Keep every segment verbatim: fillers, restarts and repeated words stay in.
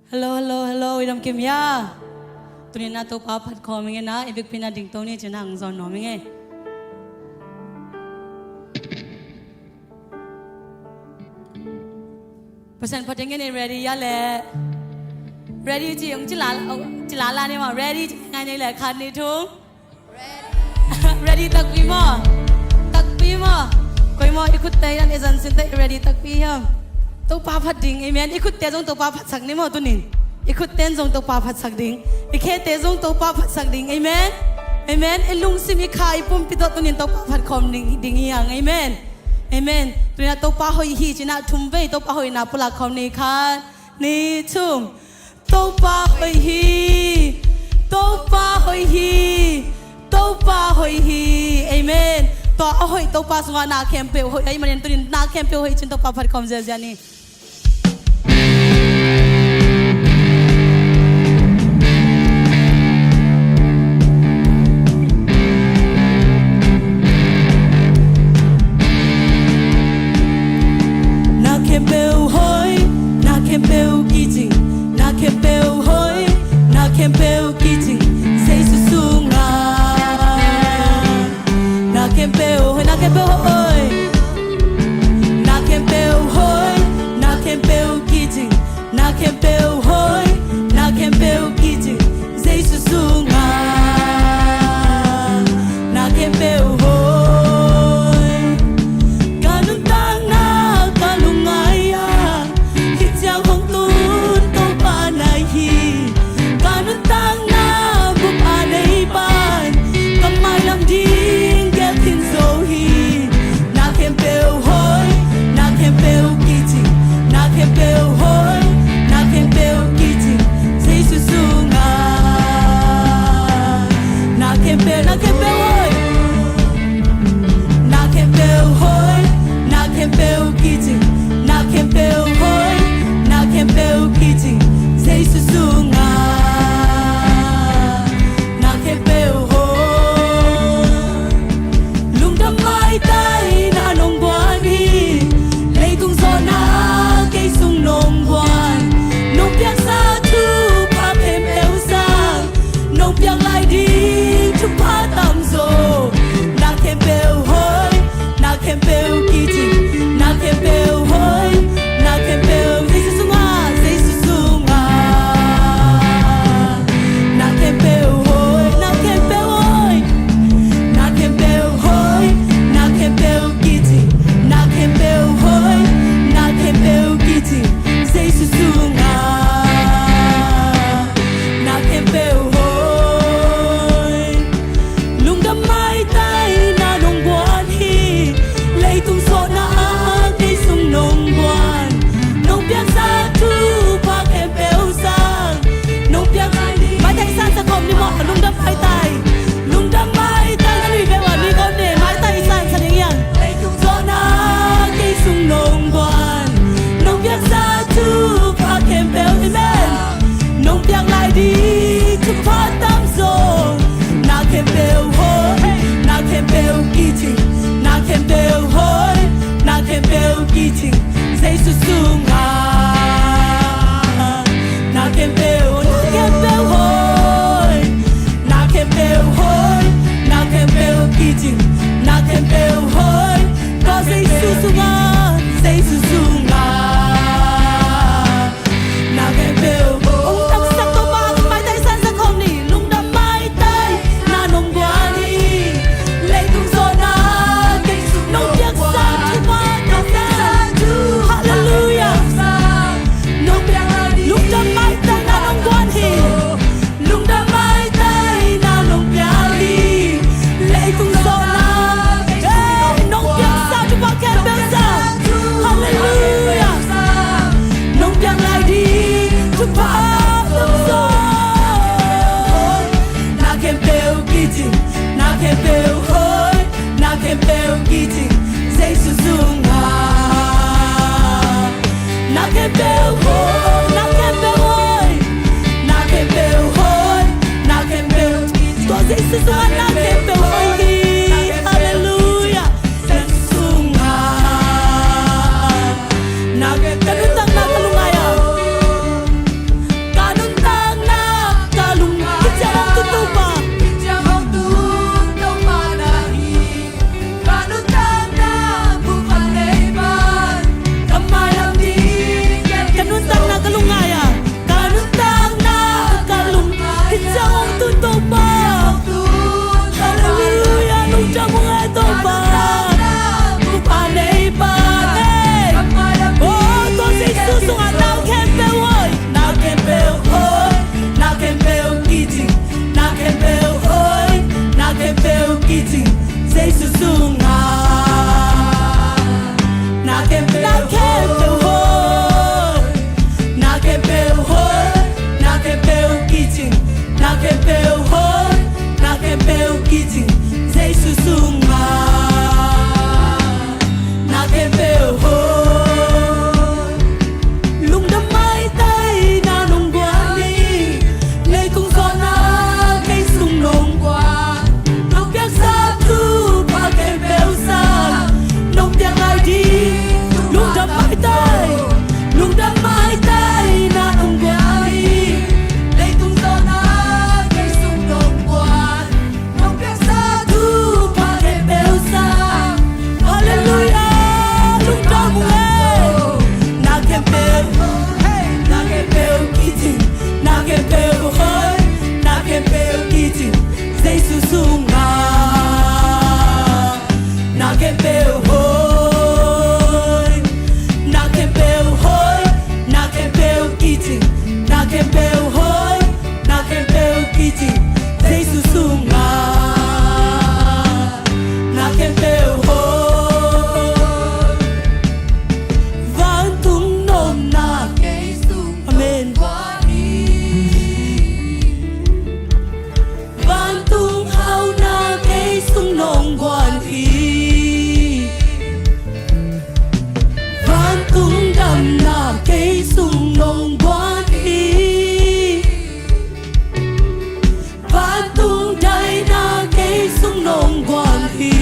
Hello, hello, hello, i dam kim hia? Tuni-in ah Topa phat khawm ing e, na i biakpiakna ding to ni ci-in ah hong zawn nuam ing e. Pasian phat dingin i ready hia leh? Ready ci hong ci lala, ci lala ni maw, ready ci ngai ni leh, khat, nih, thum. Ready takpi maw? Takpi maw? Koi maw i khutte in i zan sin teh, ready takpi hiam? Topa phat ding, amen. I khutte zong Topa phatsak ni maw tuni-in. I khutte in zong Topa phatsak ding. I khete zong Topa phatsak ding, amen. Amen. I lungsim, i kha, i pumpi tawh tuni-in Topa phat khawm ding, ding hi hang, amen. Amen. Tuni-in ah Topa hoih hi ci-in ah thum vei Topa hoihna pulak khawm ni, khat, nih, thum. Topa hoih hi, Topa hoih hi, Topa hoih hi. Amen. Tua a hoih Topa sungah na khempeuh hoih ahih manin tuni-in na khempeuh hoih ci-in Topa phat khawm ziahziah ni. Na khempeuh hoih, na khempeuh kicing, na khempeuh hoih, na khempeuh kicing, Jesu sungah. Na khempeuh hoih, na khempeuh hoih, na khempeuh hoih, na khempeuh kicing, na khempeuh hoih, na khempeuh kicing, Jesu sungah. Na khempeuh hoih. Ka nuntakna ka lungngai ah, hih ciang hong tun Topa na hi. Ka nuntakna bup a nei pan, ka mailam ding gel khin zo hi. Na khempeuh hoih, na khempeuh kicing, na khempeuh hoih, na khempeuh kicing, Jesu sungah. Na khempeuh, na khempeuh hoih. Na khempeuh hoih, na khempeuh kicing, na khempeuh hoih, na khempeuh kicing, Jesu sungah. Na khempeuh hoih. Lungdam maitai na nong guan hi. Leitung zawhna ah kei sung nong guan. Nong piaksa thupha khempeuh sang, nong piak lai ding thupha tamzaw. Na khempeuh hoih, na khempeuh kicing, na khempeuh hoih, na khempeuh Jesu sungah, Jesu sungah. Na khempeuh hoih, na khempeuh hoih, na khempeuh hoih, na khempeuh kicing, na khempeuh hoih, na khempeuh kicing, Jesu sungah. Na khempeuh hoih. Lungdam maitai na nong guan hi. Leitung zawhna ah kei sung nong guan. Nong piaksa thupha khempeuh sang, nong piak maitai san sa khawm ni maw. Lungdam maitai. Lungdam maitai na nui bek a mi khawm ni, maitai san sa ding hiam. Leitung zawhna ah kei sung nong guan. Nong piaksa thupha khempeuh, amen. Nong piak lai ding thupha tamzaw. Na khempeuh hoih, na khempeuh kicing, na khempeuh hoih, na khempeuh kicing, Jesu sungah. Na khempeuh, na khempeuh hoih, na khempeuh hoih, na khempeuh kicing, na khempeuh hoih, ka Jesu sungah, Jesu sungah. Na khempeuh hoih. Hong taksak Topa maitai san sa khawm ni. Lungdam maitai na nong guan hi. Leitung zawhna kei sung nong piaksa thupha khempeuh sang. Halleluiah. Nong piak, lungdam maitai na nong guan hi. Lungdam maitai na nong piak hi. Leitung zawhna, eh, nong piaksa thupha khempeuh sang. Halleluiah. Nong piak lai ding thupha tamzaw. Na khempeuh kicing, na khempeuh hoih, na khempeuh kicing, Jesu sungah. Na khempeuh hoih, na khempeuh hoih, na khempeuh hoih, na khempeuh kicing, tua Jesu sungah na khempeuh hoih hi. Halleluiah. Jesu sungah. Na khempeuh, ka nuntakna ka lungngai ah. Ngai a ka nuntakna ka lung hi ciang hong tun Topa. Halleluiah, lungdam ung e Topa. Topa nei pa nei. O, tua Jesu sungah na khempeuh hoih, na khempeuh hoih, na khempeuh kicing, na khempeuh hoih, na khempeuh kicing. Jesu sungah na khempeuh hoih, na khempeuh hoih, na khempeuh kicing, na khempeuh hoih, na khempeuh kicing. Jesu sungah na khempeuh hoih. Lungdam maitai na nong guan hi. Leitung zawhna kei sung nong guan. Nong piaksa thupha khempeuh sang nong piak lai ding. Lungdam maitai, lungdam maitai na nong guan hi. Leitung zawhna kei sung nong guan. Nong piaksa thupha khempeuh sang. Halleluiah, lungdam ung e. Na khempeuh hoih, na khempeuh kicing, na khempeuh hoih, na khempeuh kicing. Jesu sungah na khempeuh hoih, na khempeuh hoih, na khempeuh kicing, na khempeuh hoih, na khempeuh kicing. Jesu sungah na khempeuh hoih. Vantung nopna kei sung, amen. Vantung hauhna kei sung nong guan hi. Vantung damna kei sung nong guan hi. Vantung daihna kei sung nong guan hi.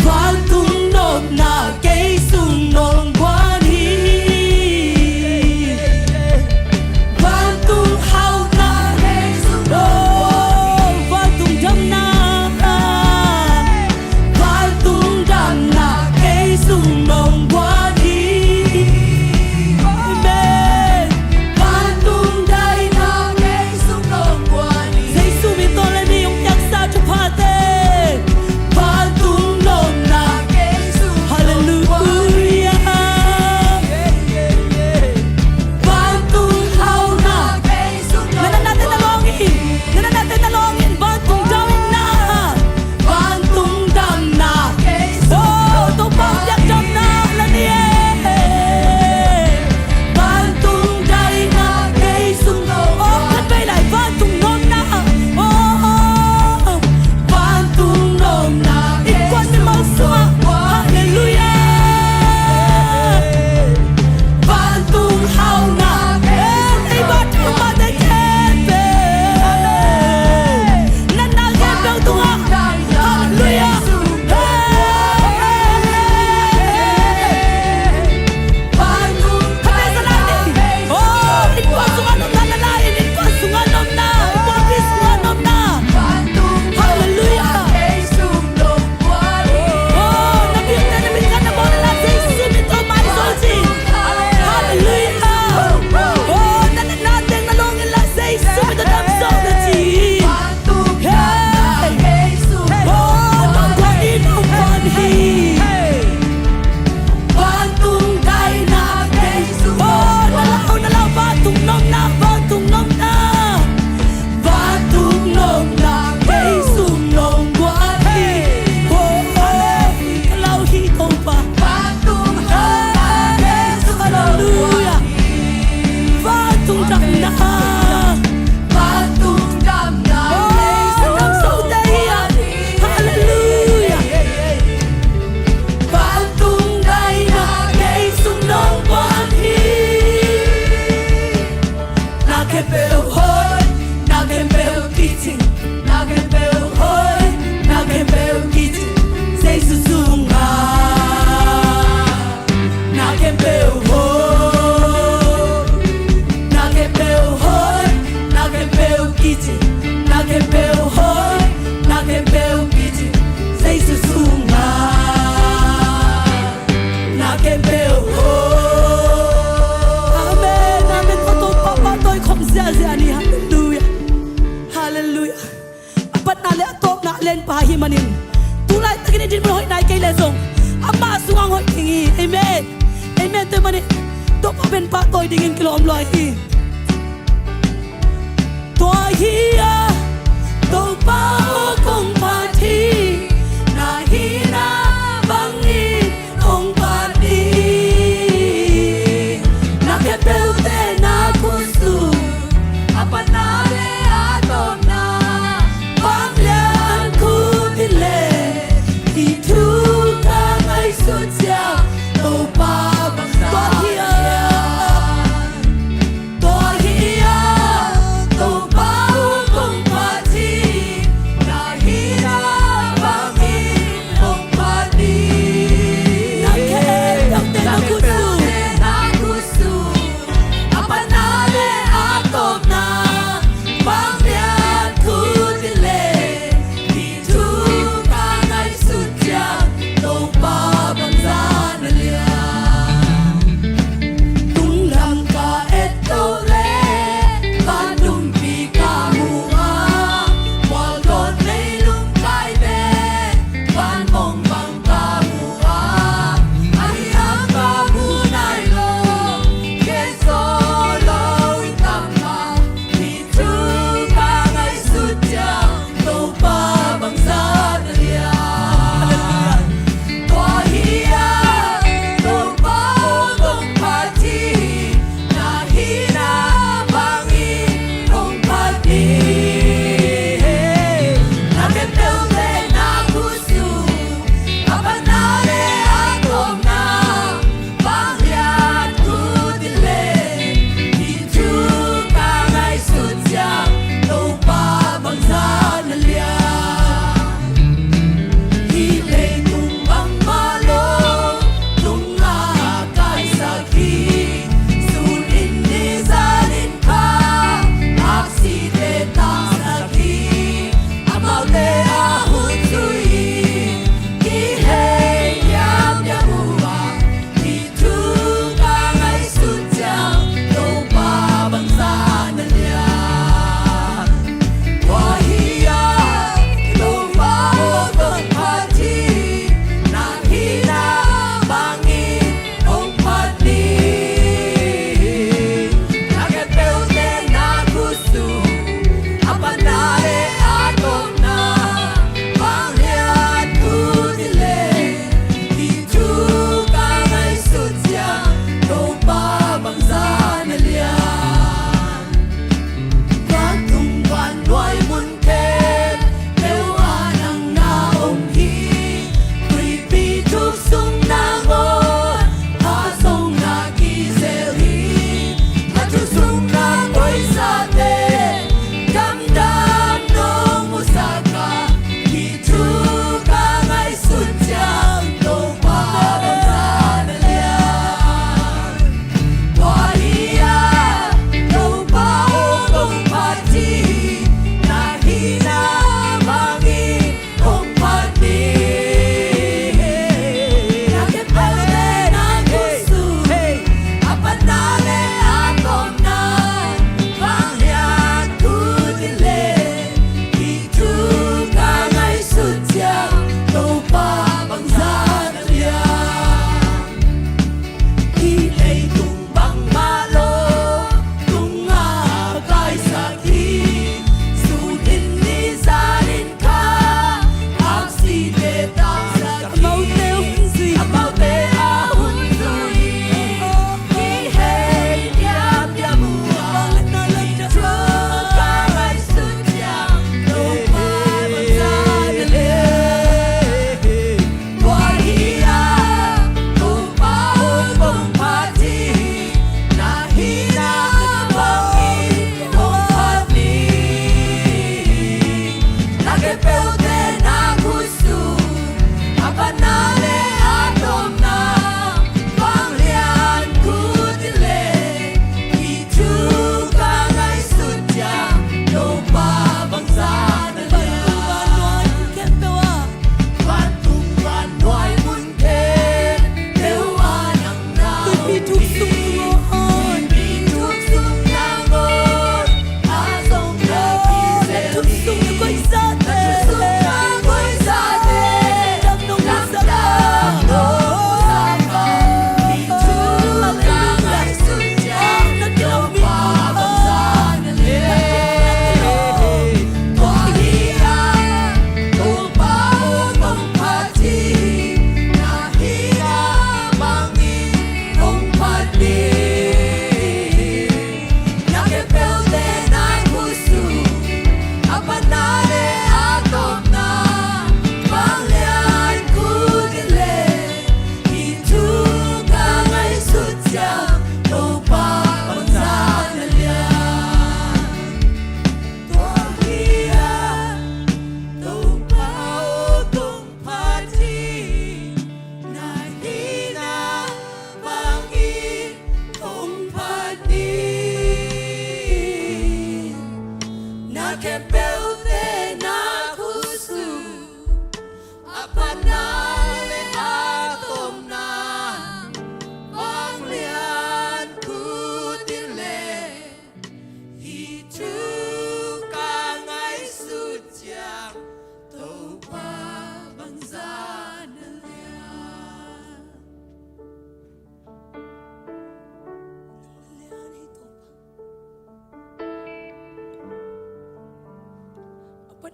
Vantung nopna kei sung nong guan hi. Vantung hauhna kei sung nong guan hi. Vantung damna, vantung damna kei sung nong guan hi. Amen. Vantung daihna kei sung nong guan hi. Jesu min tawh le ni hong piaksa thuphate. Vantung nopna kei sung nong guan hi. Halleluiah. Vantung hauhna kei sung nong guan hi. Na natna teng na lawng in, na natna teng na lawng in, vantung damna. Vantung damna. Oh, Topa piak damna la ni e. Vantung daihna kei sung nong guan. Oh, khat vei lai, vantung nopna. Oh, vantung nopna. Innkuan mimal sungah. Halleluiah. Vantung hauhna. Eh, ei vantung mate khempeuh. Natna khempeuh tungah. Halleluiah. Halleluiah. Halleluiah. Oh, na biakna na min khat na bawl in la Jesu min tawh maizol ci. Halleluiah. Oh, na natna teng na lawng in la Jesu min tawh damzo na ci. Hey. Oh, nong guan hi, nong guan hi. Vantung daihna kei sung. Oh, na lau, na lau, vantung nopna, vantung nopna. Vantung nopna kei sung nong guan hi. Oh, ka lau hi Topa. Vantung nopna kei sung nong guan hi. Vantung damna. Vantung damna kei sung nong guan hi. Halleluiah. Vantung daihna kei sung nong guan hi. Na khempeuh hoih, na khempeuh kicing, na khempeuh hoih, na khempeuh kicing, Jesu sungah. Na khempeuh hoih, na khempeuh hoih, na khempeuh kicing, na khempeuh hoih, na khempeuh kicing, Jesu sungah. Na khempeuh hoih. Dinmun hoih nai kei leh zong amah sungah hoih ding hi. Amen. Amen. Tua ahih manin Topa pen pahtawi dingin kilawm lua hi. Tua hi a, Topa aw kong phat hi. Na hihna bangin hong phat in. Na khempeuhte na khutsung, a patna leh a tawpna, vanglian khut in leh hih thu ka ngaihsut ciang, Topa bang, tua hi a, tua hi a, Topa aw kong phat hi.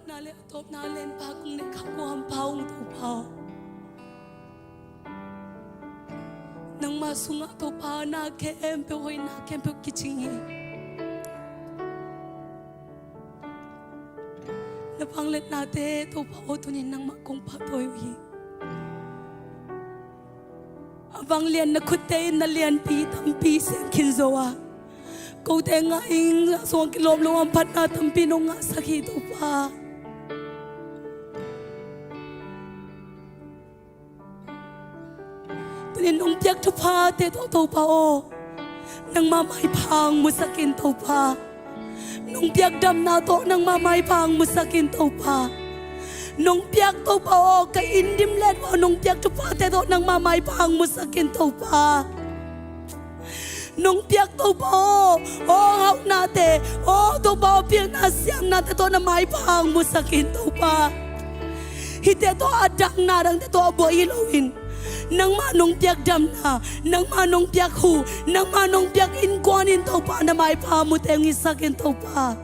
Na le a tawpna len pa kong ne kha kuam pa ung Topa aw. Nangma sungah Topa na khempeuh hoihna khempeuh kicing hi. Na vangliatnate Topa aw tunin nangmah kong pahtawi uh hi. A vanglian na khutte in na lianpi tampi sem khin zo a, kote ngah ing a suang kilawm lo a phatna tampi nong ngahsak hi Topa. Tunin nong piak thuphate tawh Topa aw, nangma maipha hong musak in Topa. Nong piak damna tawh nangma maipha hong musak in Topa. Nong piak Topa aw, ka inn dim let uh a nong piak thuphate tawh nangma maipha hong musak in Topa. Nong piak Topa aw, aw hauhnate, aw Topa aw pilna siamnate tawh na maipha hong musak in Topa. Hihte tawh a dang na dangte tawh a buai hi loin, nangmah nong piak damna, nangmah nong piak hu, nangmah nong piak innkuan in Topa na maipha mute hong hisak in Topa.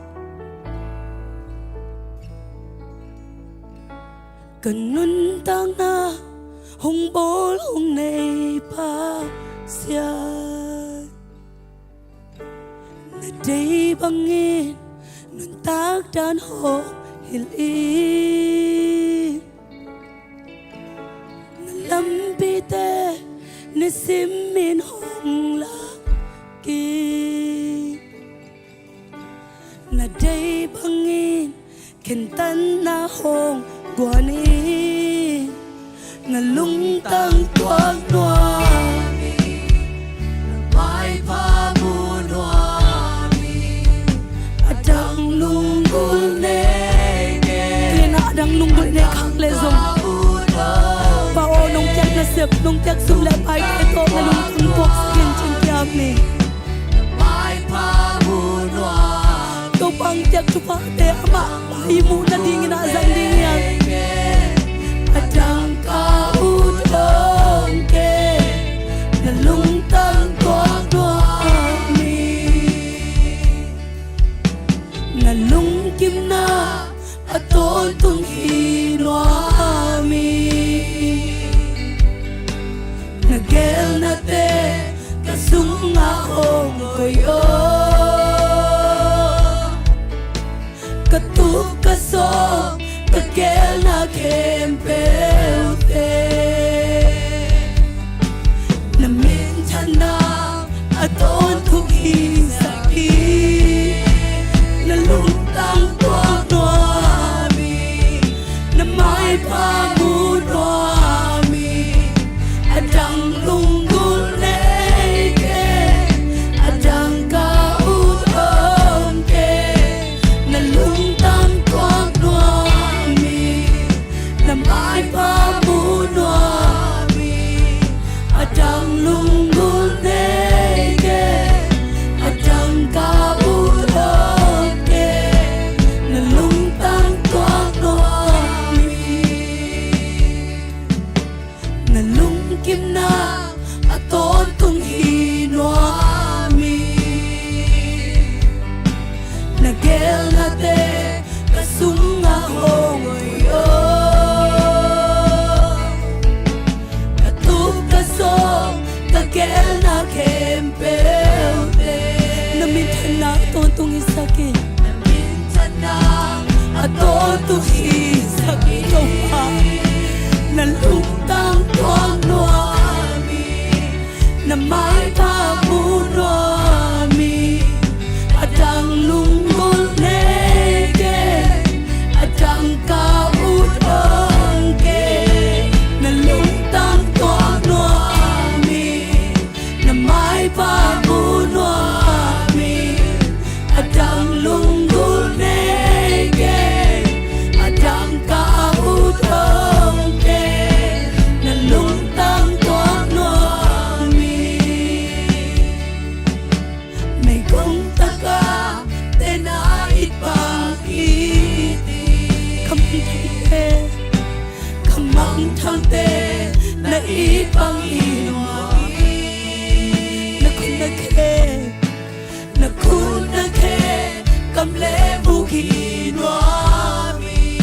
Ka nuntakna hong bawl hong nei Pasian, na deih bangin nuntak dan hong hilh in, na lampite nisim in hong lak in, na deih bangin khentatna hong guan in, na lungtang tuak nuam in, na maipha mu nuam in, a dang lunggulh nei kei. Tunin a dang lunggulh nei khak leh zong, Pa aw, nong piak nasep, nong piak sum le paite tawh na lungtang tuaksak in ci-in kiam ni. Topa hong piak thuphate amah pai muh nadingin a zang ding hi hang. A dang ka ut hong kei, na lungtang tuak nuam in, na lungkimna a tawntung hi nuam in, na geelnate ka sungah hong koih aw. Ka tup ka sawm ka geelna khempeuhte, na minthanna a tawntung hisak in, na lungtang tuak nuam in, na maipha mu nuam in, a dang lunggulh nei kei, a dang ka ut hong kei, na lungtang tuak nuam in, na maipha mu nuam in, a dang lunggulh nei kei, a dang ka ut hong kei, na lungtang tuak nuam in, na lungkimna a tawntung hi nuam in, na geelnate ka sungah hong koih aw. Ka tup ka sawm ka geelna khempeuhte, na minthanna a tawntung hisak in, na minthanna a tawntung hisak in Topa, na lungtang tuak nuam in, na maipha mu nuam in, a dang lunggulh nei kei, a dang ka ut hong kei, na lungtang tuak nuam in, na maipha mu nuam in, a dang lunggulh nei kei, a dang ka ut hong kei, na lungtang tuak nuam in. Meigong taka tena it bang it in, ka mangthangte, ka mangthangte na it bang hi nuam in, na khut na khe, na khut na khe kam le buk hi nuam in,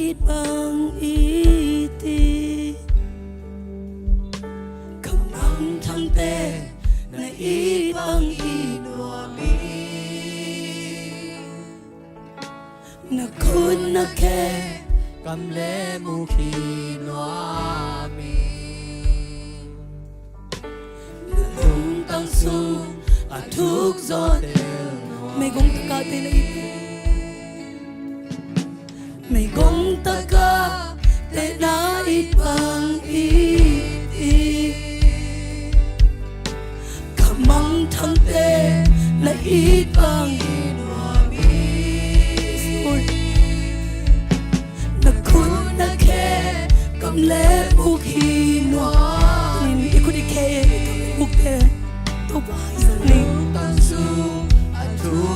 it bang it hi. Ka mangthangte na it bang it nuam hi. Na khut na khe kam le muk hi nuam hi. Na lungtang sung a thuk zaw tel nuam hi. Meigong taka te na it, meigong taka te na it bang it hi. Ka mangthangte na it bang it nuam hi. Na khut na khe kam le muk hi nuam hi. I khut i khe, i kam le mukte Topa i zang ni.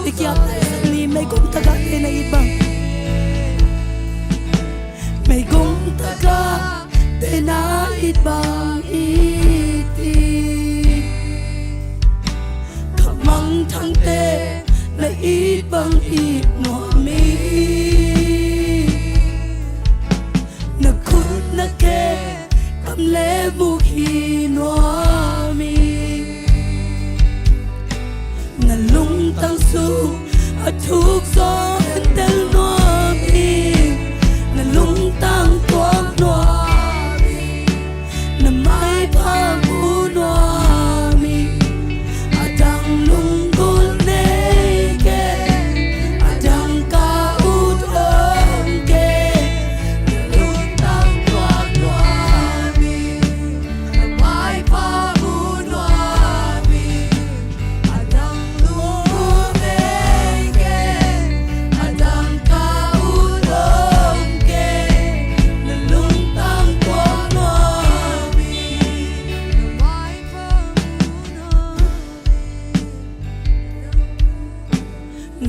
I kiapte i zang ni. Meigong taka te na it bang, meigong taka te na it bang it hi. Ka mangthangte na it bang it nuam hi. Na khut na khe kam le muk hi nuam hi. Na lungtang sung a thuk zaw tel nuam hi. Na lungtang tuak nuam hi. Na maipha mu nuam hi. A dang lunggulh nei kei, a dang ka ut om kei. Na lungtang tuak nuam hi. Na maipha mu nuam hi. A dang lunggulh nei kei, a dang ka ut om kei. Na lungtang tuak nuam hi. Na maipha mu nuam hi.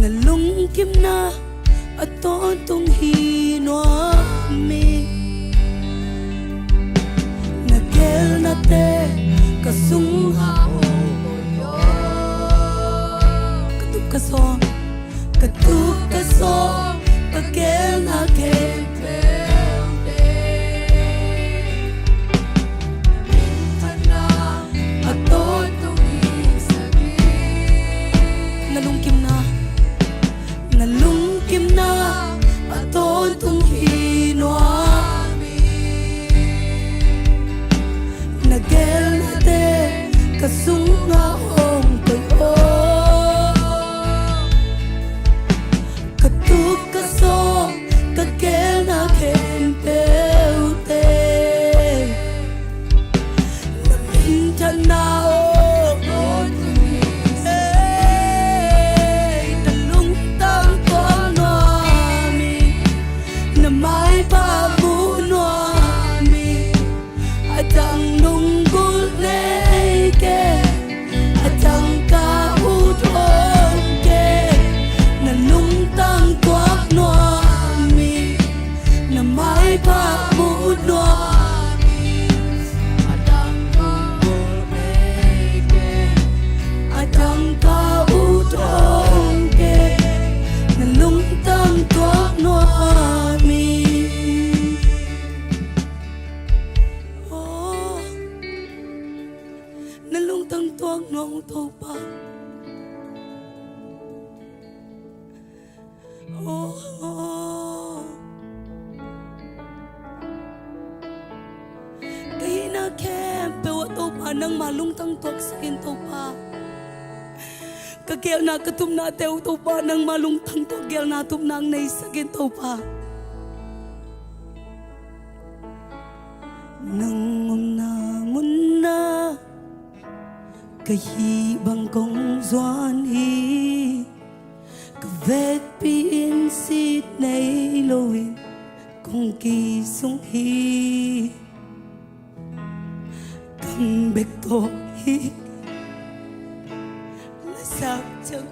Na lungkimna a tawntung hi nuam hi. Na geelnate ka sungah om. Ka tup ka sawm, ka tup ka sawm, ka geelna khempeuh te. Na minthanna a tawntung hi sak hi. Na lungkimna, na lungkimna a tawntung hi nuam hi. Na geelnate ka sungah om kei aw. Ka tup ka sawm, ka geelna khempeuh te. Na minthanna aw, na lungtang tuak nuam hi. Na maipha mu nuam hi. A dang lunggulh nei kei, a dang ka ut om kei. Na lungtang tuak nuam hi. Na maipha mu nuam hi. A dang lunggulh nei kei, a dang ka ut om kei. Na lungtang tuak nuam hi. Oh, na lungtang tuak nuam Topa. Oh, ka hihna khempeuh ah Topa nangma lungtang tuaksak in Topa. Ka geelna ka tupnate uh Topa nangma lungtang tuak geelna tupna neisak in Topa. Nang omna munah ka hih bang kong zuan hi. Ka vekpi in sit nei loin kong kisung hi. Kam bek tawh hi. Lasak ciang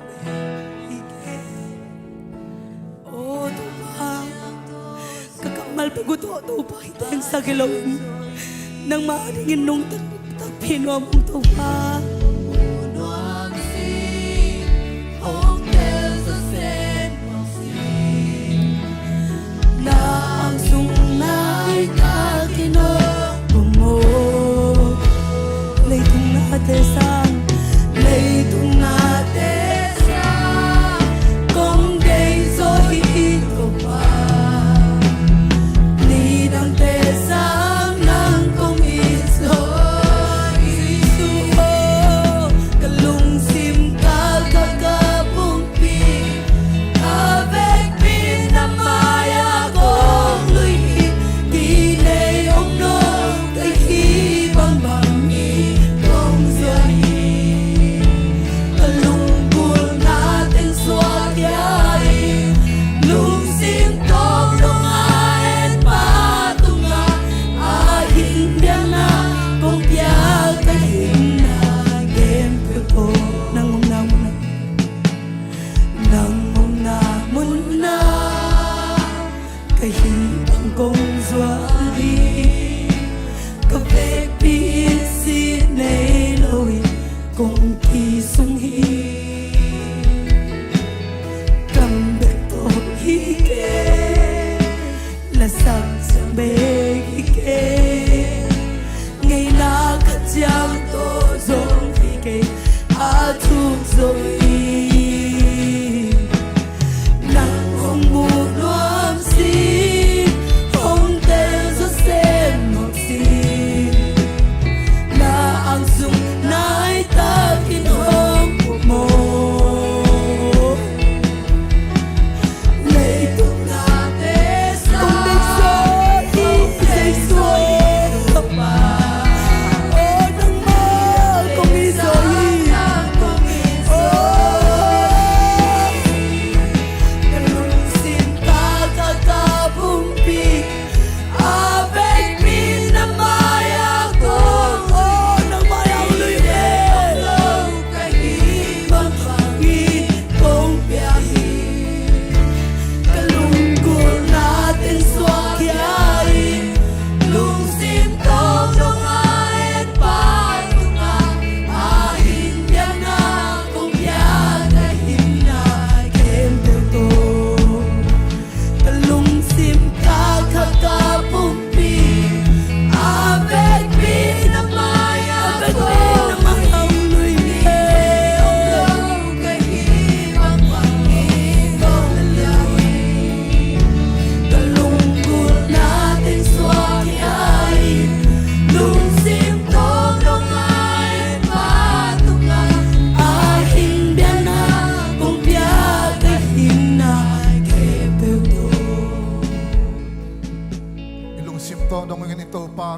hi kei. Oh Topa, ka kammal pek uh tawh Topa hi teng sak hi loin nangmah dingin nungta takpi nuam ung Topa. Na ang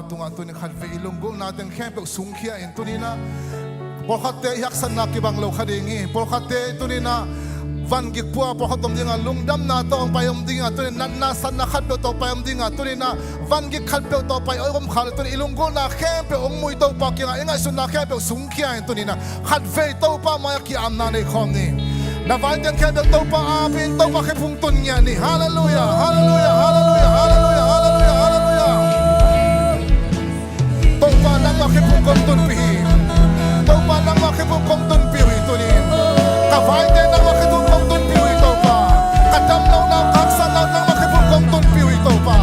Tungah tuni khatvei i lunggulhna teng khempeuh sungkhia in tuni-in ah pawlkhatte i haksatna kibang lo kha ding hi. Pawlkhatte tuni-in ah van gik pua pawlkhat om dingah lungdamna tawh hong pai om dingah tuni-in natna satna khatpeuh tawh pai om dingah tuni-in ah van gik khatpeuh tawh pai om kha le tuni i lunggulhna khempeuh hong mu i Topa kiangah i ngaihsutna khempeuh sungkhia in tuni-in ah khatvei Topa mai-ah ki-apna nei khawm ni. Na vai teng khempeuh Topa ap in Topa khephung tun ngiat ni. Halleluiah, halleluiah, halleluiah, halleluiah, halleluiah, halleluiah. Topa nangmah khephung kong tunpih hi. Topa nangmah khephung kong tunpih uh hi tuni. Ka vaite nangmah khephung kong tunpih uh hi Topa. Ka damlohna ka haksatna nangmah khephung kong tunpih uh hi Topa.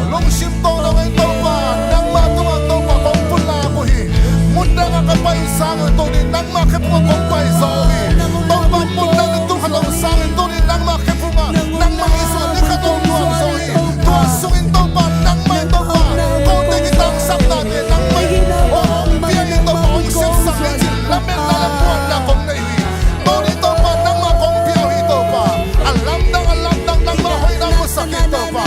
Lungsim tawh lo in Topa nangmah tungah Topa kong pulak uh hi. Mun dangah ka pai sangin tuni nangmah khephungah kong pai zaw uh hi. Topa mun dang tung khat lo sangin tuni nangmah khephungah nangmah i sungah ni khat hong nuam zaw hi. Tua sungin Topa nangmah in Topa kote kitangsapnate nangmah in hong pia in Topa hong sepsak in cin lametna le puanna kong nei uh hi. Tuni Topa nangmah kong pia uh hi Topa. A lamdang a lamdang nangmah hoihna musak in Topa.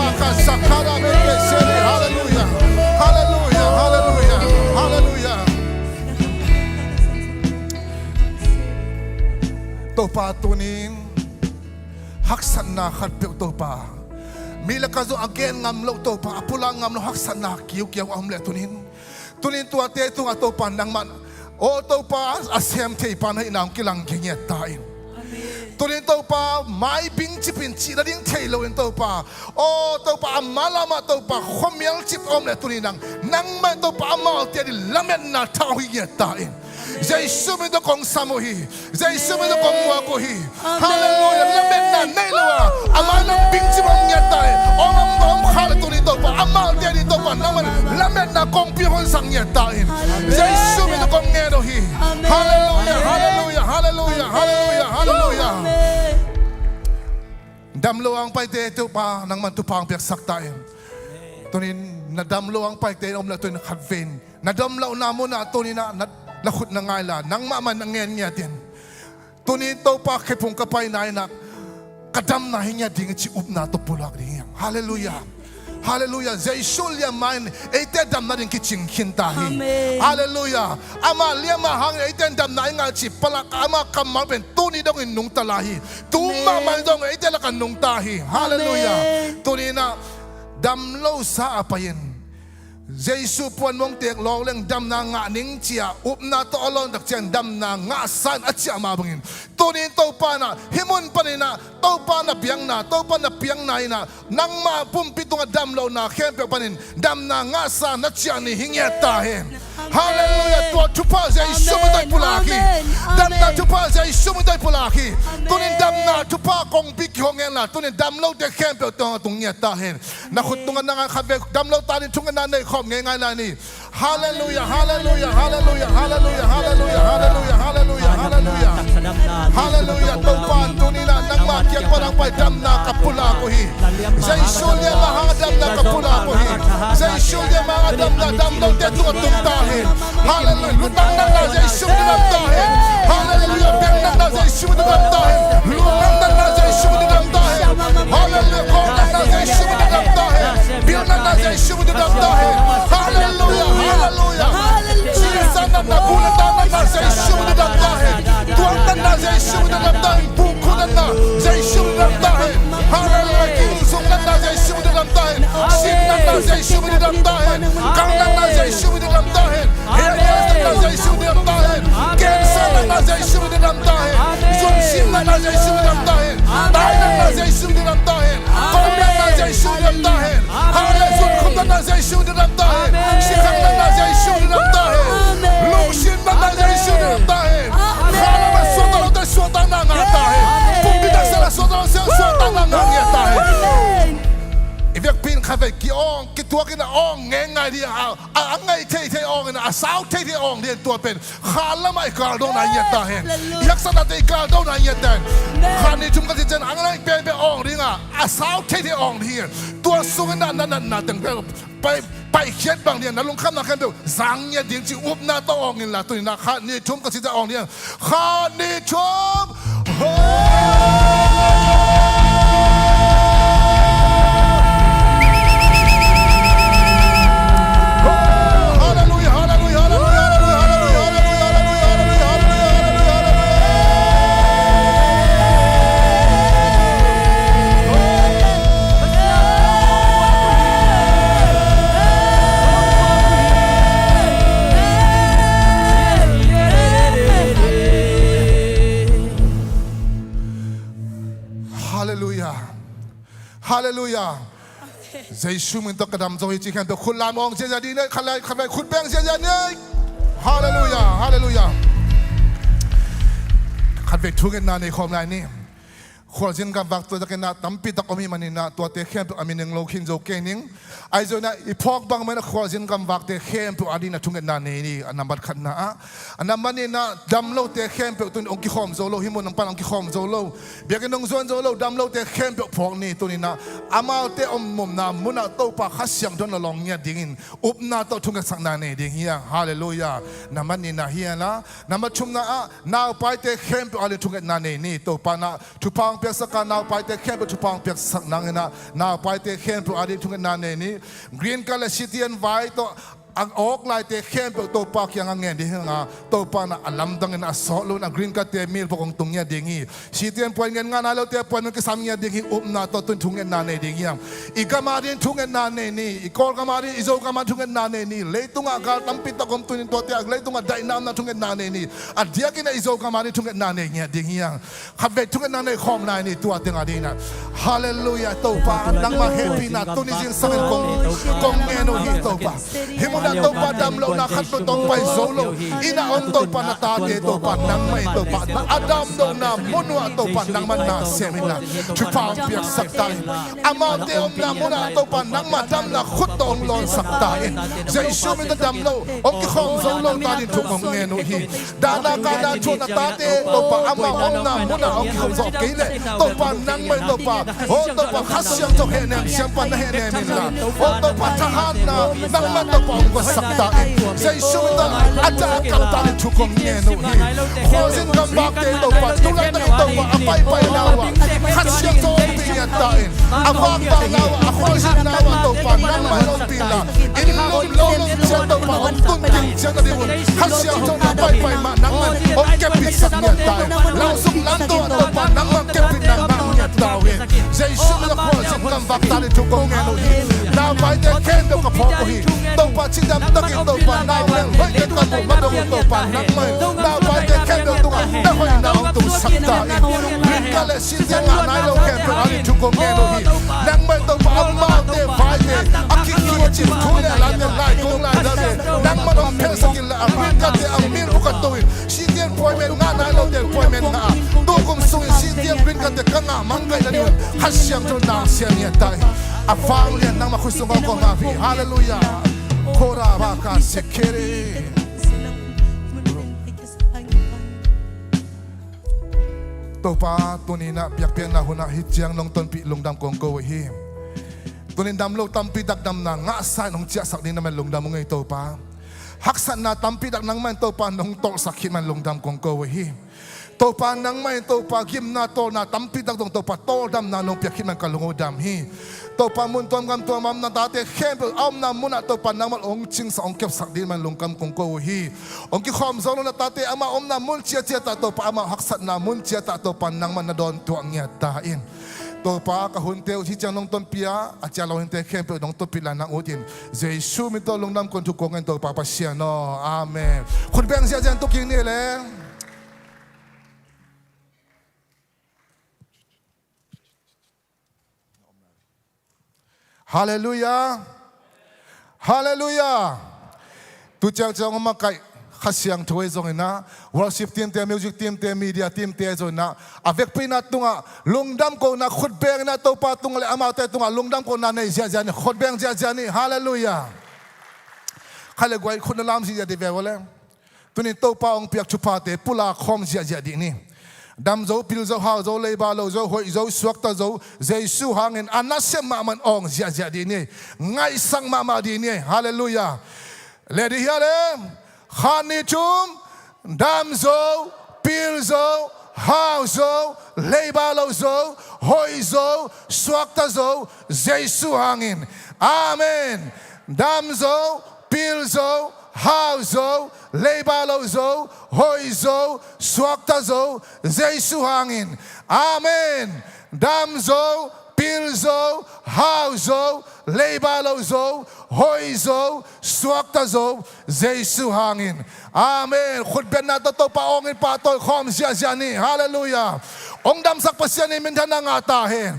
Halleluiah, halleluiah, halleluiah, halleluiah. Halleluiah, halleluiah, halleluiah, halleluiah. Topa tunin haksatna khatpeuh Topa mi le ka zong a gen ngam loh Topa a pulak ngam loh haksatna kiukiau a om le tunin tunin tuate tungah Topa nangmah aw Topa a sem theipa na hihna hong kilang ngiat ta in. Tunin Topa mai bing cipin cih nading thei loin Topa aw Topa a malamah Topa khuamial cip a om le tunin nang nangmah in Topa amaute a ding lametna thah hong hi ngiat ta in. Jesu min tawh kong sam uh hi. Jesu min tawh kong muak uh hi. Halleluiah. Lametna nei lo a amah nang bing cip hong ngiat ta in. Om om om kha le tuni Topa amaute a ding Topa nangmah lametna kong pia hong sang ngiat ta in. Jesu min tawh kong ngen uh hi. Halleluiah, halleluiah, halleluiah, halleluiah, halleluiah. Damlo ang paite Topa nangmah thupha hong piaksak ta in. Tunin na damlo ang paite om le tunin khat vei in na damlohna munah tuninah na khut na ngaila nangmah mah na ngen ngiat in. Tunin Topa khephung ka paina inah ka damna hi ngiat ding i ci upna tawh pulak ding hi hang. Halleluiah. Halleluiah. Jesu liamma in eite damna ding kicing khin ta hi. Halleluiah. Ama liamma hangin eite damna i ngah cih palak ama kammal pen tuni dongin nungta lai hi. Tu mahmah dong eite lakah nungta hi. Halleluiah. Tuninah damlosa a pai-in Jesu puan mongtek lawng leng damna ngah ning cia upna tawh a lawntak ciang damna ngahsa in a ciah mah bangin tunin Topa inah hih mun paninah Topa na biakna Topa na piakna inah nangmah pumpi tungah damlohna khempeuh panin damna ngahsa na ciah ni hi ngiat ta hen. Halleluiah. Tua thupha Jesu min tawh i pulak hi. Damna thupha Jesu min tawh i pulak hi. Tunin damna thupha kongpi kihong henla tunin damlote khempeuh tungah tung ngiat ta hen. Na khut tungah na ngai khat vei damlo ta ding thungetna nei khawm ngei ngai lai ni. Halleluiah, halleluiah, halleluiah, halleluiah, halleluiah, halleluiah, halleluiah, halleluiah. Halleluiah. Topa tuninah nangmah kiang pan hong pai damna ka pulak uh hi. Jesu liamma hang a damna ka pulak uh hi. Jesu liamma hang a damna damlote tungah tung ta hen. Halleluiah. Lutang natna Jesu min tawh dam ta hen. Halleluiah. Biaknatna Jesu min tawh dam ta hen. Lungdamna Jesu min tawh dam ta hen. Halleluiah. Kawlnatna Jesu min tawh dam ta hen. Pilnatna Jesu min tawh dam ta hen. Halleluiah. Halleluiah. Halleluiah. Sihsanatna, gunatna Jesu min tawh dam ta hen. Tuaknatna Jesu min tawh dam ta hen. Bukhunatna Jesu min tawh dam ta hen. Halleluiah. Kizuknatna Jesu min tawh dam ta hen. Sinnatna Jesu min tawh dam ta hen. Kalnatna Jesu min tawh dam ta hen. Hehpialnatna Jesu min tawh dam ta hen. Natna Jesu min in dam ta hen. Amen. Zunsinna Jesu min in dam ta hen. Amen. Tainatna Jesu min in dam ta hen. Amen. Kawlnatna Jesu min in dam ta hen. Amen. Hallelujah. Zunkhumnatna Jesu min in dam ta hen. Amen. Sikhangnatna Jesu min in dam ta hen. Amen. Lungsinnatna Jesu min in dam ta hen. Amen. Khalam a suakta lote suaktakna ngah ta hen. Amen. Pumpi taksa la suakta lote suaktakna ngah ngiat ta hen. Amen. I vekpi in khatvei ki-awng, kituakin a awng ngeingai ding a, a, a ngai theithei awngin a, a sau theithei awng ding tua pen khalam ah i kaldona ngiat ta hen. Hallelujah. I haksatnate i kaldona ngiat ta hen. Amen. Khat nih thum ka cih ciang a ngai penpen awng ding a, a sau theithei awng ding hi. Tua sungin a na natna teng pen pai, paikhiat bang ding a, na lungkhamna khempeuh zang ngiat ding ci upna tawh awng inla, tuni-in a khat nih thum ka cih ciang awng ding a. Khat nih thum. Halleluiah. Halleluiah. Jesu min tawh ka dam zo hi ci khempeuh khut lam awng ziazia ding ni. Khatvei, khatvei khut beng ziazia ni. Halleluiah. Halleluiah. Khatvei thungetna nei khawm lai ni. Khualzin gamvak tua takin a tampi tak om hi manin a, tuate khempeuh a min neng lo khin zo kei ning. Ahi zongin a i phawk bang manin a khualzin gamvakte khempeuh adingin a thungetna nei ni. A nambat khatna ah, a nambat nihna ah, dam lote khempeuh tuni-in hong kikhawm zo lo, hih mun hong pan hong kikhawm zo lo, biakinn hong zuan zo lo dam lote khempeuh phawk ni. Tuni-in a amaute om, omna mun ah Topa Kha Siangtho in a lawng ngiat dingin upna tawh thungetsakna nei ding hi hang. Halleluiah. Nambat nihna hi a, nambat thumna ah, naupaite khempeuh adingin thungetna nei ni. Topa in a thupha hong piaksak a, naupaite khempeuh thupha hong piaksak nangin a, naupaite khempeuh adingin thungetna nei ni. Green card le citizen vai tawh a awk laite khempeuh Topa kiangah ngen ding hi hang a, Topa in a lamdangin a sawt loin a green card-te meal box hong tung ngiat ding hi. Citizen appointment ngah nai lote appointment kisam ngiat ding hi. Upna tawh tuni-in thungetna nei ding hi hang. I gam adingin thungetna nei ni. I Kawlgam adingin, i Zogam adingin thungetna nei ni. Leitungah gal tampi tak om tuni-in tuate a leitungah daihna omna thungetna nei ni. A diakin a i Zogam adingin thungetna nei ngiat ding hi hang. Khatvei thungetna nei khawm lai ni tua teng adingin a. Halleluiah. Topa, nangmah hehpihna tuni zingsangin kong, kong ngen uh hi Topa. Hih mun ah Topa damlohna khat peuh tawh hong pai zo lo. Inn ah om Topa na tate Topa nangmah in Topa a damlohna mun uh ah Topa nangmah na sem in la, thupha hong piaksak ta in. Amaute omna mun ah Topa nangmah damna khut tawh hong lawnsak ta in. Jesu min tawh dam lo, hong kikhawm zo lote adingin thu kong ngen uh hi. Dahna kahna thuakna tate Topa amau omna mun ah hong kikhawm zo kei leh Topa nangmah in Topa, oh Topa Kha Siangtho hehnem siampa na hehnem in la, oh Topa thahatna nangmah in Topa hong guansak ta in. Jesu min tawh a dah a kal ta in thu kong ngen uh hi. Khualzin gamvakte Topa tu laitakin Topa a paipaina uh ah Kha Siangtho hong pia ngiat ta in. A vakvakna uh ah, a khualzinna uh ah Topa nangmah in ompih in la, inn lum lo lum ciang Topa hong tun ding ciang na ding un Kha Siangtho na paipai mah nangmah in hong keppihsak ngiat ta in. Langsuk lamdang ah Topa nangmah in keppihna ngah ngiat ta uh hi. Jesu min tawh khualzin gamvakte adingin thu kong ngen uh hi. Naupaite khempeuh ka phawk uh hi. Topa cidam takin Topa nau leng hoih ka kam uh ma dong un Topa nangmah in naupaite khempeuh tungah na hoihna hong tungsak ta in. Green card le citizen ngah nai lo khempeuh adingin thu kong ngen uh hi. Nangmah in Topa amaute vaite a kikhicin thu le lamte, lai kong lai dalte nangmah in hong phelsak in la, a green card-te a meal box ah to in, citizen appointment ngah nai lote appointment ngah a, tukum sungin citizen green card-te ka ngah mang kaih na ding un Kha Siangtho na sem ngiat ta in. A vanglian nangmah khut sung kong kong ngah uh hi. Halleluiah. Kora baka sekere. Topa, tuni-in ah biakpiakna hun ah hih ciang nong tonpih lungdam kong ko uh hi. Tuni-in damlo tampi tak damna ngahsa in hong ciahsak ding nangmah in lungdam ung ei Topa. Haksatna tampi tak nangmah in Topa nong tawlsak khit man lungdam kong ko uh hi. Topa nangmah in Topa gimna tawlna tampi tak dong Topa tawldamna nong piak khit man ka lung uh dam hi. Topa mun tuam gam tuam a om na tate khempeuh a omna mun ah Topa nangmah in hong cingsak hong kepsak ding man lungdam kong ko uh hi. Hong kikhawm zo lo na tate amau omna mun ciatciat ah Topa amau haksatna mun ciat ah Topa nangmah in na dawntuah ngiat ta in. Topa ka hunte uh hih ciang nong tonpih a, a ciah lo hunte khempeuh nong tonpih lai nang ut in. Jesu min tawh lungdam kong thu kong ngen Topa Pasian aw. Amen. Khut beng ziahziah in tu kik ni le. Halleluiah. Halleluiah. Tu ciangciang hong makaih Kha Siangtho ahi zongin ah, worship team te, music team te, media team te ahi zongin ah, a vekpi in ah tungah lungdam kohna, khut beng in ah Topa tungah le amaute tungah lungdam kohna nei ziahziah ni, khut beng ziahziah ni. Halleluiah. Khat le guai khut na lam ziahziah dih ve ua le. Tunin Topa hong piak thuphate pulak khawm ziahziah dih ni. Dam zo, pil zo, hau zo, leiba lo zo, hoih zo, suakta zo, Jesu hangin a nasem mahmah in awng ziahziah dih ni. Ngaihsak mahmah dih ni. Halleluiah. Le dih hia le. Khat, nih, thum. Dam zo, pil zo, hau zo, leiba lo zo, hoih zo, suakta zo, Jesu hangin. Amen. Dam zo, pil zo, hau zo, leiba lo zo, hoih zo, suakta zo, Jesu hangin. Amen. Dam zo, pil zo, hau zo, leiba lo zo, hoih zo, suakta zo, Jesu hangin. Amen. Khutbenna tawh Topa awng in pahtawi khawm ziahziah ni. Halleluiah. Hong damsak Pasian in minthanna ngah ta hen.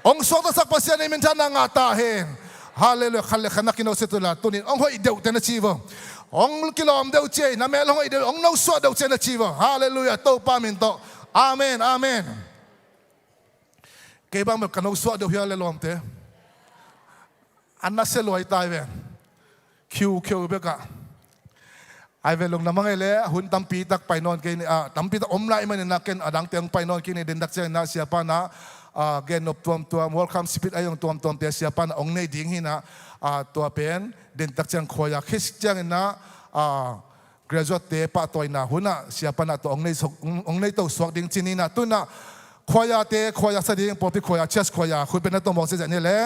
Hong suaktasak Pasian in minthanna ngah ta hen. Halleluiah. Khat le khat na kinohsia tu la, tunin hong hoih deuhte na ci vo. Hong kilawm deuh ci ei, na mel hong hoih deuh, hong nosuah deuh ci ei na ci vo. Halleluiah. Topa min tawh. Amen. Amen. Kei bang bel ka nosuah deuh hia le lawmte. A nasia luai tai ve. Khiukheu bek ah. Ai ve, lungdam a ngei le, a hun tampi tak pai nawn kei ni, ah, tampi tak om lai manin ah ken a dangte hong pai nawn kei ni, dentak ciangin ah siapa in ah, ah, gennop tuamtuam, welcome speech ahi zong tuamtuamte siapa in ah hong nei ding hi in ah, ah, tua pen dentak ciang khuaia khit ciangin ah, ah, graduate-te pahtawina hun ah siapa in ah tua hong nei suak, hong, hong nei to suak ding ci ni in ah, tu in ah khuaiate, khuaia sa ding, pawlpi khuaia, church khuaia, khutbenna tawh mawk ziahziah ni le.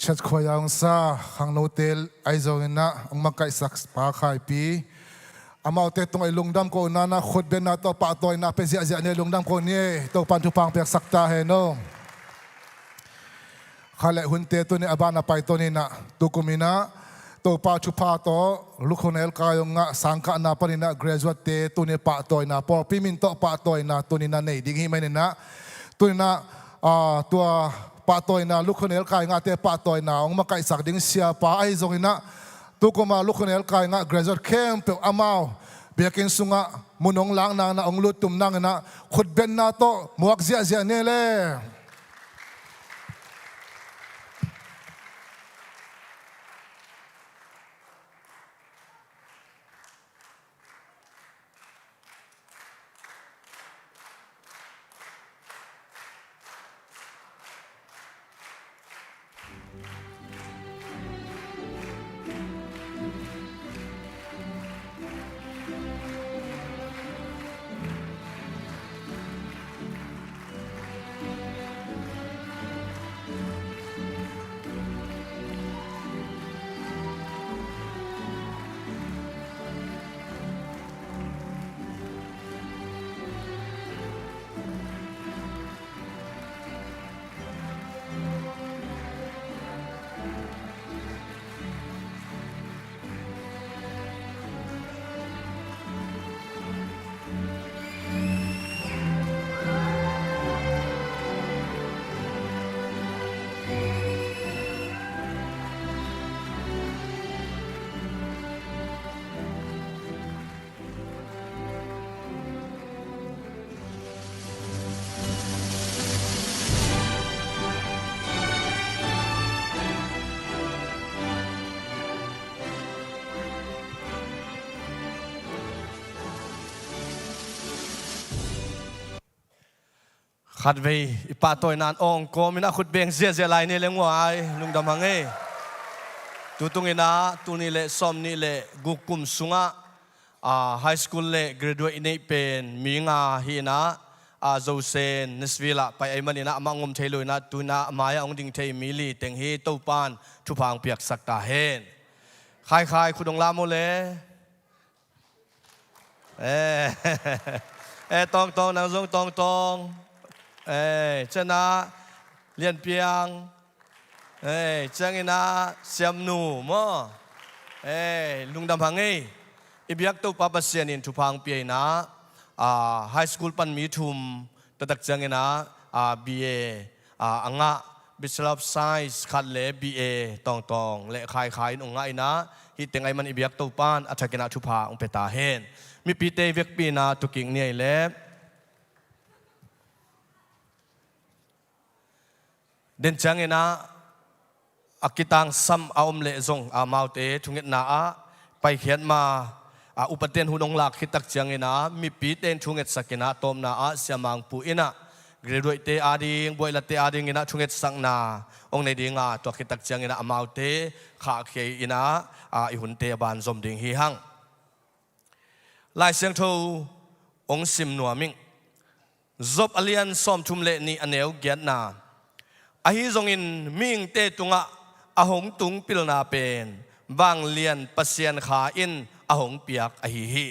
Church khua-ah hong sa khangnote ahi zongin ah hong makaihsak Pa Khaipi, amaute tungah i lungdam ko uh, nana khutbenna tawh pahtawina pia ziahziah ni, lungdam ko ni. Topa'n thupha hong piaksak ta hen aw. Kha le hunte tuni a ban a pai tawn in ah, tukum in ah Topa thupha tawh Lukhun Elkai hong ngah sangkahna panin ah graduate-te tuni pahtawina, pawlpi min tawh pahtawina tuni in ah nei ding hi manin ah, tuni in ah, ah, tua pahtawina, Lukhun Elkai ngahte pahtawina hong makaihsak ding siapa ahi zongin ah, tukum a Lukhun Elkai ngah graduate khempeuh amau biakinn sungah mun hong lak nangin ah, hong luttum nangin ah khutbenna tawh muak ziahziah ni le. Khatvei i pahtawina awng kawmin ah khut beng ziahziah lai ni leng uh ai, lungdam hang ei. Tutung in ah tul nih le sawm nih le guk kum sungah, ah, high school le graduate i neih pen mi nga hi in ah, ah, Zosen Nashville ah pai ahih manin ah amah hong om thei lo in ah, tu in ah a mai-ah hong ding thei mi li teng hi. Topa'n thupha hong piaksak ta hen. Khaikhai, khut hong lam aw le. Eh, eh, Tawngtawng, nang zong Tawngtawng. Eh, ciangin ah Lianpiang. Eh, ciangin ah Siamnu maw. Eh, lungdam hang ei. I biak Topa Pasian in thupha hong pia in ah, ah, high school pan mi thum, taktak ciangin ah, ah, B A, ah, a ngah, Bachelor of Science khat le B A Tawngtawng le Khaikhai in hong ngah in ah, hih teng ahih man i biak Topa'n a thakin ah thupha hong pia ta hen. Mipite i vekpi in ah tu kik ni ei le. Den ciangin ah a kitangsam a om leh zong amaute thungetna ah paikhiat ma, a upaten hun hong lak khit tak ciangin ah mipite in thungetsak in ah, tawpna ah Sia Mang Pu in ah graduate-te ading, buailatte adingin ah thungetsakna hong nei ding a, tua khit tak ciangin ah amaute khahkhia in ah, a, i hunte a ban zom ding hi hang. Lai Siangtho hong sim nuam ing. Job a lian sawmthum le nih, a neu giatna. Ahi zongin mihingte tungah a hong tung pilna pen vanglian Pasian Kha in a hong piak ahi hi.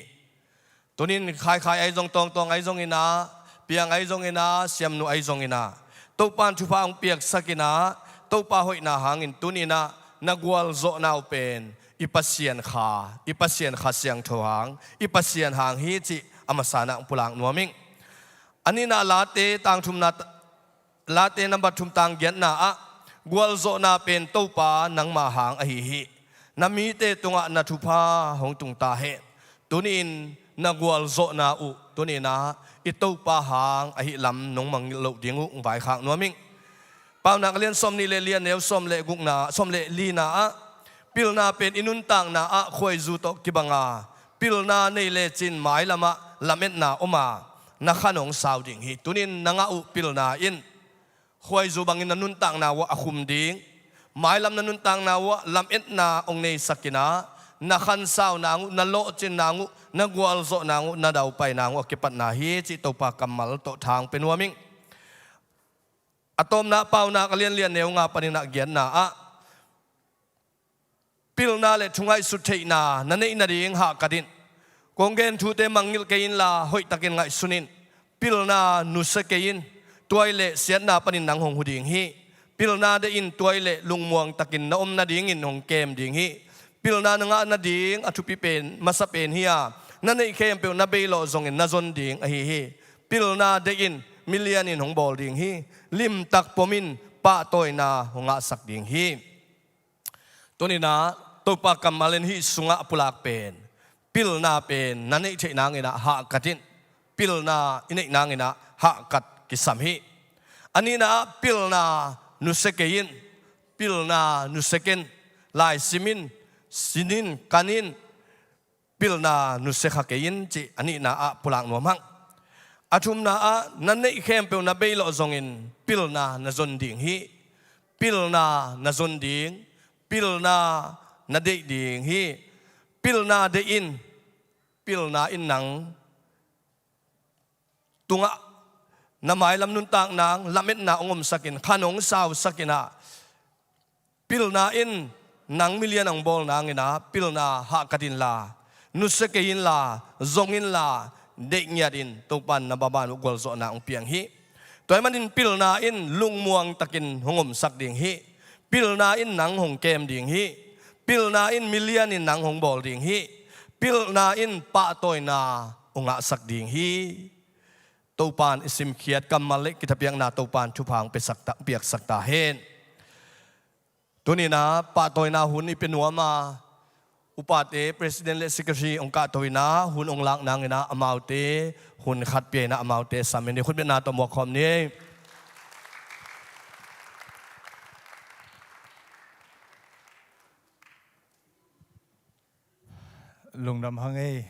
Tuni in Khaikhai ahi zong, Tawngtawng ahi zongin ah, Piang ahi zongin ah, Siamnu ahi zongin ah, Topa'n thupha hong piaksak in ah, Topa hoihna hangin tuni in ah na gualzawhna uh pen i Pasian Kha, i Pasian Kha Siangtho hang, i Pasian hang hi cih a masa in ah hong pulak nuam ing. A nihna Late tang thumna, Late nambat thum tang giatna ah, gualzawhna pen Topa nangma hang ahi hi. Na mite tungah na thupha hong tung ta hen. Tuni in na gualzawhna uh tuni in ah i Topa hang ahih lam nong mangngilh loh ding uh hong vaikhak nuam ing. Paunak a lian sawmnih le li, a neu sawm le gukna, sawm le lina ah, pilna pen i nuntakna ah khuaizu tawh kibang a, pilna nei lecin mailam ah lametna om a, na khan hong sau ding hi. Tuni in na ngah uh pilna in khuaizu bangin na nuntakna uh ah a khum ding, mailam na nuntakna uh ah lametna hong neisak in ah, na khansau nang uh, na lawhcin nang uh, na gualzawh nang uh, na daupai nang uh a kipatna hi cih Topa kammal tawh tha hong pia nuam ing. A tawpna Paunak a lian li, a neu nga panin ah giatna ah, Na le thungaihsut theihna na neih nading hahkat in. Kong gen thute mangngilh kei inla hoihtakin ngaihsun in. Pilna nusia kei in. Tua ahih leh siatna panin nang hong hu ding hi. Pilna deih in. Tua ahih leh lungmuang takin na om nadingin hong kem ding hi. Pilna na ngah nading a thupi pen, masa pen hi a, na neih khempeuh na beilawh zongin na zon ding ahi hi. Pilna deih in. Milian in hong bawl ding hi. Limtak pom in. Pahtawina hong ngahsak ding hi. Tuni-in ah Topa kammal in hih sungah a pulak pen, pilna pen na neih theih nangin ah hahkat in. Pilna i neih nangin ah hahkat kisam hi. A nihna ah pilna nusia kei in. Pilna nusia ken. Lai sim in, sin in, kan in. Pilna nusia kha kei in cih a nihna ah pulak nuam hang. A thumna ah na neih khempeuh na beilawh zongin pilna na zon ding hi. Pilna na zon ding. Pilna na deih ding hi. Pilna deih in. Pilna in nang tungah na mailam nuntak nang lametna hong omsak in, khan hong sausak in ah, pilna in nang milian hong bawl nangin ah pilna hahkat inla, nusia kei inla, zong inla, deih ngiat in. Topa in na bangmah uh gualzawhna hong piang hi. Tua ahih manin pilna in lungmuang takin hong omsak ding hi. Pilna in nang hong kem ding hi. Pilna in milian in nang hong bawl ding hi. Pilna in pahtawina hong ngahsak ding hi. Topa in i simkhiat kammal le kithapiakna Topa in thupha hong piaksak ta, piaksak ta hen. Tuni-in ah pahtawina hun i pia nuam a, upate, president le secretary hong kahto in ah hun hong lak nangin ah amaute hun khat pia in ah amaute sam in, i khutbetna tawh muak khawm ni. Lungdam hang ei.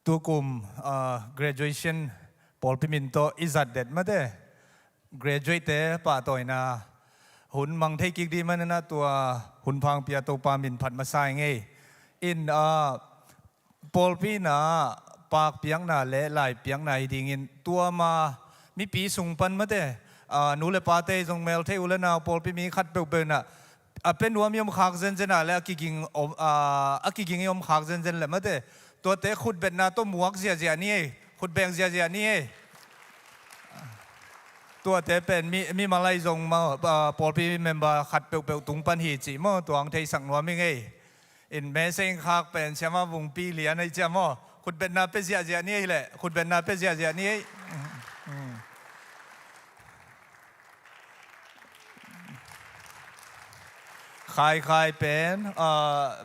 Tukum, ah, graduation pawlpi min tawh i zat det mate. Graduate te pahtawina hun mang thei kik ding manin ah tua hun pha hong pia Topa min phat masa ing ei. In, ah, pawlpi in ah pakpiakna le laipiakna hi dingin tua ma mipi sung pan mate, ah, nu le pate zong mel thei, u le nau, pawlpi mi khat peuhpeuh in ah a pia nuam i om khak zenzen ah le a kiging om, ah, a kiging i om khak zenzen le mate. Tuate khutbetna tawh muak ziahziah ni ei. Khutbeng ziahziah ni ei. Tuate pen mi, mi malai zong maw, ah, pawlpi member khat peuhpeuh tung pan hi cih maw, tua hong theisak nuam ing ei. In message khak pen Siama Vungpi lian ahi cia maw. Khutbetna pia ziahziah ni ei leh. Khutbetna pia ziahziah ni ei. Khaikhai pen, ah,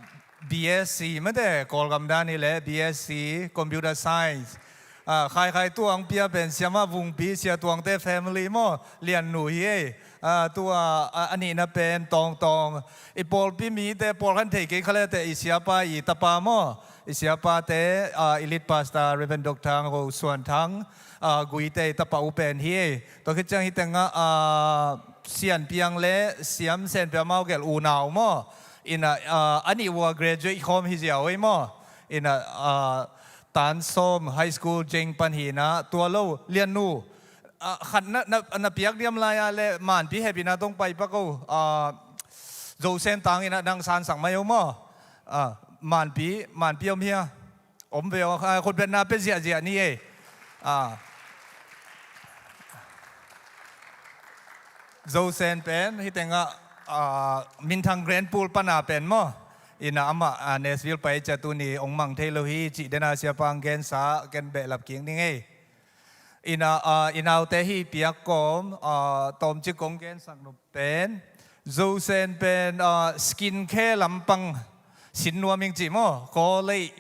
B S C mate, Kawlgam dan hi leh B S C Computer Science. Ah, Khaikhai tua hong pia pen Siama Vungpi, Sia Tuangte family maw, Liannu hi ei. Ah, tua, ah, a nihna pen Tawngtawng. I pawlpi mite pawl khan thei kei kha le teh, i siapa i tapa maw. I siapate, ah, i lead pastor Reverend Doctor Ngo Suan Thang, ah, Guite i tapa uh pen hi ei. Tua khit ciang hih tengah, ah, Sian Piang le Siam Sen Piang amau gelh unau maw. In ah, ah, a nih uh a graduate khawm hi ziau ei maw. In ah, ah, Tan Sawm High School Jeng pan hi in ah, tua lo Liannu, ah, khat na, na, na piak diam lai ah le Manpi hehpihna tawh hong pai pak o. Ah, Zo Sen tang in ah nang sansak mai o maw. Ah, Manpi, Manpi om hia? Om ve aw, ah, khutbetna pia ziahziah ni ei. Ah. Zo Sen pen, hih tengah, ah, Minthang Grand Pool pana pen maw. In ah amah, ah, Nashville pai cia tuni hong mang thei lo hi, cih den a siapa hong gensa, ken behlap kik ning ei. In ah, ah, i naute hih piak kawm, ah, tawmcik kong gensak nop pen, Zo Sen pen, ah, skin care lampang sin nuam ing cih maw, kawlei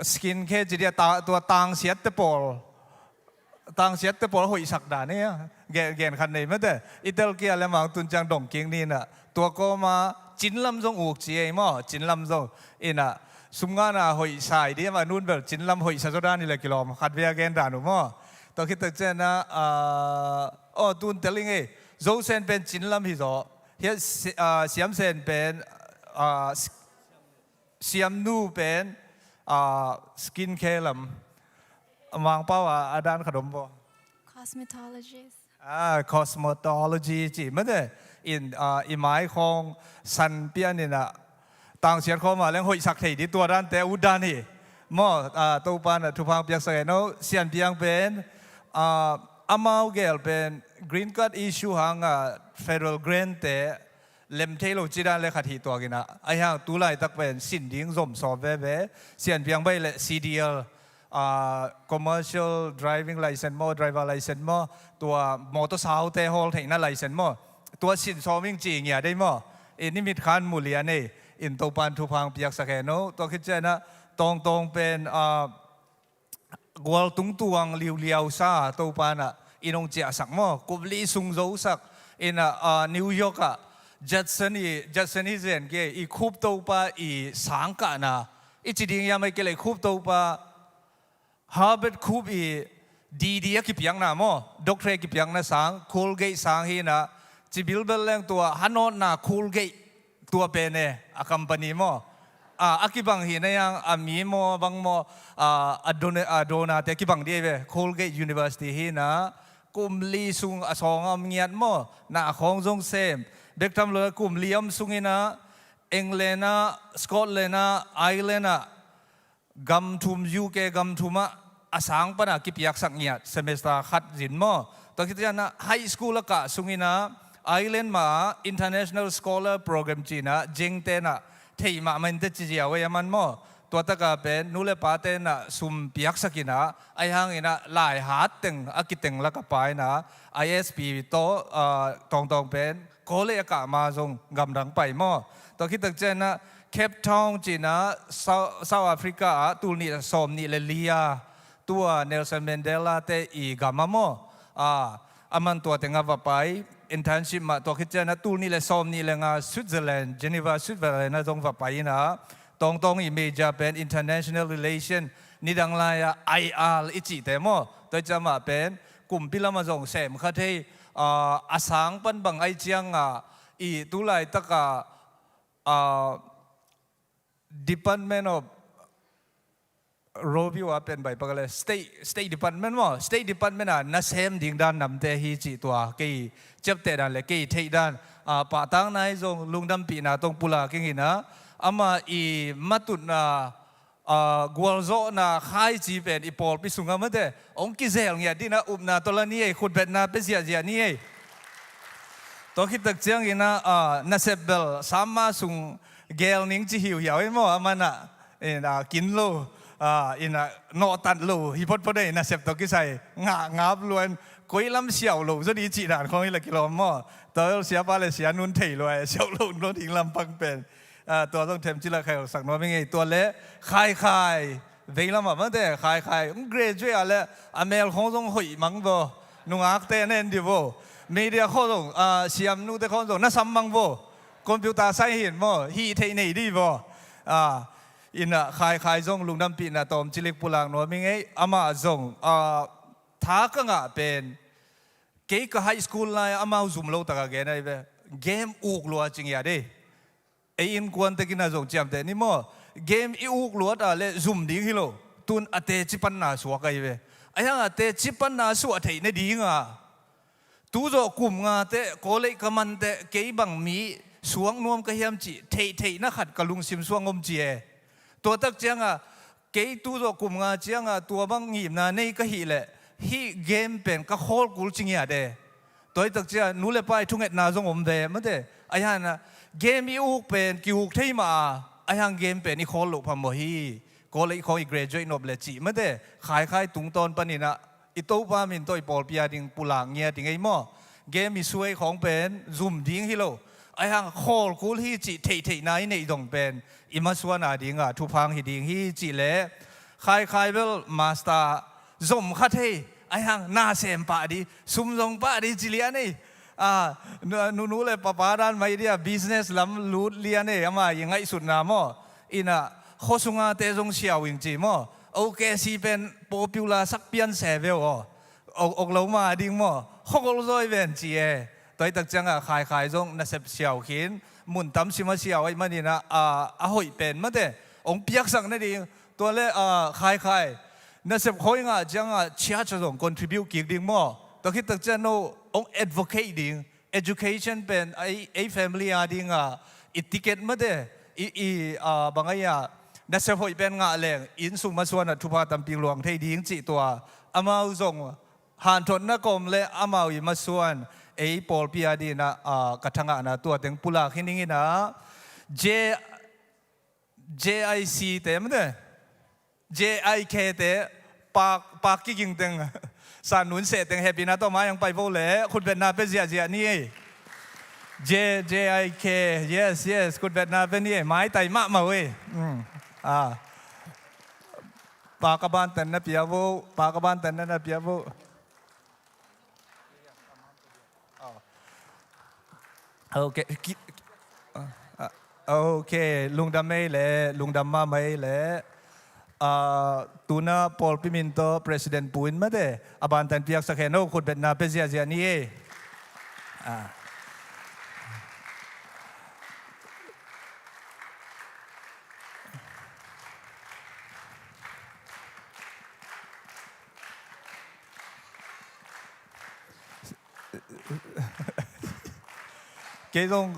skin care ci dia ta, tua tangsiatte pawl, tangsiatte pawl hoihsak dan ei a, gen, gen khat nei mate, i tel kia le mang tun ciang dong kik ni in ah, tua kawma cin lam zong uk ci ei maw, cin lam zong. In ah, sum ngahna hoih sai ding a, a nun bel cin lam hoihsa zaw dan hi leh kilawm, khat vei a gen dan uh maw. Tua khit tak ciang ah, ah, aw, tun tel ing ei, Zo Sen pen cin lam hi zaw. Hiah Si-, ah, Siam Sen pen, ah, Si-, Siam Nu pen, ah, skin care lam. Mangpau a, a dan khat om bo. Cosmetologist. Ah, cosmetology ci mate. In, ah, i mai khawng san pian in a, tangsiat khawng mah leng hoihsak thei di tua dante ut dan hi. Maw, ah, Topa na thupha piaksak e no, Sian Piang pen, ah, amau gel pen green card issue hang, ah, federal grant te lem thei lo ci dan le khat hi tuak in a, ahi hang tu laitak pen sin ding zom sawm veve, Sian Piang bai le C D L, ah, commercial driving license maw, driver license maw, tua mawtaw saute hawl theihna license maw, tua sin sawm ing ci ngia dei maw. I nimit khan mu lian ei, in Topan thupha piaksak e no. Tua khit ciang a, Tawngtawng pen, ah, gual tungtuang liuliau sa Topa na in hong ciahsak maw, kum li sung zosak in a, ah, New York ah Judson i, Judson i zen ke i khup Topa i sang kahna, i ci ding hiam ai ke le khup Topa, Harvard khup i D D a kipiakna maw, doctorate kipiakna sang, Colgate sang hi na, ci bilbel leng tua hanawtna Colgate tua pen e, a company maw. A, a kibang hi na hiang, a mi maw, bang maw, a, a dona, a donate kibang di ve, Colgate University hi na, kum li sung a sawng a om ngiat maw, na a khawng zong sem. Bek tham lo kum li a om sung hi na, England a, Scotland a, Ireland a, gam thum, U K gam thum ah a sang pan a kipiaksak ngiat, semester khat zin maw. Tua khit ciang a high school a kah sung in a, Ireland mah ah International Scholar Program ci in a, zengte in a theih mahmah in te ci ziau ei a man maw. Tua tak a pen nu le pate in a sum piaksak in a, ahi hang in a laihat teng a kiteng lak a pai in a, I S P tawh, ah, Tawngtawng pen College a kah ma zong gamdang pai maw. Tua khit tak ciang a Cape Town ci in a South, South Africa ah tul nih le sawm nih le li a, tua Nelson Mandela te i gam a maw. A, a man tua teng a va pai, internship mah. Tua khit ciang a tul nih le sawm nih le nga Switzerland, Geneva, Switzerland a zong va pai in a, Tawngtawng i major pen international relation, nidang lai a I R i cihte maw. Tua i ciang mah pen kumpi lam a zong sem kha thei, a, a sang pan bang ai ciang a, i tu laitak a, a, Department of Review a pen bai pak le State, State Department maw, State Department a nasem ding dan namte hi cih tua kei ciapteh dan le kei theih dan, a, pahtakna i zong lungdampihna tawh pulak ing in a, ama i matutna, a, gualzawhna khaici pen i pawlpi sungah mate hong kizel ngiat ding in a upna tawh la ni ei, khutbetna pia ziahziah ni ei. Tua khit tak ciang in a, a, nasep bel sam ma sung gel ning ci hiuhiau ei maw, a man a, in a, kin lo, a, in a, nawhtat lo hi photphot ei, nasep tawh kisai ngah ngap luan, koi lam siau lo zaw di cih dan khawng hi la kilawm maw. Tua bel siapa le sia nun thei lua, siau lo lo ding lampang pen. A, tua zong themcik la khaisak nuam ing ei. Tua le Khaikhai, veilam ah mate, Khaikhai hong graduate a le a mel khawng zong hoih mang vaw, nungakte na en di vaw. Media khawng zong, a, siamnute khawng zong na sam mang vaw. Computer science hin maw, hih theih nei di vaw. A, in a Khaikhai zong lungdampihna tawmcilik pulak nuam ing ei. Amah zong, a, tha ka ngah pen, kei ka high school lai amau zum lo tak a gen ahi ve. Game uk lua ci ngiat ei. Ei innkuan tek in a zong ciamteh ni maw. Game i uk luat a le zum ding hi lo. Tun a teci panna suak ahi ve. Ahi hang a teci panna suah theih na ding a, tu zawh kum nga teh college ka man teh kei bang mi suak nuam ka hiam cih theihtheihna khat ka lungsim suang om ci e. Tua tak ciang a, kei tu zawh kum nga ciang a tua bang ngimna nei ka hih leh, hih game pen ka khawl kul ci ngiat e. Tua hi tak ciang nu le pa i thungetna zong om ve mate. Ahi hang a, game i uk pen ki-uk thei mah a, ahi hang game pen i khawl loh phamawh hi. College khawng i graduate nop le cih mate. Khaikhai tungtawn panin a, i Topa min tawh i pawlpi a ding pulak ngiat ing ei maw. Game i suai khawng pen zum ding hi lo, ahi hang khawl kul hi cih theihtheihna i neih zong pen i masuan a ding a thupha hi ding hi cih leh, Khaikhai bel master zom kha thei, ahi hang na sem pah di, sum zong pah di ci lian ei. A, nu, nu le papa dan mai dia business lam lut lian ei, ama i ngaihsutna maw. In a, khua sunga te zong siau ing ci maw. O K C pen popular sak pian se ve aw. Ok, ok lo ma ding maw. Khawgol zawi ven ci e. Tua hi tak ciang a Khaikhai zong nasep siau khin, mun tam sim a siau ahih manin a, a, a hoih pen mate hong piaksak na ding. Tua le, a, Khaikhai Nasep hoih ngah ciangah church ah zong contribute kik ding maw? Tua khit tak ciang no hong advocate ding. Education pen ei, ei family a dingah i ticket mate, i, i, ah, bang ai ah, nasep hoih pen ngah leng inn sung masuanah thupha tampi luang thei ding cih tua. Amau zong hanthotna kawm le amau i masuan ei pawlpi a dinah, ah, ka thangahna tua teng pulak hi ning inah, J, J I C te mate, J I K te, pak, pak kiging teng, san nun seh teng hehpihna tawh mai ang pai vo le, khutbetna pe ziahziah ni ei. J, J I K, yes, yes, khutbetna pe ni ei, maitai mahmah ei. Mm. Ah. Pak a bantanna pia vo, pak a bantanna na pia vo. Ok, ki-, ah, ah, ok, lungdam ei le, lungdam mahmah ei le. Ah, tuna pawlpi min tawh President Pu in mate, a bantan piaksak hen o, khutbetna pe ziahziah ni ei. Ah. Kei zong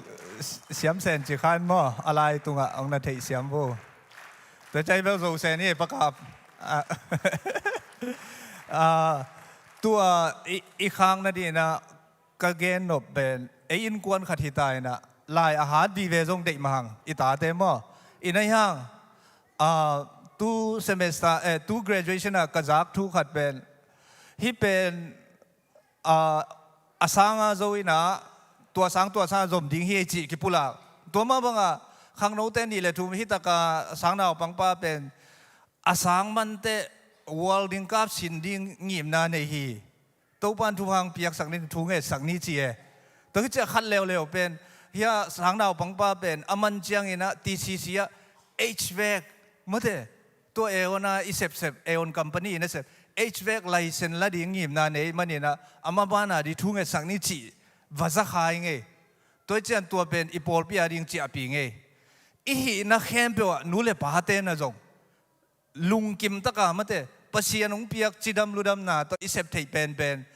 siam sen ci khan maw, a lai tungah hong na theih siam vo. Tua cai bel zo sen hi pakap. Ah, ah, tua i, i khang nadinah ka gen nop pen, ei innkuan khat hi ta inah, lai a hat vive zong deih mahang, i tate maw. I na hang, ah, tu semester, eh, tu graduation ah ka zak thu khat pen, hih pen, ah, a sanga zo inah, tua sang, tua sang zom ding hi ei cih kipulak. Tua mah bangah, khangnote nih le thum hi taka sangnaupangpa pen, a sang manteh world ding kap sin ding ngimna nei hi. Topan thupha hong piaksak ni, thu ngetsak ni ci e. Tua hi ciah khat leuleu pen, hia sangnaupangpa pen, a man cianginah T C C ah H vac, mate, tua Aeon a i sepsep, Aeon company i na sep, H vac license la ding ngimna nei maninah, a ma bana ding thu ngetsak ni cih, va za khai ngei. Tua hi cian tua pen, i pawlpi a ding ciahpi ngei. I hihna khempeuh ah, nu le pate na zong lungkim taka mate, Pasian hong piak cidam ludamna tawh i sep theih penpen,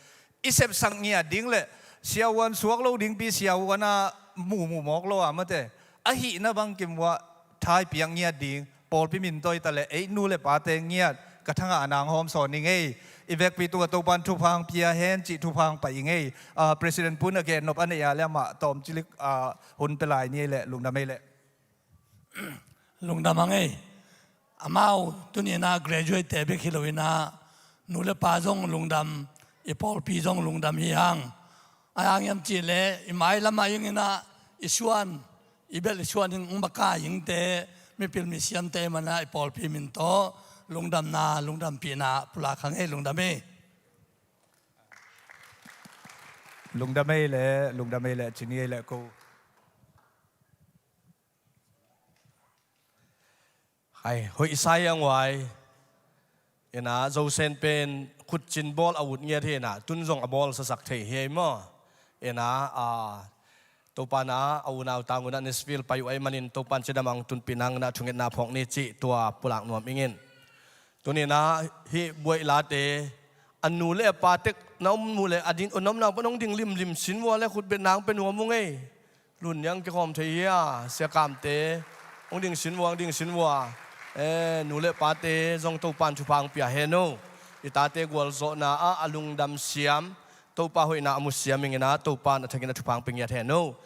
i sepsak ngiat ding le siavuan suak lo dingpi siavuan a muhmuh mawk lo a mate, a hihna bangkim uah thai piak ngiat ding, pawlpi min tawh hi ta le ei nu le pate ngiat ka thangah a nang hawm sawn ning ei. I vekpi tungah Topan thupha hong pia hen cih thupha hong pai ing ei. Ah, President Pu in a gen nop a neih a le amah tawm cilik, ah, hun pe lai ni ei le lungdam ei le. Lungdam hang ei. Amau tuninah graduate te bek hi loinah, nu le pa zong lungdam, i pawlpi zong lungdam hi hang. A hang hiam cihleh i mailamah inginah i suan, i belh i suan in hong baka ingte, mipil misiamte manah i pawlpi min tawh lungdamna, lungdampihna pulak hang ei, lungdam ei. Lungdam ei le, lungdam ei le, cini ei le ko. Hai, hoih sa hi a nguai. Ina, Zosen pen khutcin bawl a ut ngiat hi ina, tun zong a bawl sasak thei hi ei maw. Ina, a, Topa na, a unau tang unah Nashville pai uh ahih manin Topan cidam ang tunpih nang na thungetna phawk ni cih tua pulak nuam ingin. Tuni ina, hih buaih late, a nu le a pa tek na om mu le, a ding, a nomnau pan hong ding limlim sin vua le khutbet nang pe nuam ung ei. Lun niang kikhawm thei hi a, siakamte, hong ding sin vua, hong ding sin vua. Eh, nu le pate, zong Topan thupha hong pia hen o. I tate gualzawhna ah, a lungdam siam, Topa hoihna a mu siam ingin ah, Topan a thakin a thupha hong pia ngiat hen o.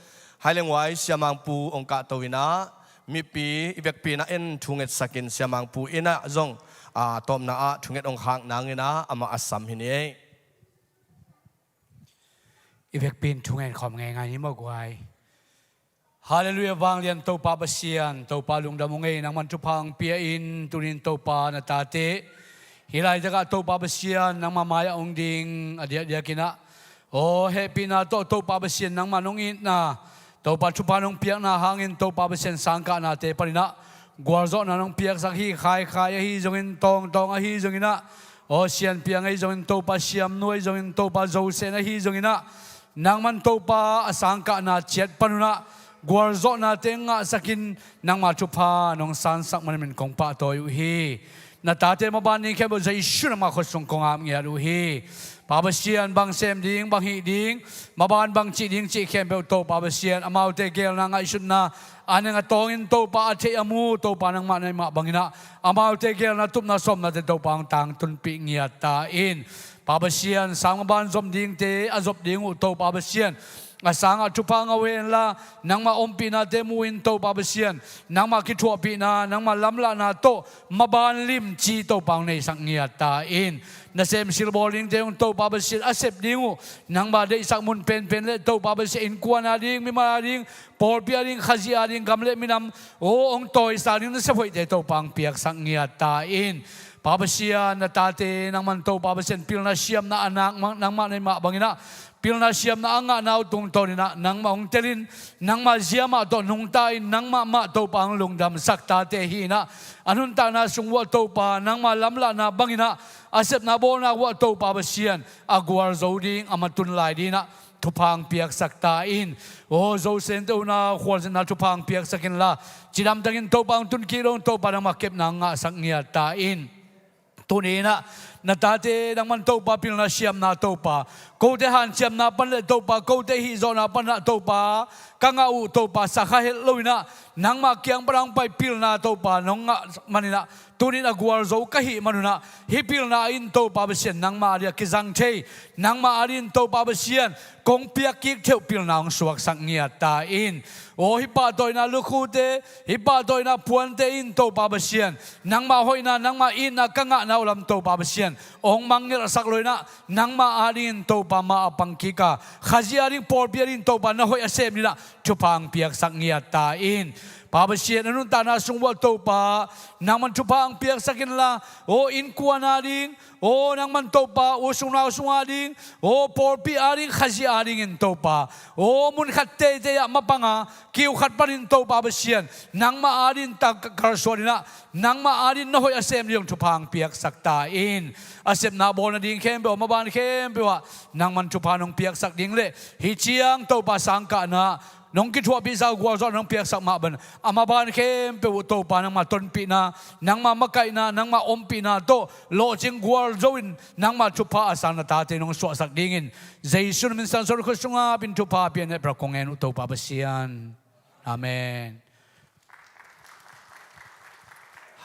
Hai leng uai, Siamangpu hong kahto in ah, mipi, i vekpi in ah en thungetsak in Siamangpu in ah zong, ah, tawpna ah, thunget hong khak nang in ah, amah a sam hi ni ei. I vekpi in thungen khawm ngeingai ni maw guai. Halleluiah, vanglian Topa Pasian, Topa lungdam ung ei, nangman thupha hong pia in, tunin Topa na tate hih laitakah Topa Pasian, nangma mai-ah hong ding, a diakdiak in ah, aw, hehpihna tawh Topa Pasian, nangman hong itna, Topa thupha nong piakna hangin Topa Pasian sangkahnate panin ah gualzawhna nong piaksak hi, Khaikhai ahi zongin, Tawngtawng ahi zongin ah, aw, Sianpiang ahi zongin, Topa Siamnu ahi zongin, Topa Zosen ahi zongin ah, nangman Topa a sangkahna ciat panun ah gualzawhnate ngahsakin nangma thupha nong sansak manin kong pahtawi uh hi. Na tate maban ding khempeuh Jesu nangmah khut sung kong ap ngiat uh hi. Pa Pasian, bang sem ding, bang hih ding, maban bang cih ding cih khempeuh Topa Pasian, amaute gelna ngaihsutna a neng a tawngin Topa a theih a mu Topa nangmah na hih mah bangin ah, amaute gelna tupna sawmnate Topa hong tangtunpih ngiat ta in. Pa Pasian, sang maban zom dingte a zop ding uh Topa Pasian, a sangah thupha ngah uh henla, nangmah ompihnate mu-in Topa Pasian, nangmah kithuahpihna, nangmah lamlahna tawh maban limci Topa hong neisak ngiat ta in. Nasem silbawl dingte hong Topa Pasian, a sep ding uh nangmah deihsak mun penpen le Topa Pasian, innkuan a ding, mimal a ding, pawlpi a ding, Khazih a ding, gam le minam aw hong tawisak ding nasep hoihte Topa hong piaksak ngiat ta in. Pa Pasian, na tate nangman Topa Pasian, pilna siamna a nak mang nangmah na hih mah bangin ah, pilna siamna a ngahna uh tungtawnin ah nangmah hong telin, nangmah zia mah tawh nungta in, nangmah mah Topa hong lungdamsak tate hi in ah, a nuntakna sung uah Topa nangmah lamlahna bangin ah, a sepna bawlna uah Topa Pasian, a gualzo ding, a matun lai ding in ah thupha hong piaksak ta in. Aw Zo Sente uh na khualzinna thupha hong piaksak inla, cidamtakin Topa hong tun kik lo in Topa nangmah kepna hong ngahsak ngiat ta in. Tuni in ah na tate nangman Topa pilna siamna Topa, kote hanciamna pan le Topa, kote hihzawhna pan ah Topa, ka ngah uh Topa sakha het lo in ah, nangmah kiang pan hong pai pilna Topa nong ngah manin ah, tuni in a gualzo ka hih man un ah, hih pilna in Topa Pasian nangmah a ding a kizang thei, nangmah a ding in Topa Pasian kong piak kik theuh pilna hong suaksak ngiat ta in. Aw hih pahtawina lukhute, hih pahtawina puante in Topa Pasian, nangmah hoihna, nangmah itna ka ngahna uh lam Topa Pasian hong mangngilhsak lo in ah, nangmah a ding in Topa mah a pang kik a, Khazih a ding, pawlpi a ding Topa na hoih a sem ding in ah thupha hong piaksak ngiat ta in. Pa Pasian, a nuntakna sung uah Topa nangman thupha hong piaksak inla, aw innkuan a ding, aw nangman Topa u sung nau sung a ding, aw pawlpi a ding, Khazih a dingin Topa, aw munkhat teitei ah mapang a, kiu khat panin Topa Pasian, nangmah a ding tak kalsuan in ah, nangmah a ding na hoih a sem ding thupha hong piaksak ta in. A sepna bawl nading khempeuh, maban khempeuh ah nangman thupha nong piaksak ding le, hih ciang Topa sangkahna nong kithuahpihsa, gualzawhna nong piaksak mah bangin a maban khempeuh uh Topa nangmah tonpihna, nangmah makaihna, nangmah ompihna tawh lawhcing gualzo in nangmah thupha a sang na tate nong suahsak dingin, Jesu na min sansuan khut sungah pin thupha pian hehpih kong ngen uh Topa Pasian. Amen.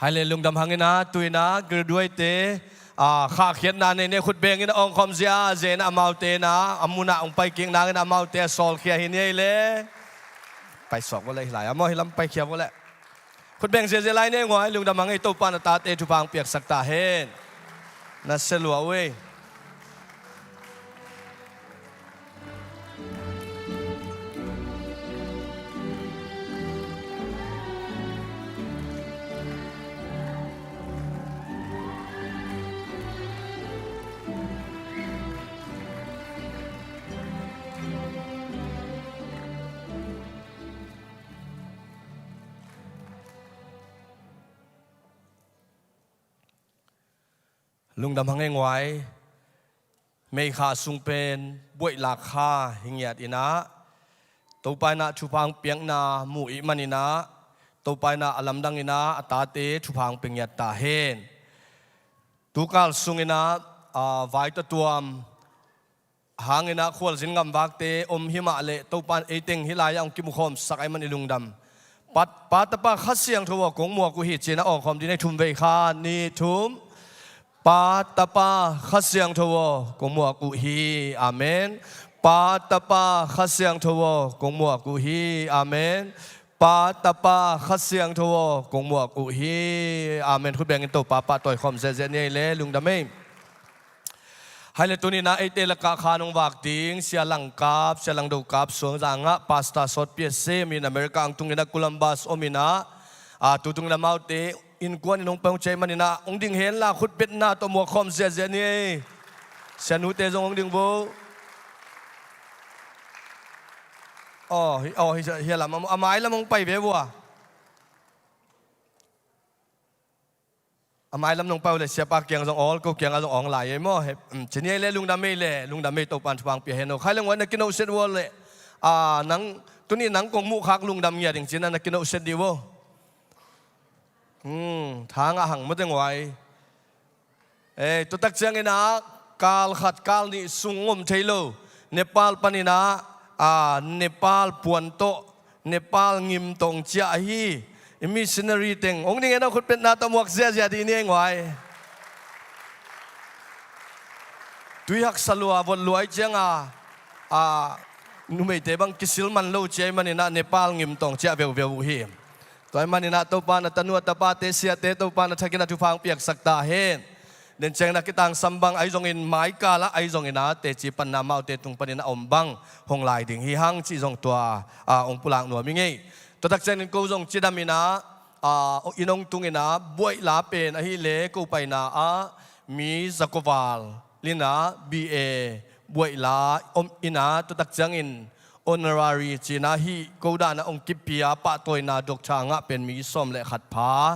Hai le lungdam hang in ah, tu in ah graduate-te, ah, khahkhiatna nei ne khut beng in ah awngkhawm zia, zia in ah amaute in ah a mun ah hong pai kik nangin ah amaute a sawlkhia hi ni ei le. Pai sawk vo le hih lai a maw, hih lam paikhia vo le. Khut beng ziazia lai ni ei nguai, lungdam hang ei, Topa na tate thupha hong piaksak ta hen. Na sia lua uh ei. Lungdam hang ei nguai. May kha sung pen buaih lak kha hi ngiat in ah, Topa in ah thupha hong piakna mu ih man in ah, Topa in ah a lamdang in ah a tate thupha hong pia ngiat ta hen. Tukal sung in ah, aa, vai tawh tuam hang in ah khualzin ngamvakte om hi mah leh, Topa in ei teng hih lai ah hong kimukhawmsak ahih man i lungdam. Pa, Pa, Tapa, Kha Siangtho aw, kong muak uh hi, ci in ah awngkhawm ding ei. Thum vei, khat, nih, thum. Pa, Tapa, Kha Siangtho aw, kong muak uh hi. Amen. Pa, Tapa, Kha Siangtho aw, kong muak uh hi. Amen. Pa, Tapa, Kha Siangtho aw, kong muak uh hi. Amen. Khut bengin Topa pahtawi khawm ziahziah ni ei le, lungdam ei. Hai le, tuni in ah eite lakah khan hong vak ding Sia Langkap, Sia Langdokap Suangzang ah pastor sawtpi a sem in, America ang tung in ah Columbus om in ah, aa, tu tung in ah amaute innkuan in hong pai hong ciah ahih man in ah, hong ding hen la, khut betna tawh muak khawm ziahziah ni ei. Sianute zong hong ding vo. Aw, hi, aw, hi, hi a lam, a mai lam hong pai ve vo a. A mai lam nong pai uh leh siapa kiang zong awl, ko kiangah zong awng lai ei maw. He, um, ci ni ei le, lungdam ei le, lungdam ei, Topa in thupha hong pia hen aw. Khai le nguai, na kinohset uh leh, aa, nang, tuni nang kong muh khak lungdam ngiat ing ci in ah na kinohset dih uh aw. Hmm, tha ngah hang maw te nguai. Ei, tutak ciangin ah kal khat kal nih sung om thei lo Nepal panin ah, a, Nepal puan tawh, Nepal ngim tawh hong ciah ahi i missionary teng hong ning en a, khutbetna tawh muak ziahziah dih ni ei nguai. Tui haksa lua, vot lua ahih ciangin ah, numeite bang kisil man lo ci ahih manin ah Nepal ngim tawh hong ciah veuveu uh hi. Tua ahih manin ah Topa in a tanu a tapate siate Topa in a thakin a thupha hong piaksak ta hen. Den ciangin a kitangsam bang ahi zongin, maikal ah ahi zongin ah teci panna amaute tung panin a om bang hong lai ding hi hang cih zong tua, a, hong pulak nuam ing ei. Tuatak ciangin ko zong cidam in ah, a, inn hong tung in ah buaih la pen ahih leh ko paina ah mi za kua val in ah B A buaih la om in ah, tuatak ciangin honorary ci in ah hih ko dan ah hong kipia pahtawina doctor ngah pen mi sawm le khat pha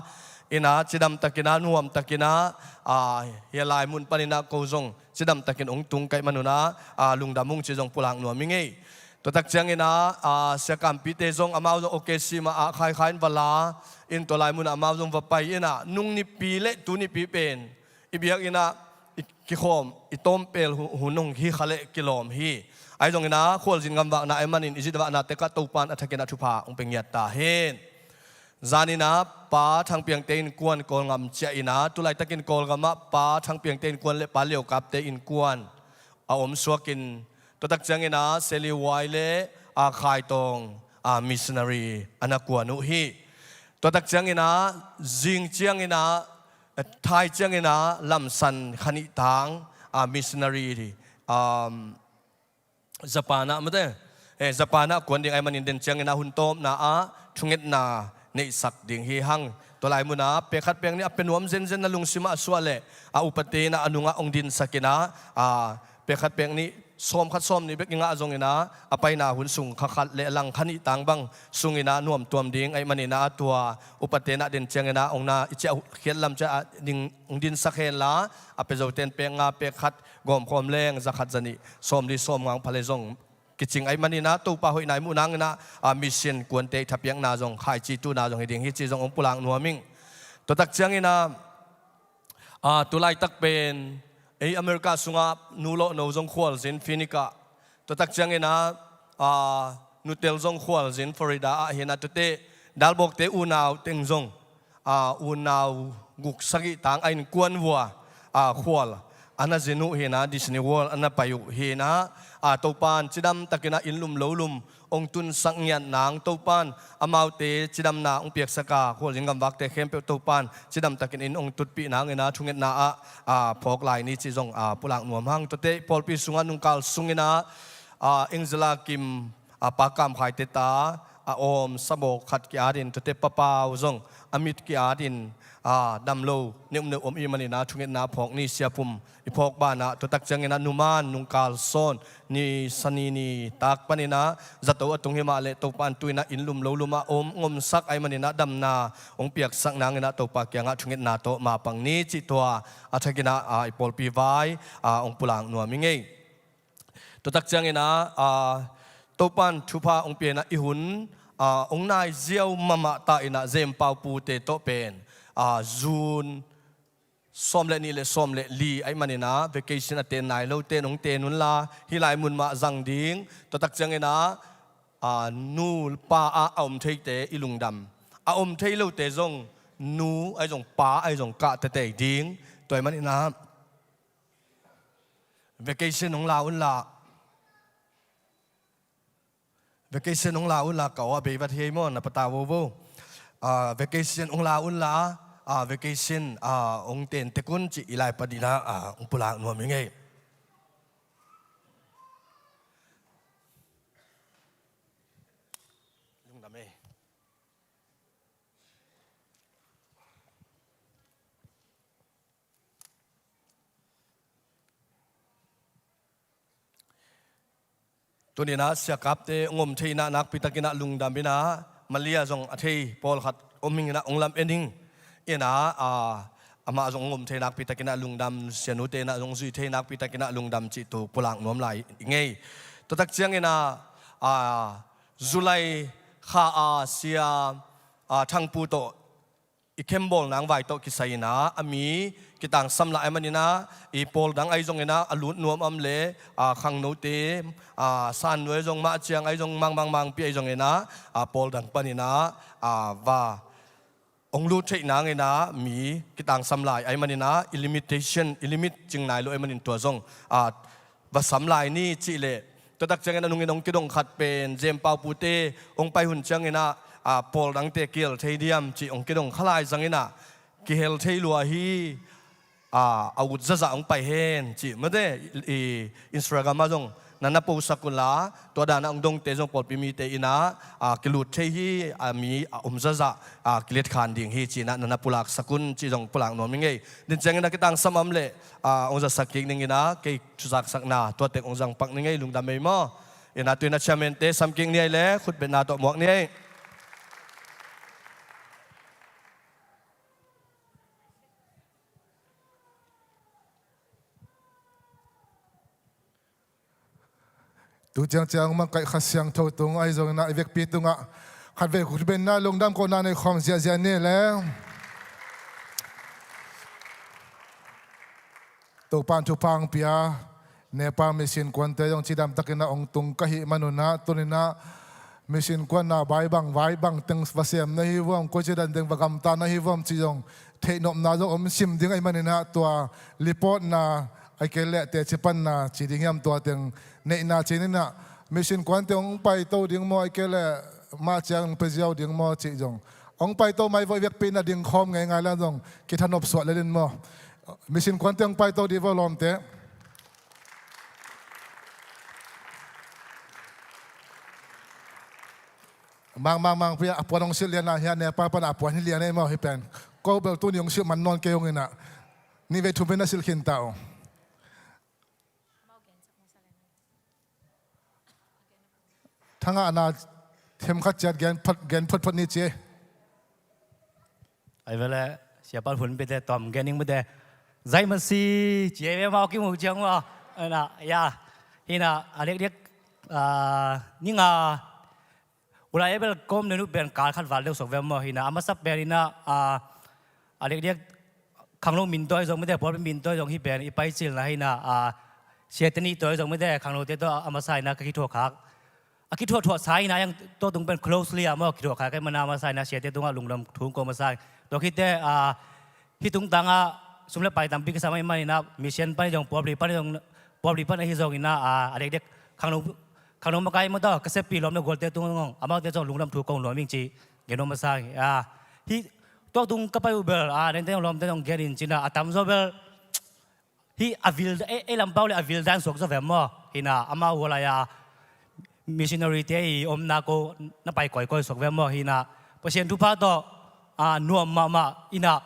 in ah cidam takin ah, nuam takin ah, a, hih lai mun panin ah ko zong cidam takin hong tung ka hih manun ah, a, lungdam ung ci zong pulak nuam ing ei. Tuatak ciangin ah, a, sia Kampite zong amau zong O K C mah ah khaikhai in va la in tua lai mun ah amau zong va pai in ah nung nipi le tu nipi pen i biakinn ah i kikhawm, i tawmpel hu-, hun hong hi kha leh kilawm hi. Ahi zongin ah khualzin gamvakna ahih manin i zitvahna tek ah Topa in a thakin a thupha hong pia ngiat ta hen. Zanin ah Pa Thang Piangte innkuan Kawlgam ciah in ah, tulaitakin Kawlgam ah Pa Thang Piangte innkuan le Pa Liau Kapte innkuan a om suakin, tuatak ciangin ah Seli Wai le, a, Khai Tawng, a, missionary a na kuan uh hi. Tuatak ciangin ah zing ciangin ah, eh, thai ciangin ah Lam San Kha Nih Tang, a, missionary, um, Japan ah mate, eh, Japan ah kuan ding ahih manin den ciangin ah hun tawpna ah thungetna neihsak ding hi hang. Tua lai mun ah pek khat pek nih a pia nuam zenzen na lungsim ah a suah leh a upate in ah a nung ah hong dinsak in ah, a, pek khat pek nih sawm khat sawm nih bek i ngah zongin ah a paina hun sung kha khat le lang kha nih tang bang sungin ah nuamtuam ding ahih manin ah tua upate in ah den ciangin ah hong na i ciah khiat lam ciah a ding hong dinsak hen la, a pia zote in pek nga, pek khat gawmkhawm leng za khat za nih, sawm li sawm nga hong pha leh zong kicing ahih manin ah Topa hoihna i muh nangin ah, a, mission kuante i thapiakna zong, khaici tuhna zong hi ding hi ci zong hong pulak nuam ing. Tuatak ciangin ah, a, tulaitak pen ei America sungah nu lawhno zong khualzin Phoenix ah, tuatak ciangin ah, a, nutel zong khualzin Florida ah hi in ah, tuate dalbawkte unau teng zong, a, unau guk sagih tang a innkuan vua, a, khual a na zin uh hi in ah, Disney World a na pai uh hi in ah, a, Topa in cidam takin ah inn lum lo lum hong tunsak ngiat nang, Topa in amaute cidamna hong piaksak a, khualzin gamvakte khempeuh Topa in cidam takin inn hong tutpih nangin ah thungetna ah, a, phawk lai ni ci zong, a, pulak nuam hang. Tuate pawlpi sungah nungkal sungin ah, a, Angela Kim, a, Pa Kam Khaite ta a awm sabawk khat ki-atin, tuate Pa Pau zong a mit ki-atin, a, damlo neuhneuh om ahih manin ah thungetna phawk ni, sia pum i phawk banah, tuatak ciangin ah numan nungkal sawn ni sani ni tak panin ah zato a tung hi mah leh Topa in tu-in ah inn lum lo lum ah om, hong omsak ahih manin ah damna hong piaksak nangin ah Topa kiangah thungetna tawh mapang ni cih tua a thakin ah, a, i pawlpi vai, a, hong pulak nuam ing ei. Tuatak ciangin ah, a, Topa in thupha hong pia in ah i hun, a, hong nai ziau mahmah ta in ah Zem Pau pute tawh pen, a, June sawm le nih le sawm le li ahih manin ah vacation a ten nai lote in hong ten unla, hih lai mun mah zang ding. Tuatak ciangin ah, a, nu pa ah a om theite i lungdam, a om thei lote zong nu ahi zong pa ahi zong kah teitei ding. Tua ahih manin ah vacation hong la unla. Vacation hong la unla, ka aw a bei vat hi ei maw, na patau vo vo. Ah, vacation hong la unla, ah, vacation, ah, hong ten tek un cih i lai panin ah, ah, hong pulak nuam ing ei. Lungdam ei. Tuni-in ah Sia Kapte hong om thei in ah nakpi takin ah lungdam in ah, Malia zong a thei pawlkhat om ing in ah hong lam en ing in ah, a, amah zong hong om thei nakpi takin ah lungdam, Sia Nute in ah zong zui thei nakpi takin ah lungdam cih thu pulak nuam lai ing ei. Tuatak ciangin ah, a, July kha a Sia, a, Thangpu tawh i khembawl nang vai tawh kisai in ah a mi kitangsam lai ahih manin ah, i pawl dang ahi zongin ah, a lut nuam om le, a, khangnote, a, san nuai zong mah ciang ahi zong mang, mang, mangpi ahi zongin ah, a, pawl dang panin ah, a, va hong lut theih nangin ah, mi kitangsam lai ahih manin ah, i limitation, i limit cing nai lo ahih manin tua zong, a, va sam lai ni cih leh, tua tak ciangin a nungin hong kidong khat pen, Jem Pau Pute hong pai hun ciangin ah, a, pawl dangte kihel thei diam cih hong kidong kha lai zangin ah, kihel thei lua hi, a, a ut zaza hong pai hen cih mate, i Instagram ah zong na na post sak un la, tua dan ah hong dongte zong pawlpi mite in ah, a, kilut thei hi, a, mi a om zaza, a, kilet khan ding hi ci-in ah na na pulak sak un cih zong pulak nuam ing ei. Tua ciangin ah kitangsam om leh, a, hong zasak kik ning in ah, kei thuzaksakna tua tek hong zang pak ning ei, lungdam ei maw. In ah tu-in ah chairman-te sam kik ni ei le, khutbetna tawh muak ni ei. Tu ciangciang mangkaih Kha Siangtho tung ahi zongin ah, i vekpi tungah khatvei khutbetna lungdam kohna nei khawm ziahziah ni le. Topa'n thupha hong pia, Nepal mission kuante zong cidam takin ah hong tung ka hih manun ah, tuni-in ah mission kuan ah vai bang, vai bang teng va sem na hi vuam, koici dan teng va gamta na hi vuam cih zong theihnopna zong om sim ding ahih manin ah, tua report-na ahih kei leh teci panna ci ding hiam, tua teng neihna ci-in ah, mission kuante hong paito ding maw, ahih kei leh mah ciang pia ziau ding maw cih zong, hong paito mai vua, i vekpi-in ah ding khawm ngeingai leng zong kithanop suah lel in maw. Mission kuante hong paito dih vua lawmte. Mang, mang, mangpi a puan hong silh lian ah, hia Nepal pan a puan hi lian ei maw, hih pen. Ko bel tuni hong silh man nawn kei hong in ah. Nih vei thum vei na silh khin ta uh. Thangahna themkhat ciat gen phot, gen photphot ni ci ei. Ai vele, siapa hun pite tom gen ning mute. Zai masi, ci ei ve mau kimu ciang maw. Ana, ya. Hi-in ah, a diakdiak, a, ni nga, Ulai bel kom nenu pen kal khat val deuh suak ve maw, hi-in ah, a masa pen in ah, a, a diakdiak khangno min tawh zong mite, pawlpi min tawh zong hih pen i paicilna hi-in ah, a, siate nih tawh zong mite, khangnote tawh a masa in ah ka kithuahkhak. A kithuahthuahsa in ah, a yang tua tung pen closely a maw, kithuahkhak ahih manin a masa in ah, siate tungah lungdam thu ko masa. Tua khit teh, a, hih tungtangah sum le pai tampi kisam ahih manin ah, mission pan zong, pawlpi pan zong, pawlpi pan ahi zongin ah, a, a diakdiak khangno, khangno makai mah tawh ka seppi lawm le gualte tung zong, amaute zong lungdam thu kong nuam ing ci gen nuam masa ing. A, hih tuak tung ka pai uh bel, a, dente zong lawmte zong gen in ci-in ah, a tamzaw bel hih a vil, ei, ei lam pau le a vil dan suak zaw ve maw. Hi-in ah, amau hua lai-a missionary-te i omna ko na pai kawikawi suak ve maw. Hi-in ah, Pasian thupha tawh, a, nuam mahmah in ah,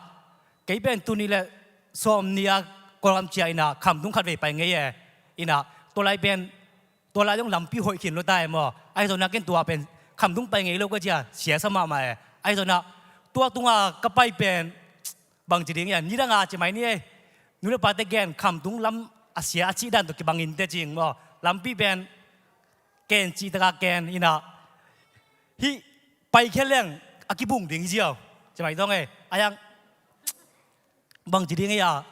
kei pen tuni le sawm ni-a Kawlgam ciah in ah, khamtung khatvei pai ngei e. Hi-in ah, tua lai pen, tua lai zong lampi hoih khin lo ta e maw. Ahi zongin ah ken tua pen khamtung pai ngei lo ka ci-a siasa mahmah e. Ahi zongin ah tua tungah ka pai pen bangci ding hiam, nidang a ci mai ni e. Nu le pate gen khamtung lam a sia a cih dan tawh kibang inteh ci ing maw. Lampi pen ken cih takah ken in ah, hih paikhia leng a kibung ding hi ziau ci mai dong e. A yang bangci ding hi a,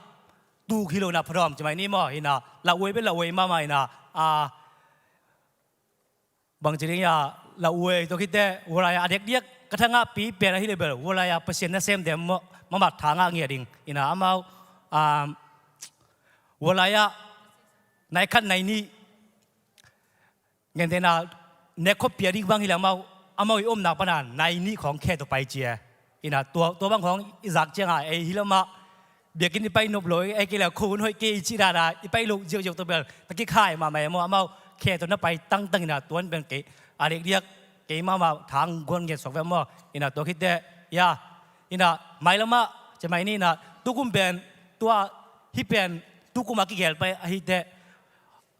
tuk hi lo in ah phadawm ci mai ni maw. Hi-in ah, lauhuai pen lauhuai mahmah in ah, a, bangci ding hi a, lauhuai, tua khit teh hua lai-a a diakdiak ka thangahpi pen ahih leh bel, hua lai-a Pasian nasemte mah, mahmah tha ngah ngiat ding. Hi-in ah, amau, a, hua lai-a nai khat nai nih, gentehna, nekkhop pia ding bang hi leh amau, amau i omna pan a nai nih khawng khe tawh pai ci e. Hi-in ah, tua, tua bang khawng i zak ciangah, ei hi lamah biakinn i pai nop lo, ei kei leh khuahun hoih kei i cih dan a i pai loh ziauziau tawh bel na kikhai mahmah e maw. Amau khe tawh na pai tangtang in ah, tua in pen kei a diakdiak kei mahmah tha hong guan ngiat suak ve maw. Hi-in ah, tua khit teh, ya, hi-in ah, mailamah ci mai ni. Hi-in ah, tukum pen tua, hih pen tukum a kigel pai ahih teh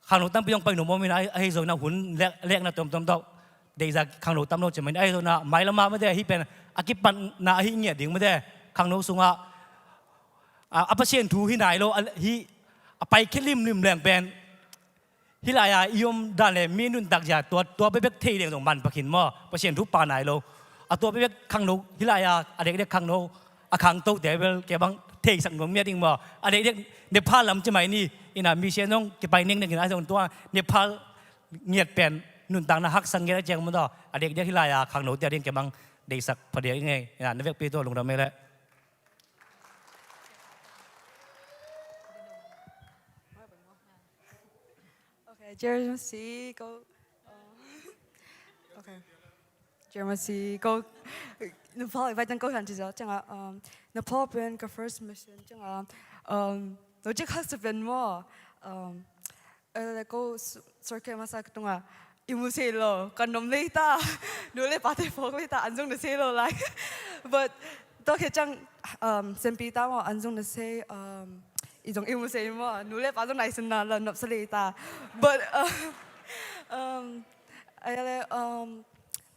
khangno tampi zong pai nuam om in ah, ahi zongin ah hun lek, lekna tuamtuam tawh deihzah khangno tam lo ci mai ni. Ahi zongin ah mailamah mate, hih pen a kipatna ahi ngiat ding mate, khangno sungah, a, a Pasian thu hi nai lo, a, hih a paikhia limlim leng pen hih lai-a i om dan le mi nuntak zia tua, tua bekbek thei leng zong manpha khin maw. Pasian thu pha nai lo. A tua bekbek khangno, hih lai-a a diakdiak khangno a khangtote bel kei bang theisak nuam ngiat ding maw. A dekdek Nepal lam ci mai ni. Ina mission zong kipai nengnek ina zong tua Nepal ngiat pen nuntakna haksa ngiat a ciang maw. A dekdek hih lai-a khangnote a ding kemang deihsak phadiak i ngei. Ina na vekpi tua lungdam mei leh. Okay, Jeremy C, go. Okay. Jeremy C, go. Nepal, invite ko han tisa. Changa, um, Nepal pen ka first mission changa, um, no chik hak sa pen mo. Um, ele ko circuit masa tunga imu sei lo, kan nom lei ta. No le pa te phok lei ta, an zong na sei lo lai. But tua khit ciang, um, Saint Peter maw, an zong na sei, um, i zong i mu sei maw, nu le pa zong nai sin na la nop sa lei ta. But, uh, um, ai le, um,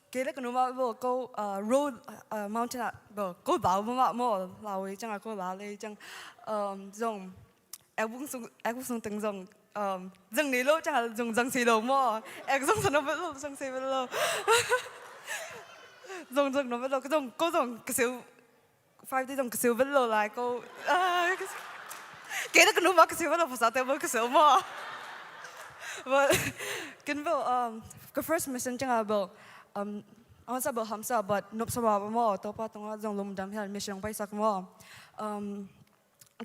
kei le ka nu mah bo ko, uh, road, uh, mountain ah bo ko bau mah maw, lau ei ciang a ko lau lei ciang, um, zong ekbuk sung, ekbuk sung teng zong, um, zang nei lo ciang a zong zang sei lo maw. Ek zong sa na vet lo, zang sei vet lo. Zong zang na vet lo, ka zong, ko zong ka siu, five day zong ka siu vet lo lai ko. Ah, ka siu. Kei na ka nu mah ka siu vet lo, pasal te mah ka siu maw. But, ken bo, um, ka first mission ciang a bo, um, ang sa bo hamsa, but nop sa ba maw, Topa tungah zong lungdam hian mission paisak maw. Um,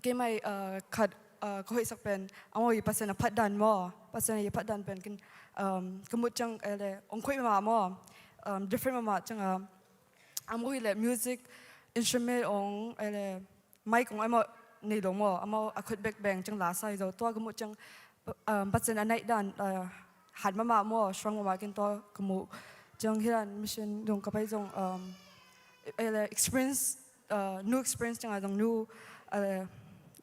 Keimah, uh, khat, uh, ka hoihsak pen, amau i Pasian a phatdan maw? Pasian i phatdan pen kin, um, ka mut ciang, ele, ong khoih mama maw? Um, different mama ciang a, amau i le music instrument ong, ele, mic ong amau nei lo maw? Amau a khut bek beng ciang la sai zo. Tua ka mut ciang, um, Pasian a naih dan, uh, hat mama maw? Strong mama kin tua ka mut ciang hian mission zong ka pai zong, um, ele, experience uh, new experience ciang a zong new, uh,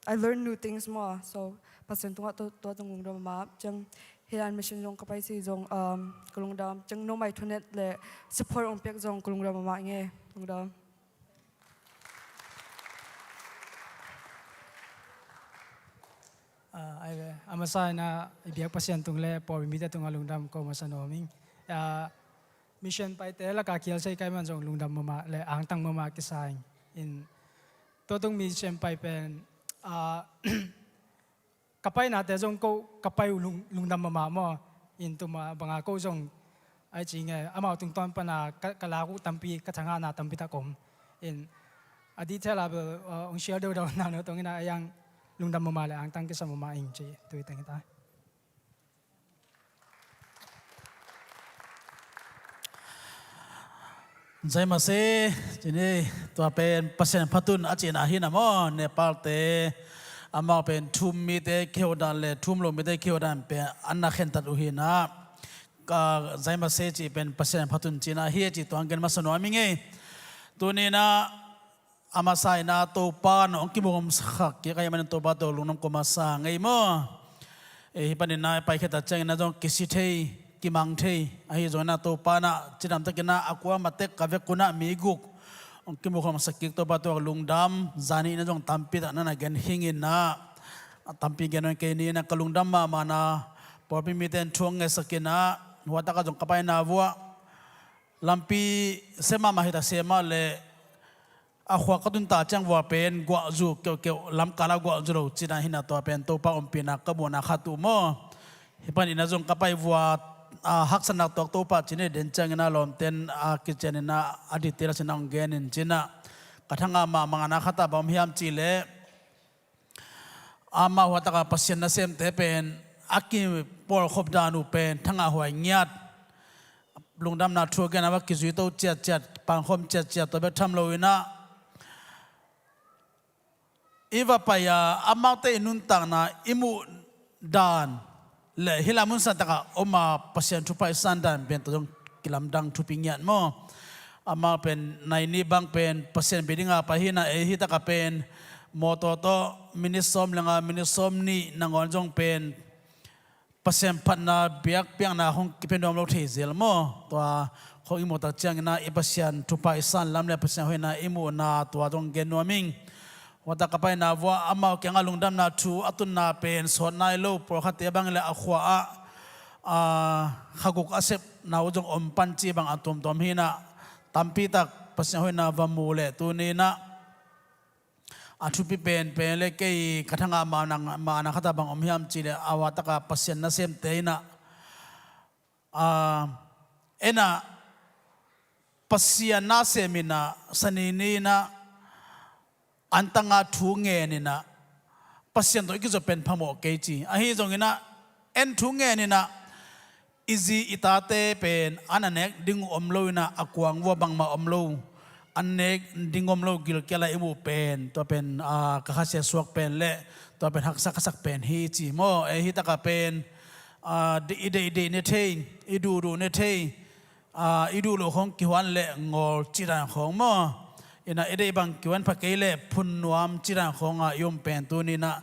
I learn new things maw. So Pasian tungah tua, tua zong lungdam mama ciang hian mission zong ka pai si zong, um, ka lungdam ciang no mai thunet le support ong piak zong ka lungdam mama nge. Lungdam. Ah, ai ve, a masa ina i biak Pasian tung le pawlpi mite tungah lungdam ko masa nuam ing. Ah, mission paite laka kial sei kai man zong lungdam mama le angtang mama kisa ing. In tua tung mission pai pen, ah, ka painate zong ko ka pai uh lung, lungdam mama maw. In tuma banga ko zong ai ci nge, amau tungtawn pana ka, ka lak uh tampi, ka thangahna tampi tak om. In a detail a bel, uh, ong share deuhdeuh na no tong ina a yang lungdam mama le angtang kisa mama ing ci tui teng ta. Zai mase, cini tua pen Pasian phatun a cina hi na maw, Nepal te amau pen thum mite kihodan le thum lo mite kihodan pen an na khentat uh hi na. Ka zai mase ci pen Pasian phatun cina hi ci tuang gen masa nuam i ngei. Tuni na a masa ina Topa na ong kimuhom sak kik ahi manin Topa to lungdam ko masa ngei maw. E, hi panin na pai kheta ciangin na zong kisi thei, kimang thei ahi zong na Topa na cidam takin na a kua matek ka vek kuna mi guk ong kimuhom sak kik Topa to lungdam. Zani na zong tampi tak na na gen hingin na tampi gen on kei ni na ka lungdam mama na pawlpi miten thuang ngai sakin na hua taka zong ka pai na vua lampi sema ma hita sema le a khua ka tun ta ciang vua pen guahzu keuhkeuh lamkala guahzu lo cina hi na tua pen Topa ompina ka muhna khat uh maw. Hi pan ina zong ka pai vua a haksanak tuak Topa cina den ciangina lawmten a kicianina a detail a sina ong genin cina ka thanga mah mangana khat a bawm hiam ci le Amau hua taka Pasian nasemte pen a kipawlkhop dan uh pen thangah huai ngiat. Lungdamna thu a gen a va kizui to ciatciat, pangkhawm ciatciat, tua bek tham lo inah i va pai a, amaute i nuntakna i muh dan le hih lai mun san takah om a Pasian thupha i san dan pen tua zong kilamdang thupi ngiat maw? Amau pen nai ni bang pen Pasian bia dinga pai hi na, ei hih takah pen mawtaw tawh minit sawm le nga, minit sawm nih nangawn zong pen Pasian phatna biakpiakna hong kipia nuam lo thei zel maw? Tua khong i muh tak ciangin ah i Pasian thupha i san lam le Pasian hoihna i muhna tua zong gen nuam ing. Hua tak ka paina vua amau kiangah lungdamna thu a tunna pen sawt nai lo, pawlkhatte bang le a khua ah, a, kha guk a sepna uh zong om pan ci bang a tuamtuam hi inah tampi tak Pasian hoihna va mu le tuni inah A thupi penpen le kei ka thangah mahna, mahna khat ah bang om hiam cih leh, a, a takah Pasian nasemte in ah, a, en ah Pasian nasem in ah, Sani ni in ah, antang ah thu ngen in ah, Pasian tawh i kizaw pen phamawh kei ci. Ahi zongin ah, en thu ngen in ah, i zi i tate pen an a nek ding om lo in ah, a kuang vua bangmah om lo, an nek ding om lo, gilkial ah i muh pen, tua pen, a, ka khasia suak pen le tua pen haksa ka sak pen hi ci maw. Ei, hi takah pen, a, i deihdeih ne thei, i duhduh ne thei, a, i duh loh khawng kihuan le ngawl cih dan khawng maw. In ah i deih bang kihuan pha kei le phun nuam cih dan khawng ah i om pen tuni in ah,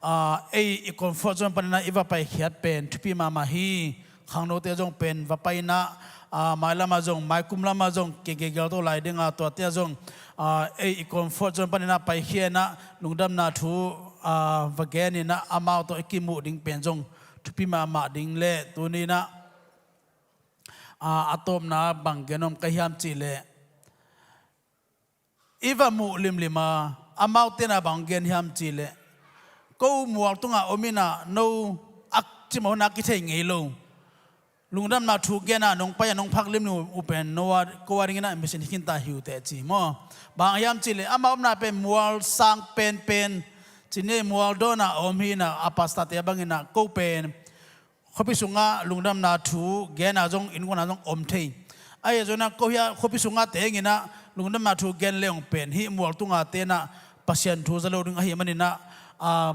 a, ei i comfort zone panin ah i va paikhiat pen thupi mahmah hi. Khangnote zong pen va pai in ah, a, mailam ah zong, maikum lam ah zong, kei gegelto lai ding a, tuate ah zong, a, ei i comfort zone panin ah paikhia in ah, lungdamna thu, a, va gen in ah, amau tawh i kimuh ding pen zong thupi mahmah ding le tuni in ah, a, a tawpna bang gen om ka hiam cih leh, i va muh limlim a, amaute in ah bang gen hiam cih leh, ko mual tungah om in ah, no a cimawhna kithei ngei lo, lungdamna thu gen ah nong pai ah nong phak limlim uh pen, no a, ko a dingin ah mission hi khin ta hi uh teh ci maw. Bang hiam cih leh, ama omna pen mual sang penpen, ci ni, mual dawn ah a om hi in ah, a pastorte bangin ah ko pen khuapi sungah lungdamna thu gen ah zong, innkuan ah zong om thei. Ahi zongin ah ko hiah khuapi sungah teng in ah lungdamna thu gen le hong pen, hih mual tungah te in ah Pasian thu za lo ding ahih manin ah, a,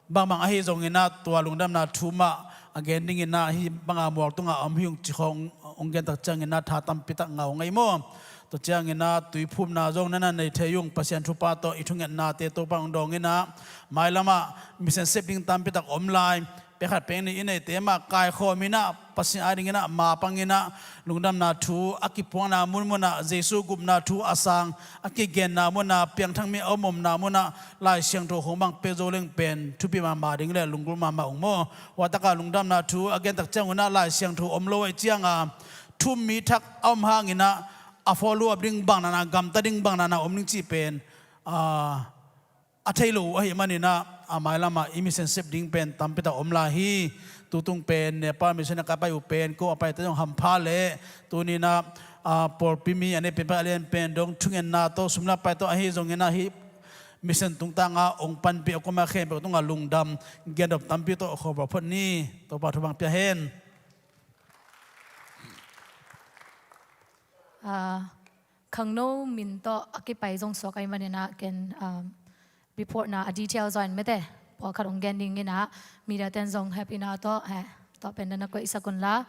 bangbang ahi zongin ah tua lungdamna thu mah a gen dingin ah hih banga mual tungah a om hi ung ci khawng hong gen tak ciangin ah tha tampi tak ngah ung ei maw. Tua ciangin ah tuiphumna zong na na nei thei ung, Pasian thupha tawh i thungetnate Topa hong dawng in ah, mailam ah mission sep ding tampi tak om lai. Pek khat pek nih i neite mah kaikhawm in ah, Pasian a dingin ah mapang in ah, lungdamna thu a kipuakna munmun ah, Jesu gupna thu a sang a kigenna mun ah, piangthak mi a om omna mun ah Lai Siangtho khawng bang pek zo leng pen thupi mahmah ding le lunggulh mahmah ung maw. Hua takah lungdamna thu a gen tak ciang un ah Lai Siangtho om lo ahih ciang a, thu um mi thak a om hangin ah, a follow up ding bang na na, gamta ding bang na na om ding cih pen, a, a thei lo uh ahih manin ah, a, mailam ah i mission sep ding pen tampi tak om lai hi. Tutung pen Nepal mission a ka pai uh pen, ko a paite zong hampha leh, tuni in ah, a, pawlpi mi a nei pen, pai a lian pen dong thungetna tawh, sum le pai tawh ahi zongin ah, hih mission tungtang ah hong panpih a kuamah khempeuh tungah lungdam, gendop tampi tawh khuavak phot ni. Topa thu bang pia hen. A, Khangno Min tawh a kipai zong suak ahih manin ah ken, um, reportna a detail zaw in mete pawlkhat hong gen ding in ah, media ten zong hehpihna tawh, eh, tua pen na na koihsak un la.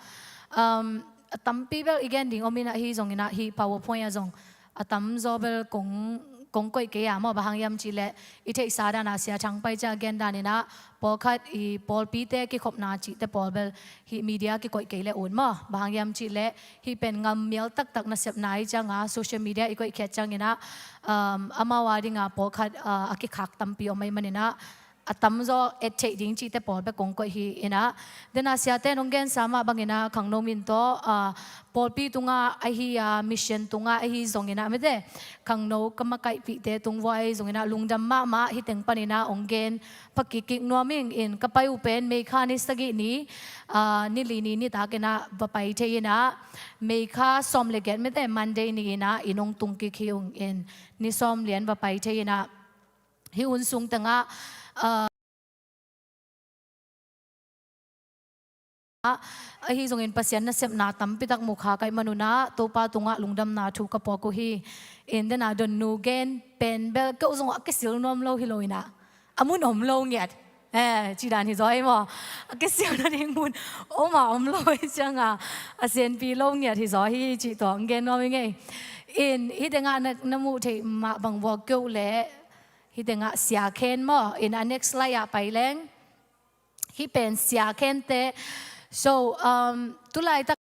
Um, a tampi bel i gen ding om in ah, ahi zongin ah hih PowerPoint ah zong a tamzaw bel kong, kong koih kei a maw, bang hang hiam cih leh i theihsa dan a Sia Thang Pai ciang a gen dan in ah, pawlkhat i pawlpite kikhopna cihte pawl bel hih media kikoih kei le ut maw. Bang hang hiam cih leh hih pen ngammial taktak nasepna ahih ciang a, social media i koihkhiat ciangin ah, um, amau a ding a pawlkhat, uh, a kikhak tampi om ahih manin ah, a tamzaw et theih ding cihte pawl bek kong koih hi in ah. Dena siate in hong gensa mah bangin ah, Khangno Min tawh, ah, pawlpi tungah ahi a, mission tungah ahi zongin ah mete, khangno ka makaihpihte tung vua ahi zongin ah lungdam mahmah, hih teng panin ah hong gen pha kikkik nuam ing. In ka pai uh pen May kha ni sagih ni, ah, ni li ni nitak in ah va pai thei in ah, May kha sawm le giat mete Monday ni in ah inn hong tung kik hi ung. In ni sawm lian va pai thei in ah, hih hun sung tengah, ah, ahi zongin Pasian nasepna tampi tak mu kha ka hih manun ah Topa tungah lungdamna thu ka puak uh hi. In dena Donnu gen pen bel keu zong a kisil nuam lo hi lo in ah, a mun om lo ngiat, eh, cih dan hi zaw hi maw. A kisilna ding mun om a om lo hi ciang a, a sianpi lo ngiat hi zaw hi cih tawh hong gen nuam hi ngei. In hih tengah na, na muh theih mah bang vua keu leh, hih tengah Sia Khen maw. In a next slide ah pai leng. Hih pen Sia Khente. So, um, tulaitak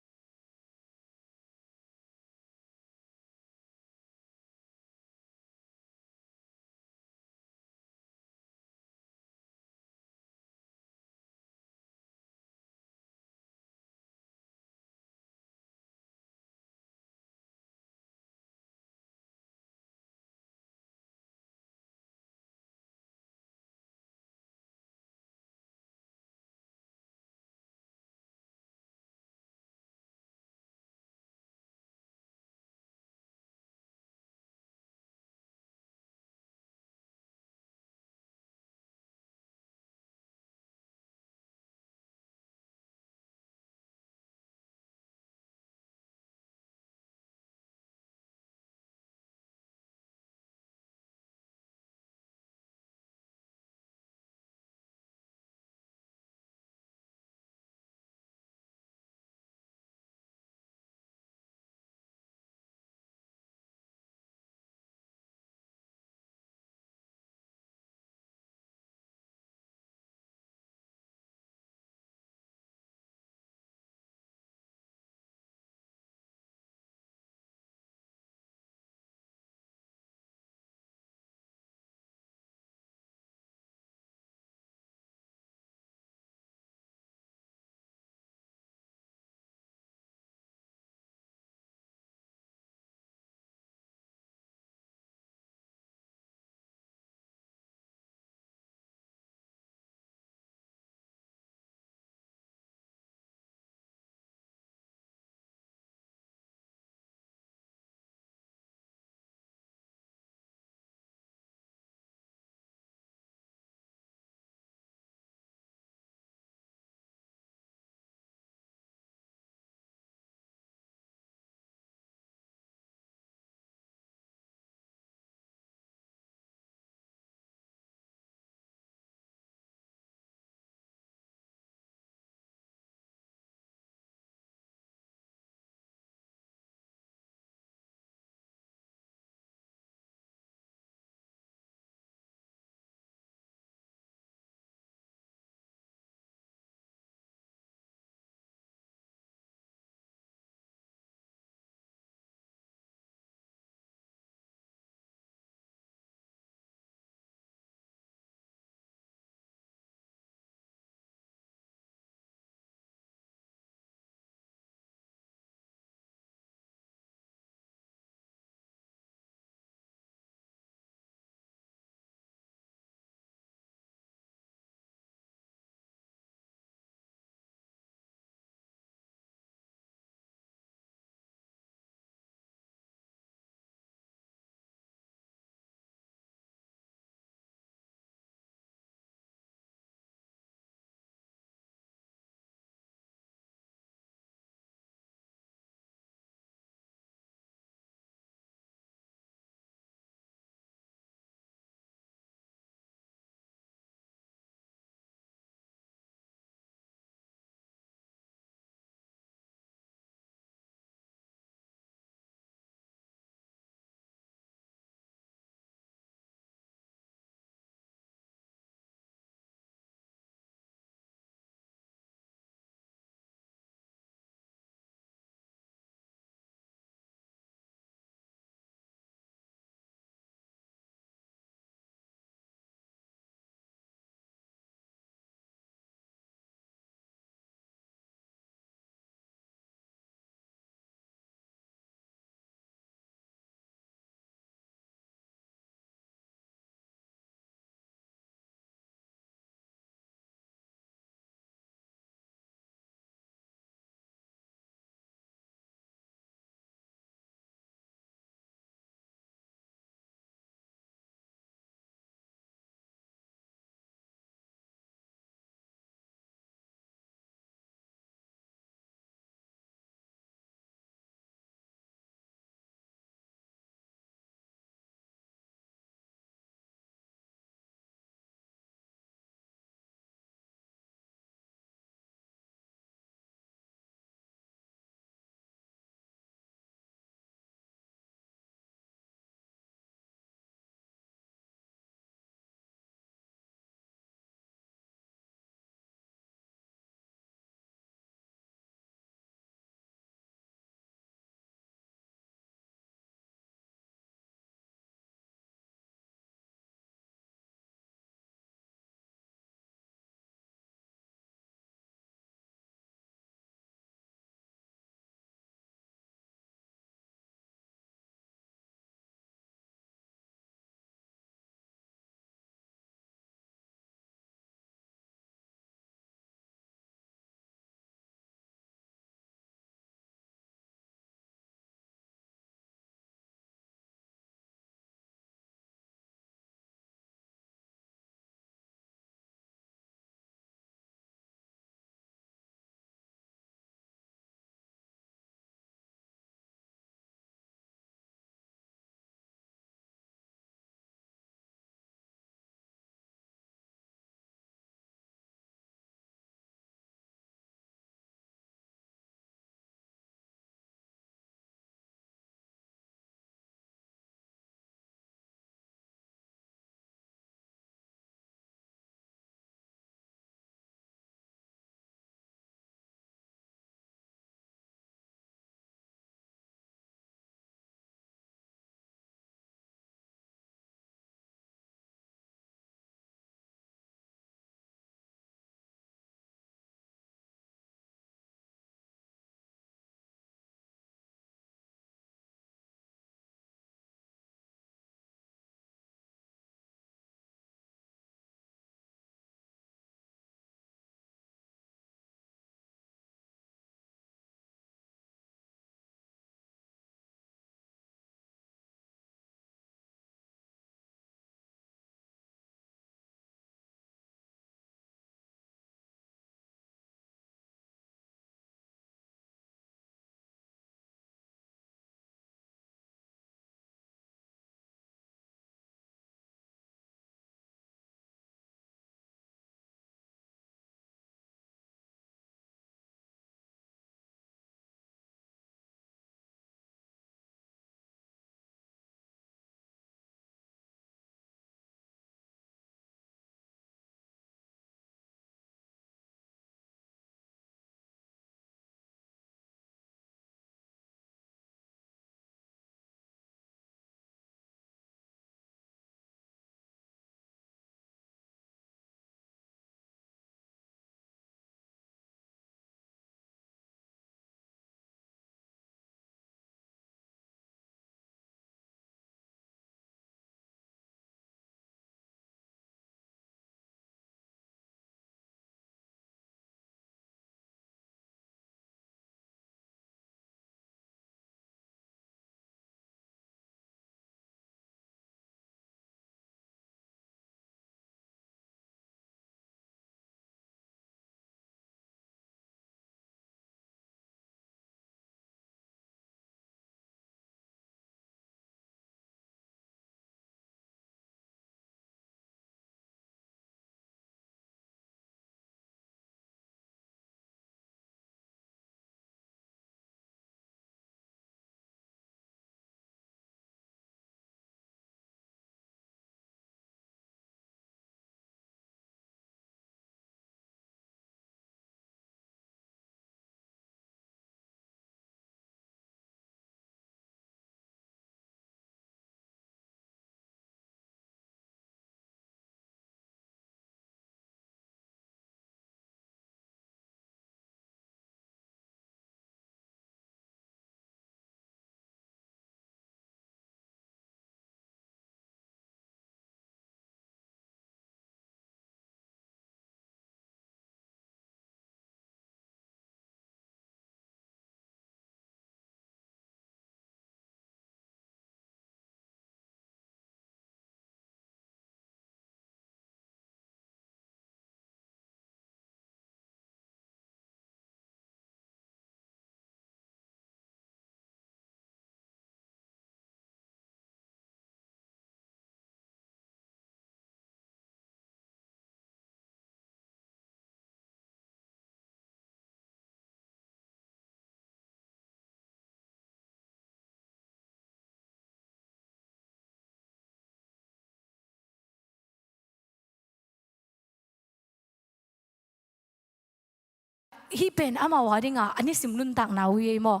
hih pen amau a dinga a nisim nuntakna uh hi ei maw.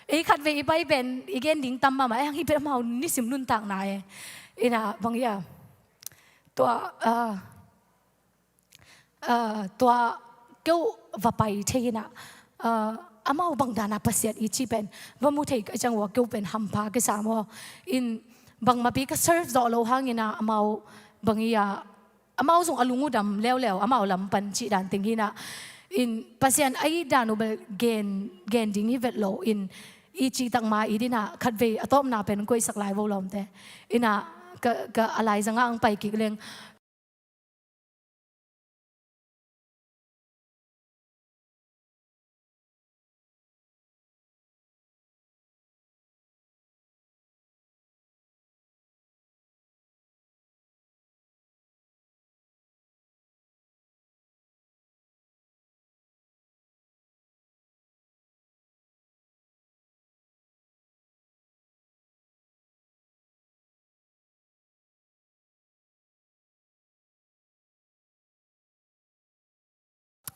Ei khatvei i pai pen i gen ding tam mahmah, eh, hih pen amau nisim nuntakna e. Ina bang ia, tua, ah, ah, tua keu va pai thei ina, ah, amau bang dana Pasian i cih pen va mu thei ka ciang ua keu pen hampha kisa maw. In bangmapi ka serve zawh lo hangina amau bang ia, amau zong a lung uh dam leuleu, amau lam pan cih dan teng hi ina. In Pasian a it dan uh bel gen, gen ding hi vet lo. In i cih tak ma i dina khatvei a tawpna pen koihsak lai vo lawmte. Ina ka, ka a laizanga ang pai kik leng.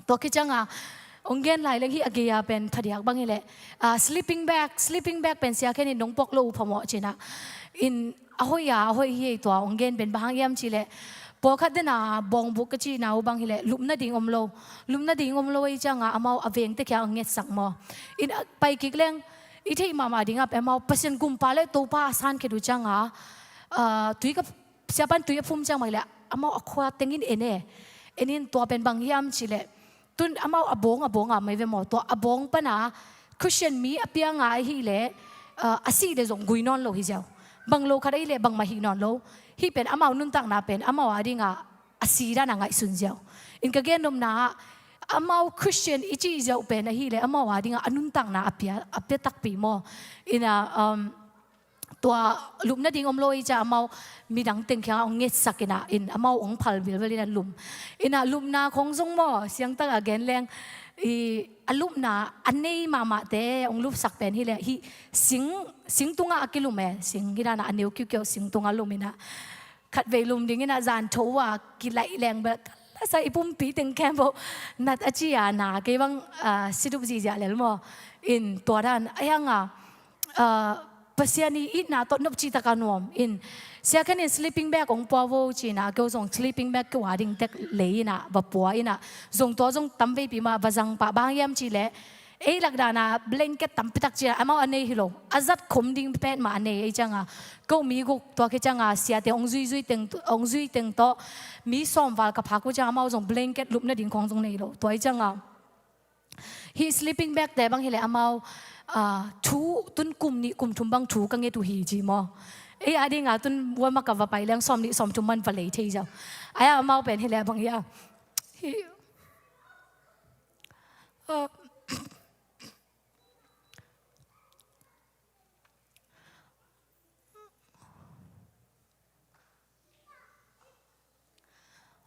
Tua khit cianga hong gen lai leng hih a gei-a pen phadiak bang hileh, ah, sleeping bag, sleeping bag pen Sia Khenin nong puak lo uh phamawh cina. In a hoih a, a hoih hi ei tua hong gen pen bang hang hiam cihleh, pawlkhat dena bawngbuk ka cihna uh bang hileh lupna ding om lo. Lupna ding om lo ei cianga amau a vengte khia a ngetsak maw. In a pai kik leng i theih mahmah dingah pen amau Pasian gumpa le Topa a sankhet uh cianga, ah, tui ka, siapan tui a phum ciang bang hileh amau a khua tengin en e. En in tua pen bang hiam cihleh, tun amau a bawng, a bawng a mai ve maw, tua a bawng pana Christian mi a pianga ahileh, ah, a sih leh zong gui nawn lo hi ziau. Bang lo khat ahileh bangmah hih nawn lo. Hih pen amau nuntakna pen amau a dinga a si dana ngaihsun ziau. In ka gennopna ah amau Christian i cih ziau pen ahileh amau a dinga a nuntakna a pia, a pia takpi maw. Ina, um, tua lupna ding om lo i ca amau midang teng khiang a hong ngetsak ina, in amau hong phal bilbel ina lum. Ina lupna khong zong maw, siangtak a gen leng, i, a lupna a nei mahmahte hong lupsak pen hileh, hih sing, sing tungah a kilum e, sing hi dana a neu kiukiau sing tungah lum ina. Khatvei lum ding ina zan tho a kilaih leng bel ka lasa i pumpi teng khempeuh nat a ci a na kei bang, ah, sidup zihziah lel maw. In tua dan a hianga, ah, Pasian i itna tawh nop cih taka nuam. In Sia Khenin sleeping bag hong pua vo cina, keu zong sleeping bag keu a ding tek lei ina va pua ina. Zong tua zong tam veipi mah va zang pah bang hiam cihleh, ei lak dana blanket tampi tak cina amau a nei hi lo. A zat khom ding pet mah a nei ei cianga. Ko mi guk tua khit cianga siate hong zui zui teng, hong zui teng tawh mi sawm val ka phak uh cianga amau zong blanket lupna ding khong zong nei lo. Tua ei cianga hih sleeping bag te bang hileh amau, ah, thu tun kum nih kum thum bang thu ka nget uh hi ci maw. Ei a dinga tun Walmart ka va pai leng sawm nih sawm thum man va lei thei ziau. Ai amau pen hileh bang hia. Hih, ah,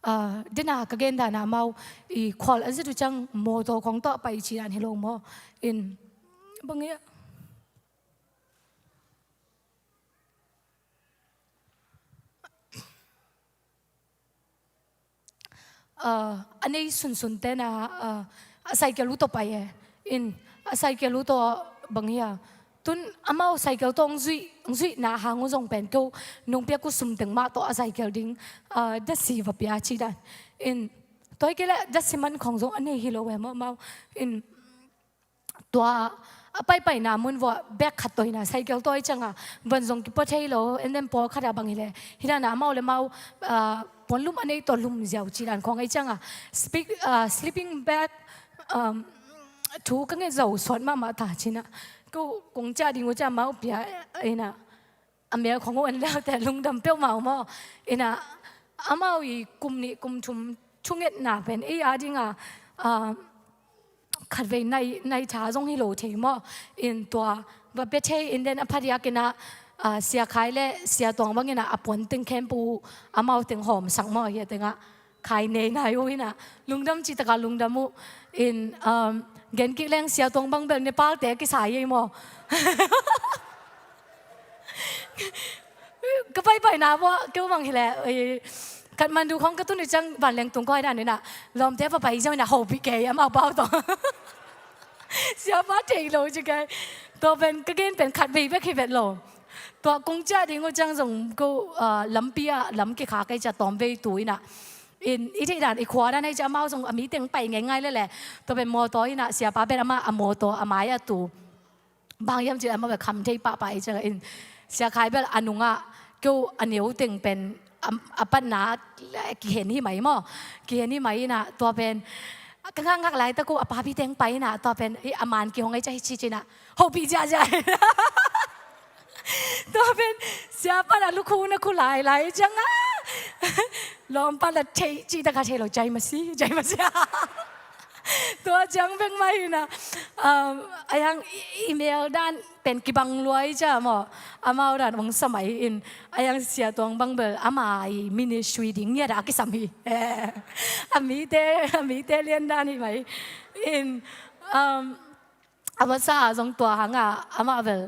ah, dena ka gen dana amau i khual a zit uh ciang mawtaw khong tawh a pai ci dan hi lo maw. In bang ia. Ah, a nei sunsun tena, ah, a cycle uh tawh pai e. In a cycle uh tawh bang hia. Tun amau cycle tawh hong zuih, hong zuihna hang uh zong pen keu nong piak uh sum teng mah tawh a cycle ding, ah, dasi va pia ci dan. In tua hi kei leh dasi man khong zong a nei hi lo e maw amau. In tua a paipaina mun vua bag khat tawh hina cycle tawh i cianga van zong kipua thei lo, and then pawlkhat a bang hileh hina na amau le amau, ah, puanlum a nei tawh lum ziau ci dan khong i cianga speak, ah, sleeping bag, um, thu ka nget zo suat mahmah ta cina. Ko kong ciah ding uh ciah amau pia ina. A mel khong uh en leute lungdam peuhmah uh maw. Ina amau i kum nih kum thum thungetna pen ei a dinga, ah, khatvei nai, nai tha zong hi lo thei maw. In tua va pia thei in den a phadiak ina, ah, Sia Khai le Sia Tuang bang ina a puan teng khempeuh amau teng hawmsak maw hi a tenga. Khai nei nai uh hina. Lungdam cih taka lungdam uh. In, um, gen kik leng Sia Tuang bang bel Nepal te kisa hi ei maw. Ka paipaina bua keu bang hileh, eh, Kathmandu khong ka tun uh ciang vanleng tung koi dan ina. Lawmte va pai ziau ina hopih kei amau pau tawh. Siapa thei lo ci kai. Tua pen ka gen pen khat vei bek hi vet lo. Tua kong ciah ding uh ciang zong ko, ah, lampi ah lam kikha kai ciah tawm vei tu inah. In i theih dan i khua dan hei ciah amau zong a mi teng pai ngeingai lele. Tua pen mawtaw inah siapa pen amah a mawtaw a mai a tu. Bang hiam cih leh amah bel kham thei pahpah i ciang in Sia Khai bel a nungah keu a neu teng pen a, a patna kihen hi mai maw? Kihen hi mai inah tua pen ka ngakngak laitak uh a papi teng pai inah tua pen i a man kihong ei ciah hi ci ci inah hopih ziahziah. Tua pen siapa na lukhu na khu lailai ciang a lawmpa la thei cih taka thei lo jai masi jai masi. Tua ciang bek mah hi inah, um, a yang i, i mel dan pen kibang luai ciah maw? Amau dan hong sa mai in a yang sia tuang bang bel ama i ministry ding ngiat a kisam hi. A mite, a mite lian dan hi mai in, um, a masa zong tua hangah amah bel,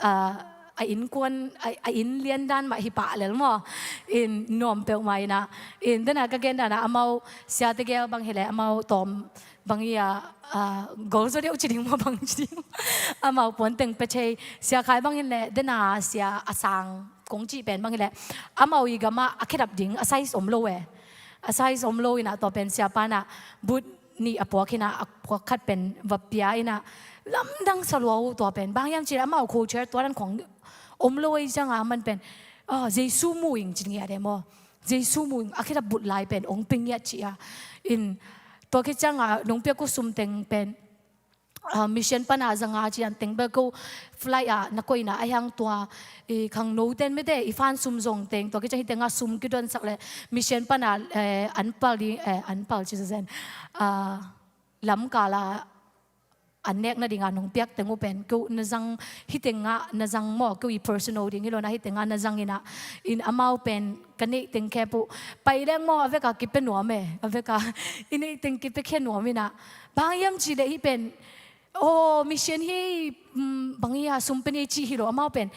ah, a innkuan, a, a inn lian dan mah hi pah lel maw? In nuam peuhmah inah in dena ka gen dana amau sia tegel bang hileh amau tawm bang ia, ah, gol zaw deuh ci ding maw bang ci ding. Amau puan teng pe thei Sia Khai bang hileh dena sia a sang kong cih pen bang hileh amau i gamah a khedap ding a size om lo e. A size om lo inah tua pen siapa inah but nih a puak inah a puak khat pen va pia inah lamdang sa lua uh tua pen bang hiam cih leh amau culture tua dan khong om lo ei cianga man pen, ah, Jesu mu ing ci ngiat e maw? Jesu mu ing a khedap but lai pen ong ping ngiat ci a. In tua khit cianga nong piak uh sum teng pen, ah, mission pana zanga ci an teng bel ko flight ah na koina a hiang tua i khangno ten mete i fan sum zong teng tua khit ciang hi tenga sum kidonsak le mission pana, eh, an pal ding, eh, an pal ci zen, ah, lamkala an nek nadinga nong piak teng uh pen keu na zang hi tenga na zang maw keu i personal ding hi lo na hi tenga na zang inah in amau pen ka neih teng khep uh pai leng maw a veka kipe nuam e a veka i neih teng kipe khia nuam inah bang hiam cih leh hi pen aw mission hi, um, bang hi a sum pe nei cih hi lo amau pen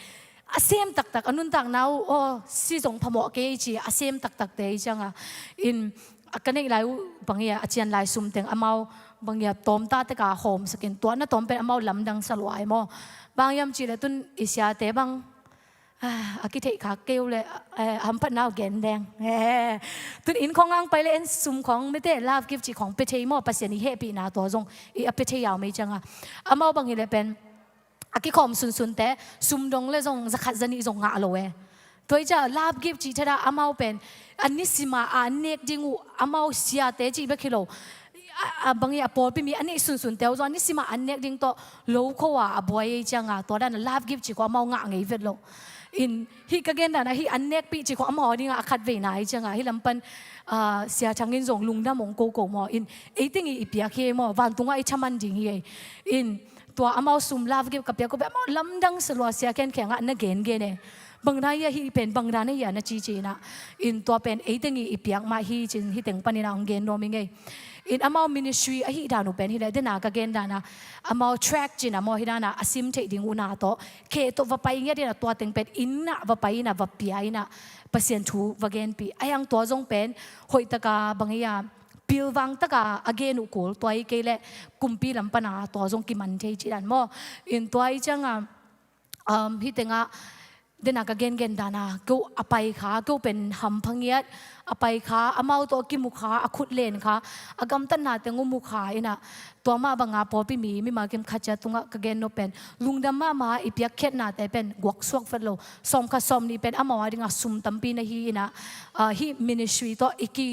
a sem taktak a nuntakna uh aw si zong phamawh kei ci a sem taktakte i cianga in a ka neih lai uh bang ia a cian lai sum teng amau bang ia tawmta teka hawmsakin tua na tawm pen amau lamdang sa luai maw? Bang hiam cih leh tun i siate bang, ah, a kitheih khak kei uh leh, eh, hamphatna uh gen deng. Eh, tun inn khong ang pai leh en sum khong mete love gift cih khong pe thei maw? Pasian i hehpihna tua zong i a pe thei au mei cianga amau bang hileh pen a kikhawm sunsunte sum dong le zong zakhat zanih zong ngah lo e. Tua i ciah love gift cih thada amau pen a nisima a an nek ding uh amau siate cih bek hi lo. A, a bang i a pawlpi mi a neih sunsunte uh zong a nisima an nek ding tawh lo kho a a buai ei cianga tua dana love gift cih kho amau ngah ngei vet lo. In hih ka gen dana hih an nekpih cih kho amau a dinga a khat veina ei cianga hih lampan, ah, sia thangin zong lungdam ong koko maw? In ei teng i i piak hi ei maw? Vantungah i thaman ding hi ei. In tua amau sum love gift ka piak uh beh amau lamdang sa lua sia ken khengah na gengen e. Bangna ia hi pen bangna na ia na cici inah. In tua pen ei teng i i piak mah hi cin hi teng panina ong gen nuam i ngei. In amau ministry ahi dan uh pen hileh dena ka gen dana amau track cina maw hi dana a sim theih ding uh na tawh khe tawh va pai ngiat inah tua teng pen innah va pai inah va pia inah Pasian thu va genpih a hiang tua zong pen hoihtaka bang ia pilvang taka a gen uh kul tua i kei leh kumpi lam pana tua zong kiman thei cih dan maw? In tua i cianga, um, hi tenga dena ka gengen dana keu a pai kha keu pen hampha ngiat a pai kha amau tawh a kimu kha a khut len kha a gamtatna teng uh mu kha inah tua mah banga pawlpi mi mimal kim khat cia tungah ka gen nop pen lungdam mahmah i piak khiatnate pen guak suak vet lo sawm khat sawm nih pen amau a dinga sum tampi na hi inah, ah, hih ministry tawh i ki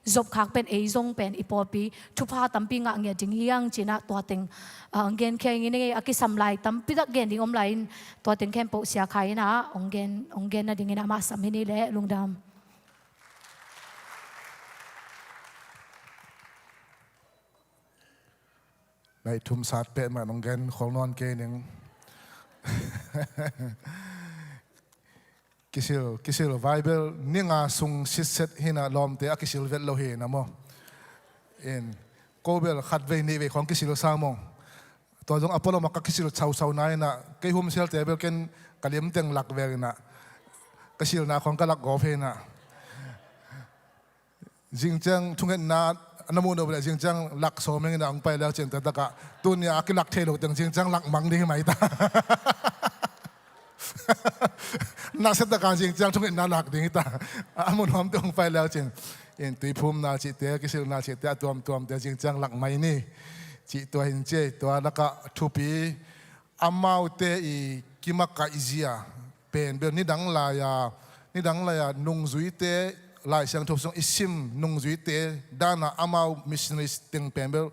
zop khak pen ei zong pen i pawlpi thupha tampi ngah ngiat ding hiang cinah tua teng, ah, ong gen khia ing i nei a kisam lai tampi tak gen ding om lai in tua teng khempeuh sia khai inah ong gen, ong gen nadingin amah sam hi ni leh lungdam. Naih thum sat peh mah nong gen khol nawn kei ning. Kisil, kisil Bible ni nga sung sitset hinah lawmte a kisil vet lo hinah maw? In ko bel khat vei nih vei khong kisil sa maw? Tua zong a pualom a ka kisil sausau na inah kei humsialte bel ken ka limteng lak veng inah ka silna khong ka lak gawp hinah. Zing ciang thungetna na muh no bel zingciang lak sawm ing ina hong pai leu cin, tua takah tuni a kilak thei lo teng zingciang lak mang ding hi mai ta. Nasia taka zingciang thungetna lak ding hi ta. A mu nuam teng hong pai leu cin, in tuiphumna cihte, kisilna cihte, a tuamtuamte zingciang lak mai ni. Cih tua hin ci ei, tua lakah thupi amaute i kimakaihzia pen bel nidang lai-a, nidang lai-a nungzuite, Lai Siangtho sung i sim nungzuite dana amau missionaries teng pen bel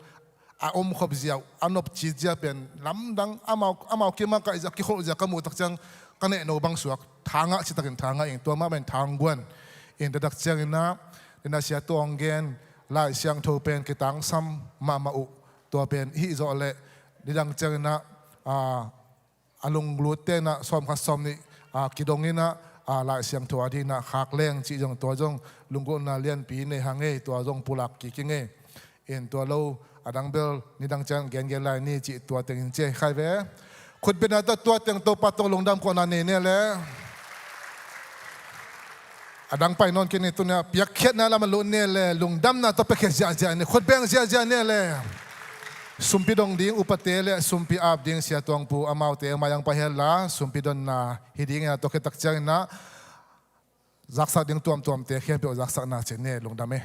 a omkhop zia uh, a nopcit zia pen lamdang, amau, amau kimakaihzia, kikholh zia ka muh tak ciang ka nehno bang suak, thangah citakin thangah ing, tua mah pen thangguan. In tua tak cianginah, nina sia tuang gen, Lai Siangtho pen kitangsam mahmah uh, tua pen i hih zawh leh nidang cianginah, a, a lunglut tenah sawmkhat sawmnih, a, kidong inah, a, Lai Siangtho a dinah khak leng cih zong, tua zong lunggulhna lianpi nei hang ei, tua zong pulak kik ing ei. In tua lo, a dang bel nidang ciang gengen lai ni cih tua teng in ci ei khai ve. Khutbetna tawh tua teng Topa tawh lungdam kohna nei ne le. A dang pai nawn kei ni, tunia piakkhiatna lamah lut ne le, lungdamna tawh piakkhiat ziahziah ni, khutbeng ziahziah ne le. Sumpi dong ding upate le sumpi ap ding Sia Tuang Pu amaute mai ang pai hen la, sumpi donna hi ding a, tua khit tak cianginah zaksak ding tuamtuamte khempeuh zaksakna ci ne, lungdam e.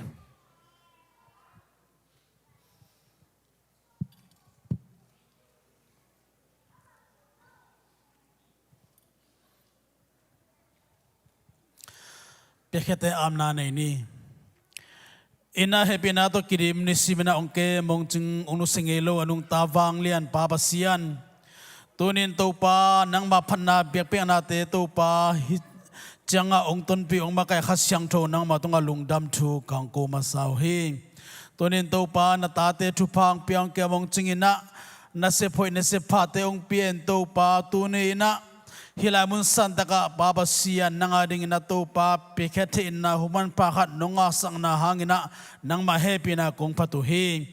Piakkhiate apna nei ni. Ina hehpihna tawh kidim nisim ina hong kem hong cing hong nusia ngei lo a nungta vanglian Pa Pasian, tunin Topa nangmah phatna biakpiaknate Topa hih ciangah hong tonpih hong makaih Kha Siangtho nangmah tungah lungdam thu kong ko masa uh hi. Tunin Topa na tate thupha hong pia hong kem hong cing inah, nasep hoih nasep phate hong pia in Topa, tuni inah hih lai mun santakah Pa Pasian nang a dingin a Topa piakhia theihna hun manpha khat nong ngahsakna hangin ah nangmah hehpihna kong phat uh hi.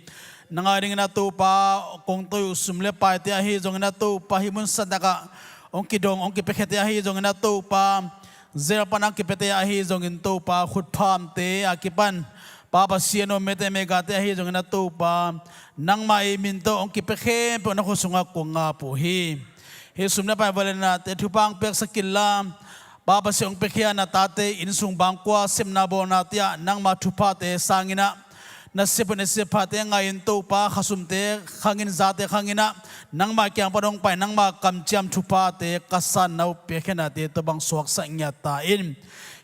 Nang a dingin a Topa kong toi uh sum le paite ahi zongin a Topa hih mun santakah hong kidong hong kipiakhiate ahi zongin a Topa, zel pan a kipiate ahi zongin Topa, khutphamte a kipan Pa Pasian aw, mete megate ahi zongin a Topa, nangmah i min tawh hong kipia khempeuh na khut sungah kong ngap uh hi. Hih sum le pai vanglianate thupha hong piaksak inla, Pa Pasian hong piakhia na tate inn sung bangkua sepna bawlnate ah nangmah thuphate sangin ah, nasep hoih nasep phate ngah in Topa, khasumte khangin, zate khangin ah, nangmah kiang pan hong pai nangmah kamciam thuphate ka sanna uh piakkhiatnate tawh bang suaksak ngiat ta in.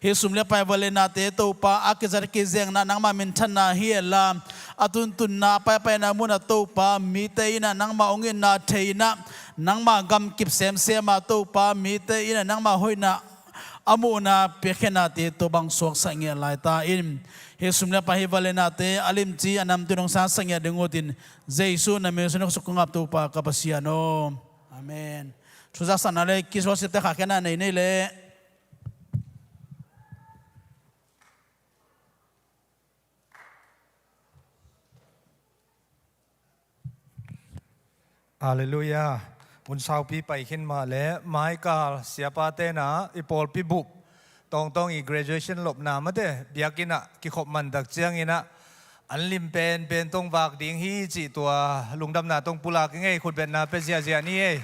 Hih sum le pai vanglianate Topa a kizat kizengna nangmah minthanna hi inla, a tuntunna a paipaina munah Topa mite in ah nangmah hong itna thei in ah, nangmah gam kip semsem ah Topa mite in ah nangmah hoihna a muhna piakkhiatnate tawh bang suaksak ngiat lai ta in. Hih sum le pai hih vanglianate a limci a namtui in hong sangsak ngiat ding utin, Jesu na min sung na khut sung kong ngap Topa ka Pasian aw. Amen. Thuzaksakna le kisuaksiate khahkhiatna nei nei leh. Halleluiah. Hun saupi pai khin mah leh, maikal siapate in ah i pawlpi bup tawngtawng i graduation lopna mate biakinn ah kikhop man tak ciangin ah, an lim penpen tawh vak ding hi cih tua lungdamna tawh pulak ing ei, khutbetna pia ziahziah ni ei.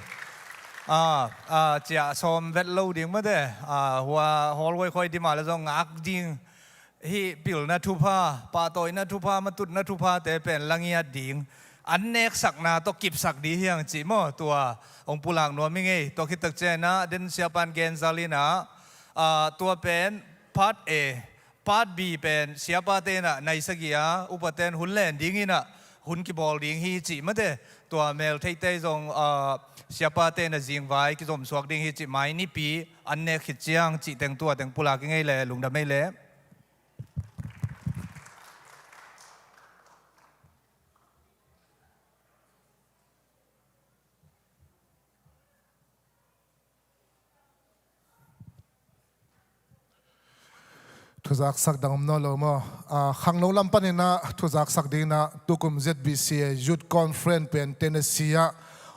A, a, ciah sawm vet lo ding mate, a, hua hall huaikhuai dim a le zong ngak ding. Hih pilna thupha, pahtawina thupha, matutna thuphate pen la ngiat ding, an neksakna tawh kipsak ding hi hang cih maw, tua hong pulak nuam ing ei. Tua khit tak ciangin ah den siapan gen zal in ah, a, tua pen part A, part B pen siapate in ah nai sagih a, upaten hun len dingin ah hun kibawl ding hi cih mate. Tua mel theite zong, a, siapate in ah zingvai kizom suak ding hi cih, mai nipi an nek khit ciang cih teng tua teng pulak ing ei le, lungdam ei le. Thuzaksak dang om nawn lo maw? A, khangno lam panin ah thuzaksak dingin ah tukum Z B C A Youth Conference pen Tennessee ah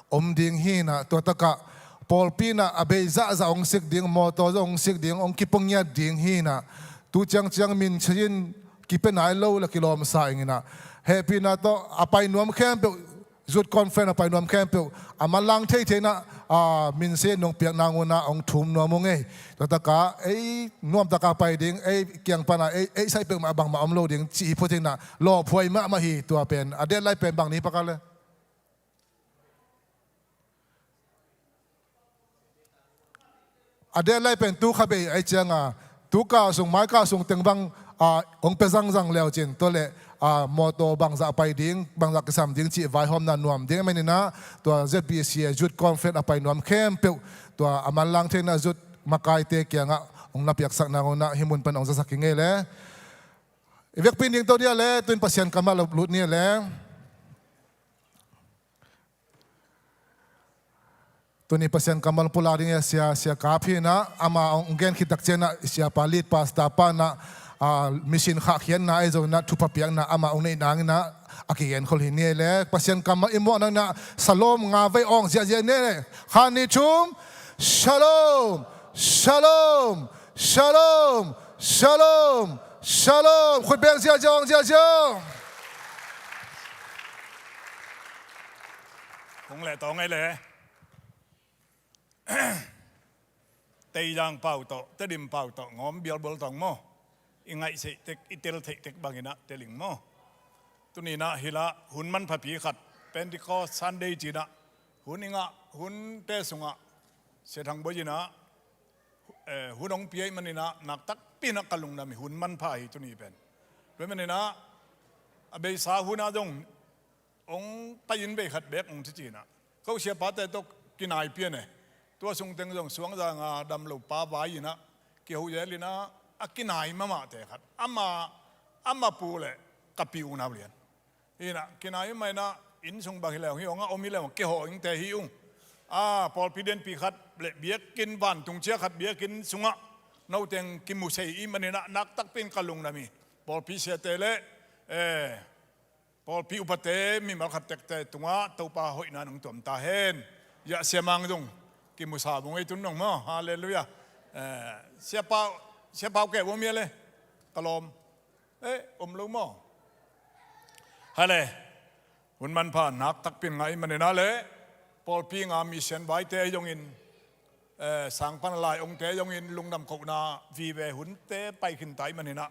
om ding hi in ah, tua takah pawlpi in ah a bei zahzah hong sik ding, mawtaw zong hong sik ding, hong kipua ngiat ding hi in ah, tu ciangciang min sayin kipia nai lo le kilawmsa ing inah, hehpihna tawh a pai nuam khempeuh, youth conference a pai nuam khempeuh a manlang theithei inah, a, minse nong piak nang unah hong thum nuam ung ei. Tua takah ei nuamtaka pai ding, ei kiang pana ei, ei saih peuhmah bangmah om lo ding cih hi phot inah lawphuai mahmah hi. Tua pen a deadline pen bang ni pakal le? A deadline pen tu kha bei ai cianga, tu kah sung, mai kah sung teng bang, a, hong pia zangzang leu cin, tua le, a, mawtaw bangzah pai ding, bangzah kisam ding cih vaihawmna nuam ding a maninah, tua Z B C a youth conference a pai nuam khempeuh, tua a manlang theihna youth makaite kiangah hong na piaksak nang unah hih mun pan hong zasak hi ngei le. I vekpi ding to dia le, tuin Pasian kamah lo lut ni le. Tuni Pasian kammal pulak ding a sia, sia kap hinah, ama hong gen khit tak cianah siapa lead pastor panah, a, mission khahkhiatna ahi zonginah thupha piakna ama hong neih nanginah a kigen khol hi ni le. Pasian kammal i muah nanginah Shalom nga vei awng ziahziah ni le. Kha ni chum. Shalom. Shalom. Shalom. Shalom. Shalom. Khut beng ziahziah awng ziahziah. Hong leh tawng ei le. Teizang pau tawh, Tedim pau tawh ngawm bialbual tawng maw? I ngaihseh tek, i tel theih tek banginah teling maw? Tuninah hilah hun manphapi khat, Pentecost Sunday cinah hun i ngah, hunte sungah Sia Thang Bawi inah, eh, hun hong pia ih maninah nak takpi inah ka lungdam hi. Hun manpha hi tuni pen. Tua ih maninah a beisa hunah zong hong pai in bei khat bek hong ci cinah, ko siapate tawh kinai pian e. Tua sungteng zong Suangzang a dam lo pa vai inah kiho zel inah a kinai mahmahte khat, ama, ama pu le ka pi unau lian hinah kinai mahmah inah, inn sung bang hi leu hi ong a om hi leu ong kihawh ingte hi ung. A, pawlpi denpi khat le biakinn vantung cia khat biakinn sungah noteng kimusei ih maninah nak takpi in ka lungdam hi. Pawlpi siate le, eh, pawlpi upate mimal khat tekte tungah Topa hoihna nong tuam ta hen. Yah, siamang zong kimusa bung ei tun nong maw? Halleluiah. Eh, siapa, siapa uh keh bawm ia le ka lawm. Eh, om lo maw? Hale. Hun manpha nak takpi in ngah ih maninah le pawlpi nga mission vaite ahi zongin, eh, sang pan lai ongte zongin lungdam kohna vive hunte pai khinta ih maninah,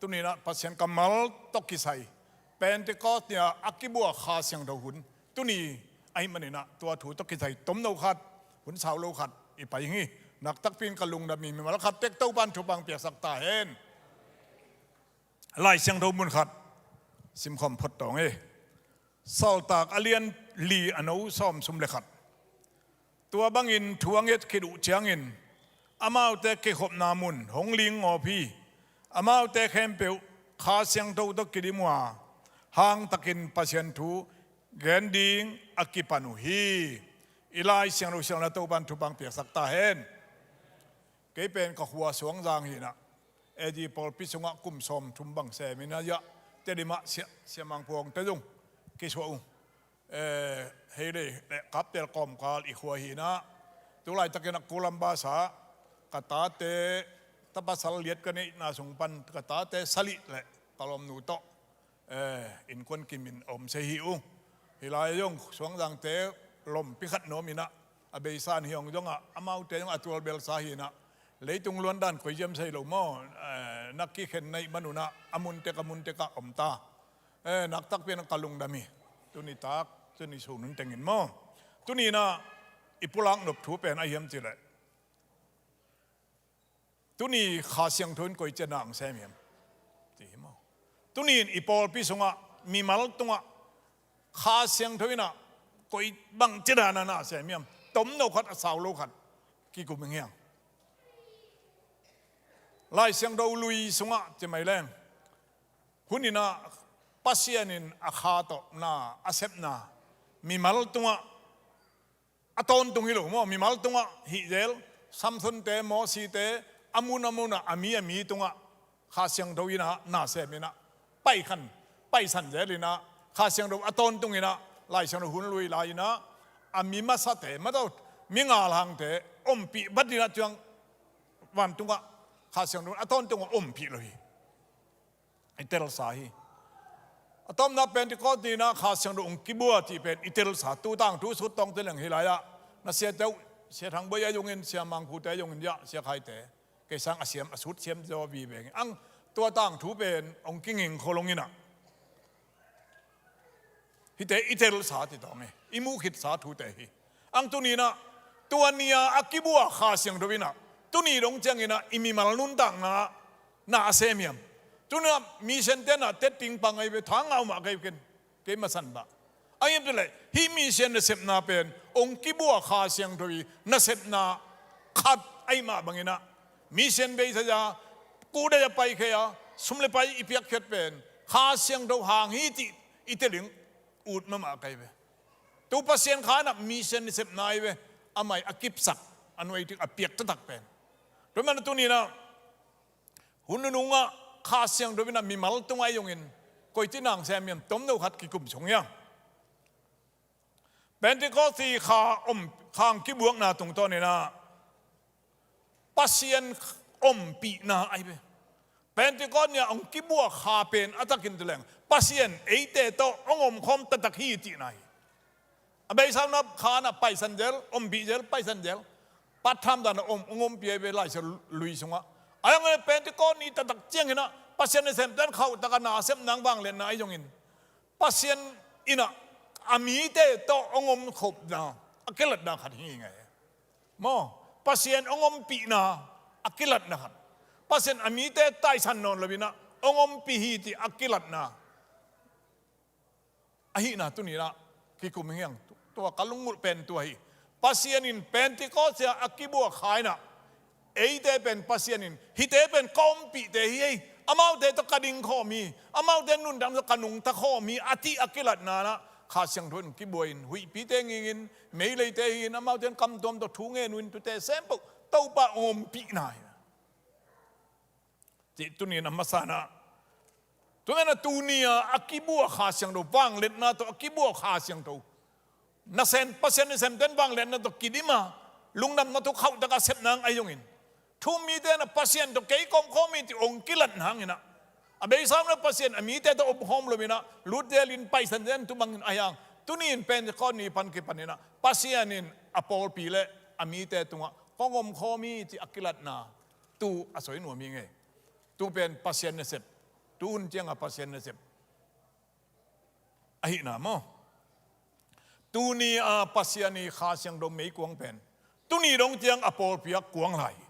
tuninah Pasian kammal tawh kisai Pentecost ni-a a kibuak Kha Siangtho hun tuni ahi maninah tua thu tawh kisai tomno khat, hun sau lo khat i pai hi. Nak takpi in ka lungdam hi. Mimal khat tek Topa in thupha piaksak ta hen. Lai Siangtho mun khat simkhawm phot tawng e. Sawltak a lian li a no sawm sum le khat. Tua bangin thu a nget khit uh ciangin amaute kikhopna mun hong ling ngawp hi. Amaute khempeuh Kha Siangtho tawh kidim uh a, hangtakin Pasian thu gen ding a kipan uh hi. I Lai Siangtho siangna Topa in thupha piaksak ta hen. Kei pen ka khua Suangzang hinah, A G pawlpi sungah kum sawmthum bang seminah, yah, Tedim ah sia, siamang phuangte zong kisuah uh. Eh, hei le, le kaptel kawmkal i khua hinah, tulaitakin a kulam basa ka tate, tapasal liat ka neihna sung pan ka tate salih le ka lawmnu tawh, eh, innkuan kimin a om se hi uh. Hih lai zong Suangzangte lompi khat nuam inah, a beisa in hi ong zongah amaute zong a tual belsa hinah, leitung luandan koi ziam sei lo maw? Eh, na kikhen na hih manunah a mun tek a mun tekah om ta. Eh, nak takpi in ka lungdam hi. Tuni tak, tuni sun hun tengin maw? Tuni inah i pulak nop thu pen a hiam cileh, tuni Kha Siangtho in koi ciatna ang sem hiam? Ti hi maw? Tuni in i pawlpi sungah mimal tungah Kha Siangtho inah koi bang ciatna na sem hiam? Tomno khat a sau lo khat kikum ing hiam? Lai Siangtho lui sungah ci mai leng, hun inah Pasian in a kha tawh na a sepna mimal tungah a tawntung hi lo maw? Mimal tungah hih zel Samsonte, Mosite, a mun a munah a mi a mi tungah Kha Siangtho inah na sem inah paikhan, paisan zel inah Kha Siangtho a tawntung inah Lai Siangtho hun lui lai inah a mi masate, mataw, mi ngalhangte ompih bat inah ciang vantungah Kha Siangtho a tawntungah ompih lo hi. i telsa hi. A tawpna Pentecost ni-in ah Kha Siangtho hong kibua cih pen i telsa, tu tangthu sut tawngte leng hi lai-ah, na siate uh, Sia Thang Boi a zongin, Sia Mang Kute a zongin, ya, Sia Khaite, kei sang a siam, a sut siam zaw vive ing. Ang tua tangthu pen hong kinging kholong in ah, hihte i telsa ti tawng hi, i muh khitsa thute hi. Ang tuni-in ah, tua ni-a a kibua Kha Siangtho in ah, tuni dong ciangin ah i mimal nuntakna ah na a sem hiam? Tuni-in ah mission-te in ah tetting pang ahi ve, tha ngah mah kei ken, kei masan bah. Ahi zongin leh hih mission nasepna pen hong kibua Kha Siangtho i nasepna khat ahih mah bangin ah, mission beisa-a, kuhdei-a paikhia, sum le pai i piakkhiat pen Kha Siangtho hang hi cih i tel ding ut mahmah ka hi ve. Tu Pasian Kha in ah mission nasepna hi ve, a mai a kipsak, a nuai ding a piak taktak pen. Tua manin tuni-in ah, hun nunung ah Kha Siangtho in ah mimal tungah ahi zongin, koici-in hong sem hiam, tomno khat kikum sung hi-a. Pentecost Kha om, Kha hong kibuakna tungtawnin ah Pasian ompihna ahi ve. Pentecost ni-a hong kibuak Kha pen a takin tu leng, Pasian eite tawh hong omkhawm taktak hi cihna hi. A beisa-in ah Kha in ah paisan zel, ompih zel, paisan zel. Patthan dan a om, hong ompih ahi ve Lai Siangtho lui sungah. Ahi zongin Pentecost ni taktak ciangin ah Pasian nasemte in khauhtak a na a sep nang vangliatna ahi zongin, Pasian in ah a mite tawh hong omkhopna, a kilatna khat hi ngei. Maw, Pasian hong ompihna, a kilatna khat. Pasian a mite taisan nawn lo-in ah hong ompih hi cih a kilatna. Ahihna tuni-in ah kikum hi hang. Tua ka lunggulh pen tua hi. Pasian in Pentecost-a a kibuak Kha in ah, eite pen Pasian in, hihte pen ka ompihte hi ei, amaute tawh ka dingkhawm hi, amaute nuntakna tawh ka nungta khawm hi, a cih a kilatna-in ah Kha Siangtho in kibua in, huihpite ngingin, meileite hi-in, amaute in kamtuam tawh thu ngen uh in, tute sem peuh Topa hong ompihna hi. Cih tuni-in a masa-in ah, tu-in ah tuni-a a kibuak Kha Siangtho, vangliatna tawh a kibuak Kha Siangtho, nasem, Pasian nasemte in vangliatna tawh kidim a, lungdamna thu khauhtak a sep nang ahi zongin, thu-um mite in ah Pasian tawh kei ka omkhawm hi cih hong kilat nangin ah, a beisa-in ah Pasian a mite tawh omkhawm lo-in ah, lut zelin, paisan zelin, tu bangin ahi hang. Tuni-in Pentecost ni pan kipanin ah Pasian in a pawlpi le a mite tungah kong omkhawm hi cih a kilatna tu a soi nuam hi ngei. Tu pen Pasian nasep, tu hun ciang a Pasian nasep ahihna maw. Tuni-a Pasian i Kha Siangtho meikuang pen tuni dong ciang a pawlpi ah kuang lai hi.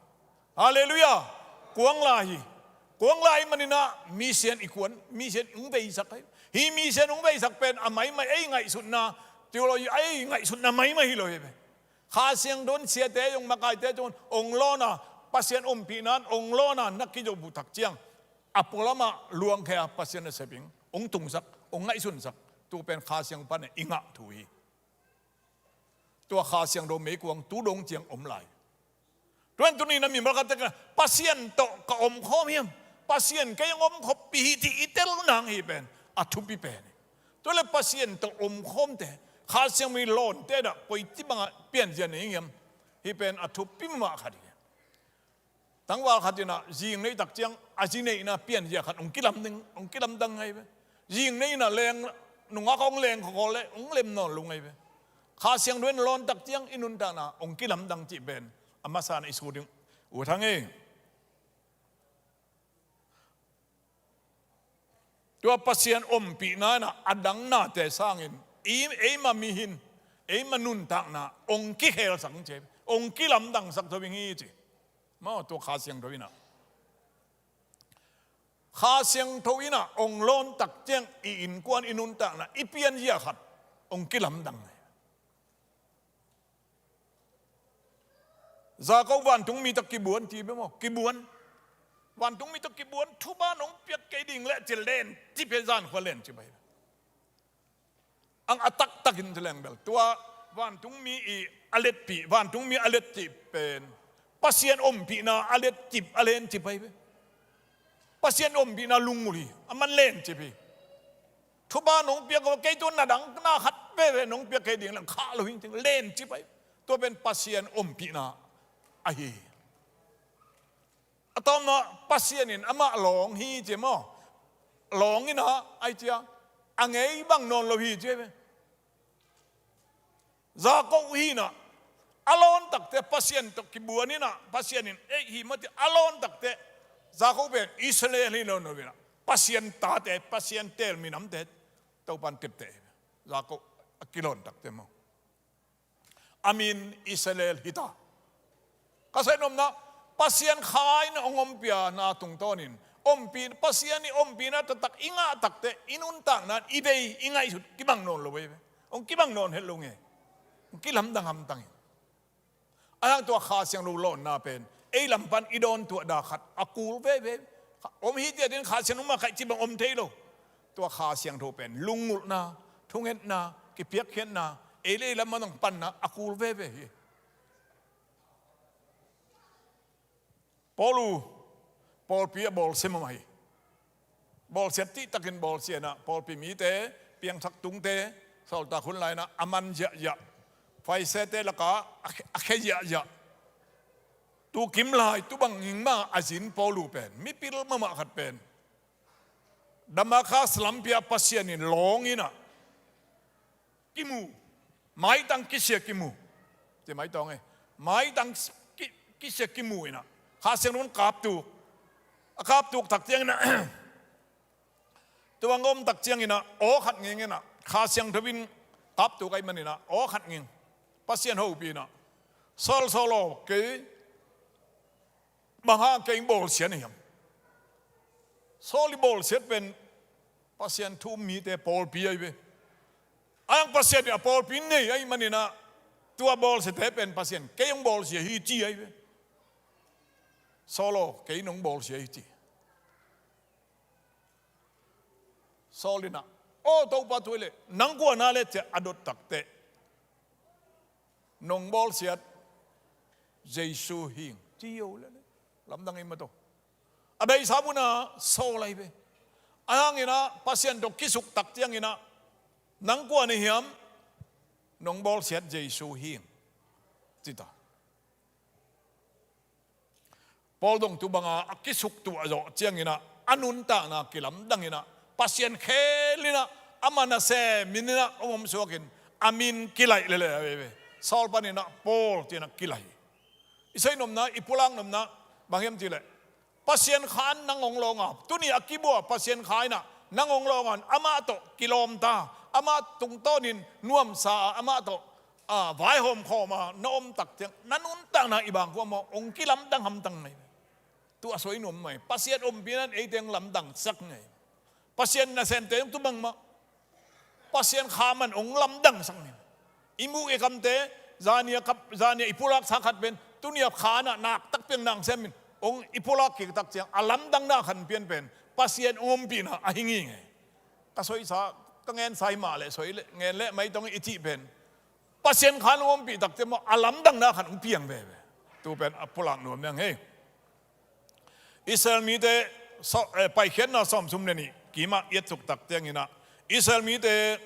Halleluiah. Kuang lai hi. Kuang lai manin ah mission i kuan, mission hong veisak hi. Hih mission hong veisak pen a maimai ei ngaihsutna, theology ei ngaihsutna maimai hi lo hi ve. Kha Siangtho in siate zong, makaite zong hong lawn a, Pasian ompihna in hong lawn a, na kizo butak ciang, a pualam ah luangkhia Pasian nasep in hong tungsak, hong ngaihsunsak, tu pen Kha Siangtho pan i ngah thu hi. Tua Kha Siangtho meikuang tu dong ciang om lai. Tua ahih manin tuni-in ah mimal khat tak in ah Pasian tawh ka omkhawm hiam, Pasian kei hong omkhawm hi cih i tel nang hi pen a thupi pen hi. Tua leh Pasian tawh omkhawmte, Kha Siangtho i lawnte in ah koici bangah pianzia nei hiam, hih pen a thupi mahmah khat hi. Tangval khat in ah zing neih tak ciang a zi neihna pianzia khat hong kilamdang, hong kilamdang ahi ve. Zing neihna leng, nungak hong leng khawkhaw leh hong lem nawn lo ahi ve. Kha Siangtho in lawn tak ciang i nuntakna hong kilamdang cih pen a masa-in ah i sut ding uh. Thang ei. Tua Pasian ompihna in ah a dang nate sangin, i, eima mihing, eima nuntakna hong kikhelsak hi ci, hong kilamdangsak tho ing hi ci. Maw, tua Kha Siangtho in ah, Kha Siangtho in ah hong lawn tak ciang i innkuan, i nuntakna, i pianzia khat hong kilamdang hi. Za ko vantungmi tawh kibuan ci bia maw, kibuan. Vantungmi tawh kibuan, thupha nong piak kei ding leh ci, lencip hi, zan khua lencip hi. Ang a taktakin ci leng bel, tua vantungmi i a letpih, vantungmi a letcip pen Pasian ompihna a letcip, a lencip hi ve. Pasian ompihna lungul hi, a man lencip hi. Thupha nong piak, kei tu na dang na khat veve nong piak kei ding leng khah lo hi ci, lencip hi. Tua pen Pasian ompihna ahi hi. A tawpna, Pasian in amah lawng hi ci maw. lawng inah ai cia a ngei bang nawn lo hi cia ve. Jakob hi inah a lawn takte Pasian tawh kibuan inah Pasian in ei hi mati a lawn takte Jakob pen Israel hi nawn lo inah Pasian tate, Pasian teel minamte Topan tepte hi. Jakob a kilawn takte maw a min Israel hita. Ka sainopna Pasian kha in hong ompihna tungtawnin ompi, Pasian i ompihna taktak i ngah takte i nuntakna i bei i ngaihsut kibang nawn lo veve. Hong kibang nawn het lo nge. Hong kilamdang hamtangin a hang tua Kha Siangtho lawnna pen ei lam pan i dawn tuahda khat a kul veve. Om hi tiatin Kha Siangtho makaih cibang om thei lo. Tua Kha Siangtho pen lunggulhna, thungetna, kipiakkhiatna, ei le ei lam manang panna a kul veve hi. Paul uh pawlpi a bawlsia mahmah hi. Bawlsia tihtakin bawlsia inah pawlpi mite, piangthak tungte, sawltak hun lai inah a man ziahziah, Farisee-te lakah a khe, a khe ziahziah. Tu kim lai tu bang hing mah a zin Paul uh pen mipil mahmah khat pen Damascus lampi ah Pasian in lawng inah kimu, maitang kisia kimu. Ci maitang e. Maitang ki, kisia kimu inah Kha Siangtho in kaptuk. A kaptuk tak ciang inah tu bang om tak ciang inah aw khat nging inah Kha Siangtho in kaptuk ahih man inah aw khat nging Pasian hopih inah, Saul, Saul aw, kei bang hang kei bawlsia na hiam? Saul i bawlsiat pen Pasian thu um mite pawlpi ahi ve. A hang Pasian in a pawlpi nei ahih man inah tua bawlsiate pen Pasian kei hong bawlsia hi ci ahi ve. Saul aw, kei nong bawlsia hi ci. Saul inah, aw Topa, tua hi leh nang kua na le, ci a a dot takteh, nong bawlsiat Jesu hi ing, ci hi lo leh. Lamdang ei maw taw. A beisa munah Saul ahi ve. A hang inah Pasian tawh kisuk tak ciang inah, nang kua na hiam? Nong bawlsiat Jesu hi ing, ci ta. Paul dong tu banga a kisuktuah zawh ciang inah a nuntakna kilamdang inah Pasian khel inah ama nasem in inah hong omsuak in a min kilaih lele a veve. Saul pan inah Paul ci inah kilaih. I soi nopna, i pulak nopna bang hiam cih leh, Pasian kha in nang hong lawng a, tuni a kibua Pasian kha inah nang hong lawng a, amah tawh kilawmta, amah tungtawnin nuamsa a, amah tawh a, vaihawm khawm a na om tak ciang na nuntakna i bang kua maw, hong kilamdang hamtang ngei. Tu a soi nuam mai. Pasian ompihna in eite hong lamdangsak ngei. Pasian nasemte hong tu bangmah Pasian kha man hong lamdangsak ngei. I muk i kamte, zani a kap, zani a i pulaksa khat pen tuni a kha inah nak takpi in nang sem in hong i pulak kik tak ciang a lamdangna khat pian pen Pasian hong ompihna a hi ngei ngei. Ka soisa, ka ngensa hi mah leh soi leh, ngen leh maitong i cih pen Pasian kha in hong ompih takte maw, a lamdangna khat hong piang veve. Tu pen a pulak nuam niang hei. Israel mite so, eh, Paikhiatna sawmthum le nih kimah i et suk tak ciang inah Israel mite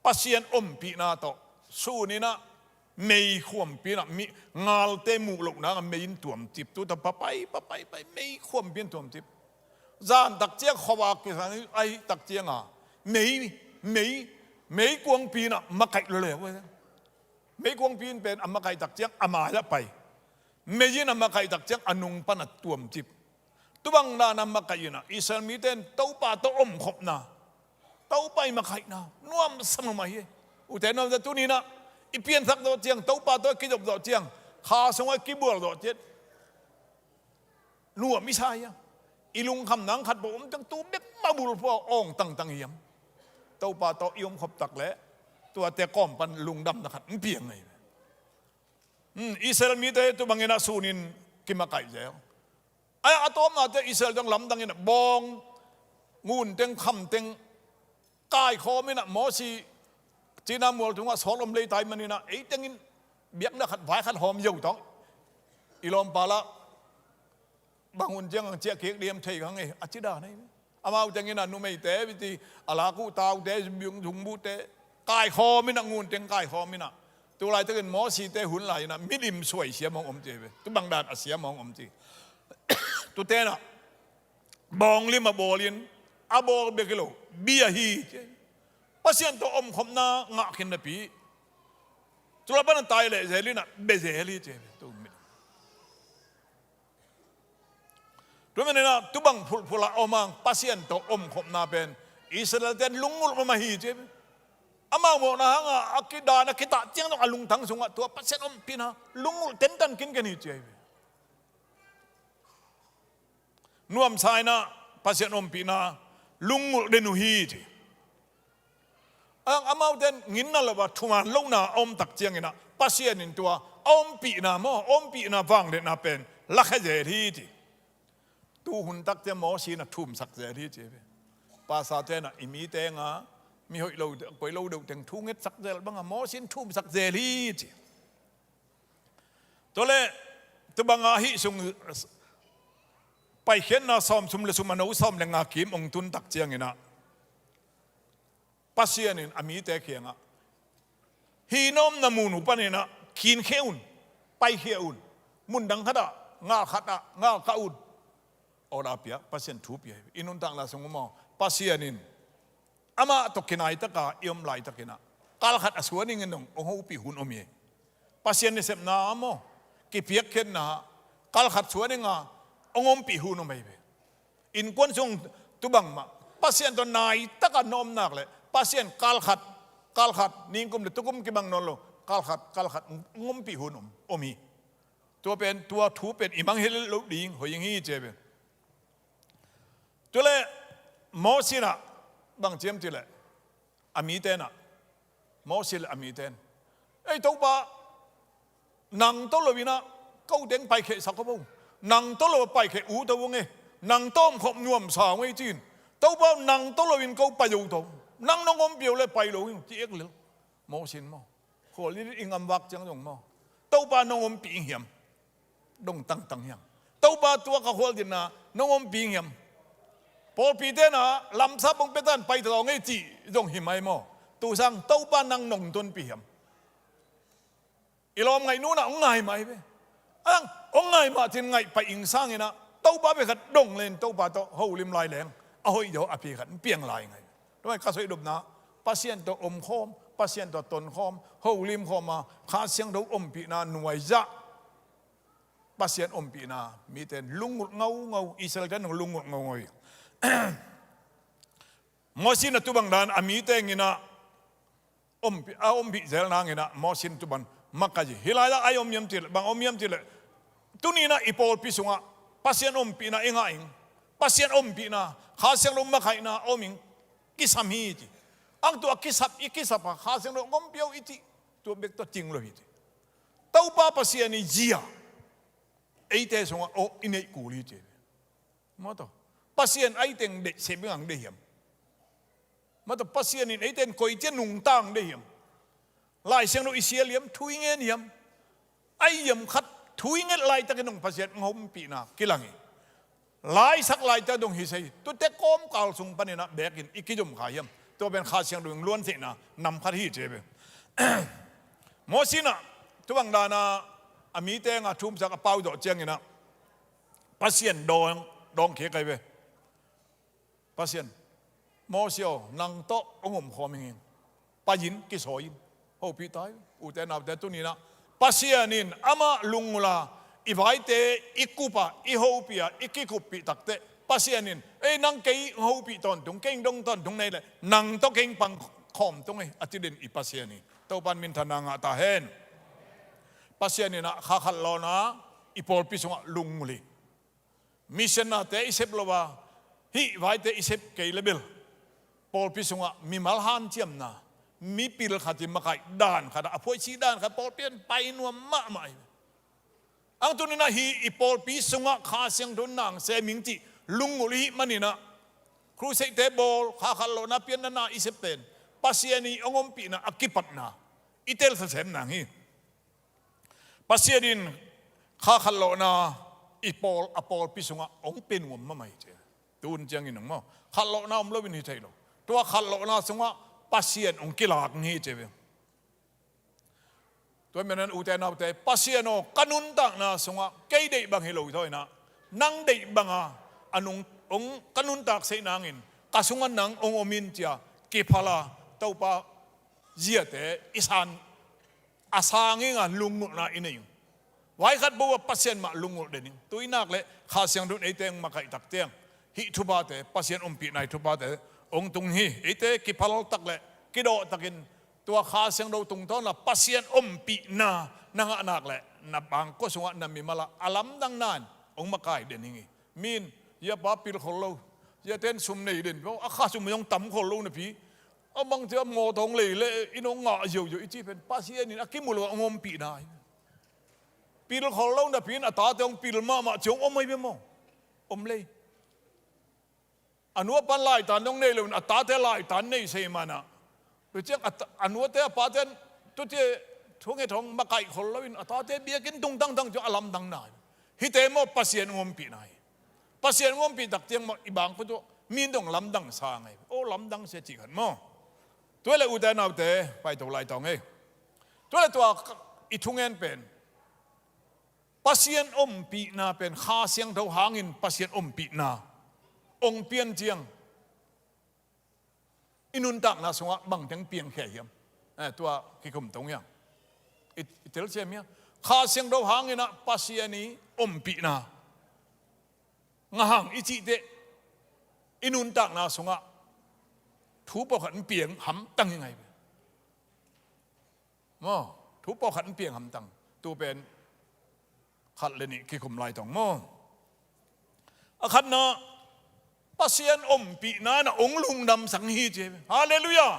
Pasian ompihna tawh sun inah meikhuampi inah mi, ngalte muh lohna a mei in tuamcip, tu ta papai, papai, pai, meikhuampi in tuamcip. Zan tak ciang khuavak kisang ahi tak cianga mei, mei, meikuangpi inah makaih lo le. Meikuangpi in pen a makaih tak ciang a mai ah pai. Mei in a makaih tak ciang a nung pan a tuamcip. Tu bang dan a makaih inah Israel mite in Topa tawh omkhopna, Topa i makaihna nuamsa mahmah hi. Ute naute, tuni inah i piansak zawh ciang, Topa tawh i kizop zawh ciang, kha sungah i kibual zawh ciang nuam i sa hiam? I lungkham nang khat peuh om ciang tu bek mah bulphuh a awng tangtang hiam? Topa tawh i omkhop tak leh tuate kawm pan lungdamna khat hong piang ngei. Hmm, Israel mite tu bang inah sun in kimakaih zel. A, a tawpnate Israel dong lamdang inah bawng, ngun teng, kham teng kaikhawm inah Mosi Sinai mual tungah sawl om lei tai man inah ei teng in biakna khat vai khat hawm zo tawh i lawmpa lah bang hun ciang ang ciah kik diam thei kha ngei a ci dan ahi. Amau teng inah numeite, viti, a lak uh taute, zungbuhte kaikhawm inah, ngun teng kaikhawm inah. Tulaitakin Mosite hun lai inah milim suai siam hong om ci ve. Tu bang dan a siam hong om ci. Tute inah bawng lim a bawlin, a bawl bek hi lo, bia hi ci. Pasian tawh omkhopna ngah khin napi, tu la pan a tai leh zel in ah bia zel hi ci. Tu mi Tu manin ah tu bang phulhphulh a om ang, Pasian tawh omkhopna pen Israel-te in lunggulh mahmah hi ci. Amau mawhna hangah a kidan a kitah ciang zong a lungtang sungah tua Pasian ompihna lunggulh tentan kinken hi ci. Nuamsa in ah Pasian ompihna lunggulh den uh hi ci. Ang amaute in nginna lo a thuman lohna a om tak ciangin ah Pasian in tua a ompihna maw, a ompihna vangliatna pen lakhia zel hi ci. Tu hun tak ciang Mosi in ah thumsak zel hi ci. Pastorte in ah i mite nga mi hoih lo, koi lo deuh teng thu ngetsak zel bang a Mosi in thumsak zel hi ci. Tua leh tu bang a hih sung Paikhiatna sawm sum le sum a no sawm le nga kim ong tun tak ciangin ah Pasian in a mite kiangah, hih na omna mun uh panin ah kinkhia un, paikhia un, mun dang khatah, ngal khatah, ngal kah un. Order pia, Pasian thu pia hi. I nuntakna sung uh maw, Pasian in amah tawh kinai taka i om laitakin ah kal khat a suan dingin dong ong hopih hun om hi. Pasian nasepna maw, kipiakkhiatna kal khat suan dinga ong ompih hun om hi ve. Innkuan sung tu bang mah Pasian tawh nai taka na om nak leh Pasian kal khat, kal khat, ningkum le tukum kibang nawn lo, kal khat, kal khat ong ompih hun om, om hi. Tua pen, tua thu pen i mangngilh loh ding hoih ing hi ci ve. Tua leh Mosi in ah bang ci hiam cih leh, a mite in ah, Mosi le a mite in, ei Topa, nang tawh lo in ah ko teng paikhia sak aw bo. Nang tawh lo paikhia ut aw bo nge. Nang tawh omkhop nuamsa ung ei ci-in, Topa, nang tawh lo in ko pai zo to. Nang nong ompih uh leh pai lo ing ci ek lel. Mosi in maw, khual i ngam vak ciang zong maw, Topa nong ompih ing hiam? Dong tangtang hiam? Topa, tua ka khualzinna nong ompih ing hiam? Pawlpite in ah lamsap ong pia tan, pai ta zaw ing ei cih zong hi mai maw? Tu sang Topa nang nong tonpih hiam? I lawm ngaih nunah ong ngai mah hi ve. Ang ong ngai mah cin ngaih pai ing sangin ah Topa bek khat dong len Topa tawh holim lai leng a hoih zaw a pi khat piang lai ngai. Tua ka soih dopna, Pasian tawh omkhawm, Pasian tawh tonkhawm, holim khawm a Kha Siangtho ompihna nuaizah, Pasian ompihna mite in lunggulh ngaungau, Israel-te in lunggulh ngaungau hi. Mosi in ah tu bang dan a mite in ah ompih, a ompih zel nangin ah Mosi in tu bang makai hi. Hih lai-ah ai om hiam cih leh, bang om hiam cih leh, tuni in ah i pawlpi sungah Pasian ompihna i ngah ing. Pasian ompihna, Kha Siangtho makaihna om ing, kisam hi ci. Ang tua kisap, i kisap a Kha Siangtho ong ompih aw i cih, tua bek tawh cing lo hi ci. Topa Pasian i zia eite sungah aw i neih kul hi ci. Maw taw, Pasian a i teng deih se bek ang deih hiam? Maw taw, Pasian in eite in koi ciang nungta ang deih hiam? Lai Siangtho i sial hiam, thu i ngen hiam? A i hiam khat thu i nget laitakin dong Pasian ong ompihna kilang hi. Laisak laitak dong hi se hi. Tuate kawmkal sung panin ah bekin i kizom kha hiam? Tua pen Kha Siangtho in luantheihna nam khat hi ci ve. Mosi in ah tu bang dan a a mite nga thumsak a pau zawh ciangin ah Pasian dawng, dawng khia kai ve. Pasian, Mosi aw, nang tawh ong omkhawm ing in, pai in, kisawi in. Hopih ta hi, ute naute, tuni in ah Pasian in amah lunggulh a i vaite i kup a, i hopih a, i kikuppih takteh Pasian in, ei, nang kei hopih tawntung, kei dong tawntung na hih leh nang tawh kei pang khawm tung hi, a ci den i Pasian hi. Topa in minthanna ngah ta hen. Pasian in ah kha khat lawhna i pawlpi sungah lunggulh hi. Missionary-te i sep lo a, hih vaite i sep kei le bel pawlpi sungah mimal hanciamna, mipil khat i makaih dan khat ah, a phuaisi dan khat pawlpi in pai nuam mahmah hi. Ang tuni in ah hih i pawlpi sungah Kha Siangtho in nang sem ing cih lunggulh i hih manin ah, crusade-te bawl, kha khat lawhna pianna na i sep pen Pasian i ong ompihna a kipatna i telsa sem nang hi. Pasian in kha khat lawhna i pawl, a pawlpi sungah ong pia nuam mahmah hi ci. Tun ciangin ong maw, khat lawhna om loin hi thei lo. Tua khat lawhna sungah Pasian ong kilak hi ci ve. Tua manin ute naute, Pasian aw, ka nuntakna sungah kei deih bang hi lo thaw in ah, nang deih banga a nung, hong ka nuntak seih nangin ka sungah nang hong om in ci-a kiphal a, Topa ziate i san a sang inga lunggulhna i nei ung. Vai khat bua Pasian mah lunggulh den ing. Tu-in nak leh Kha Siangtho in eite hong makaih tak ciang hih thuphate, Pasian ompihna ih thuphate hong tung hi. Eite kiphal tak leh kidawh takin tua Kha Siangtho tungtawn a Pasian ompihna na ngah nak leh na bangkua sungah na mimal ah a lamdang nan hong makai den ing hi. Min, hia pa pil khol lo, hia ten sum nei den, a kha sum zong tam khol lo napi, a bang cia mawtaw hong lei leh inn hong ngah ziauziau i cih pen Pasian in a kimu lo a hong ompihna hi. Pil khol lo napi in a tate hong pil mahmah ci hong om ahi ve maw? Om lei. A nu a pan laitan dong nei loin a tate laitan nei sei manah, tu ciang a ta-, a nuate a pate an tuti thunget hong makaih khol loin a tate biakinn tung tangtang ciang a lamdang nai. Hihte maw Pasian hong ompihna hi. Pasian hong ompih tak ciang maw i bangkua tawh mi dong lamdang sa ngai. O lamdang sia cih khat maw. Tua leh ute naute paito lai tawng ei. Tua leh tua i thungen pen Pasian ompihna pen Kha Siangtho hangin Pasian ompihna hong pian ciang i nuntakna sungah bangteng piangkhia hiam? Eh, tua kikum tong hiam? I, i telsiam hiam? Kha Siangtho hangin ah Pasian i ompihna ngah hang i cih teh i nuntakna sungah thu pawlkhat in piang hamtang hi ngai ve. Maw, thu pawlkhat in piang hamtang. Tu pen khat le nih kikum lai tawng maw. A khatna, Pasian ompihna na hong lungdamsak hi ci. Halleluiah.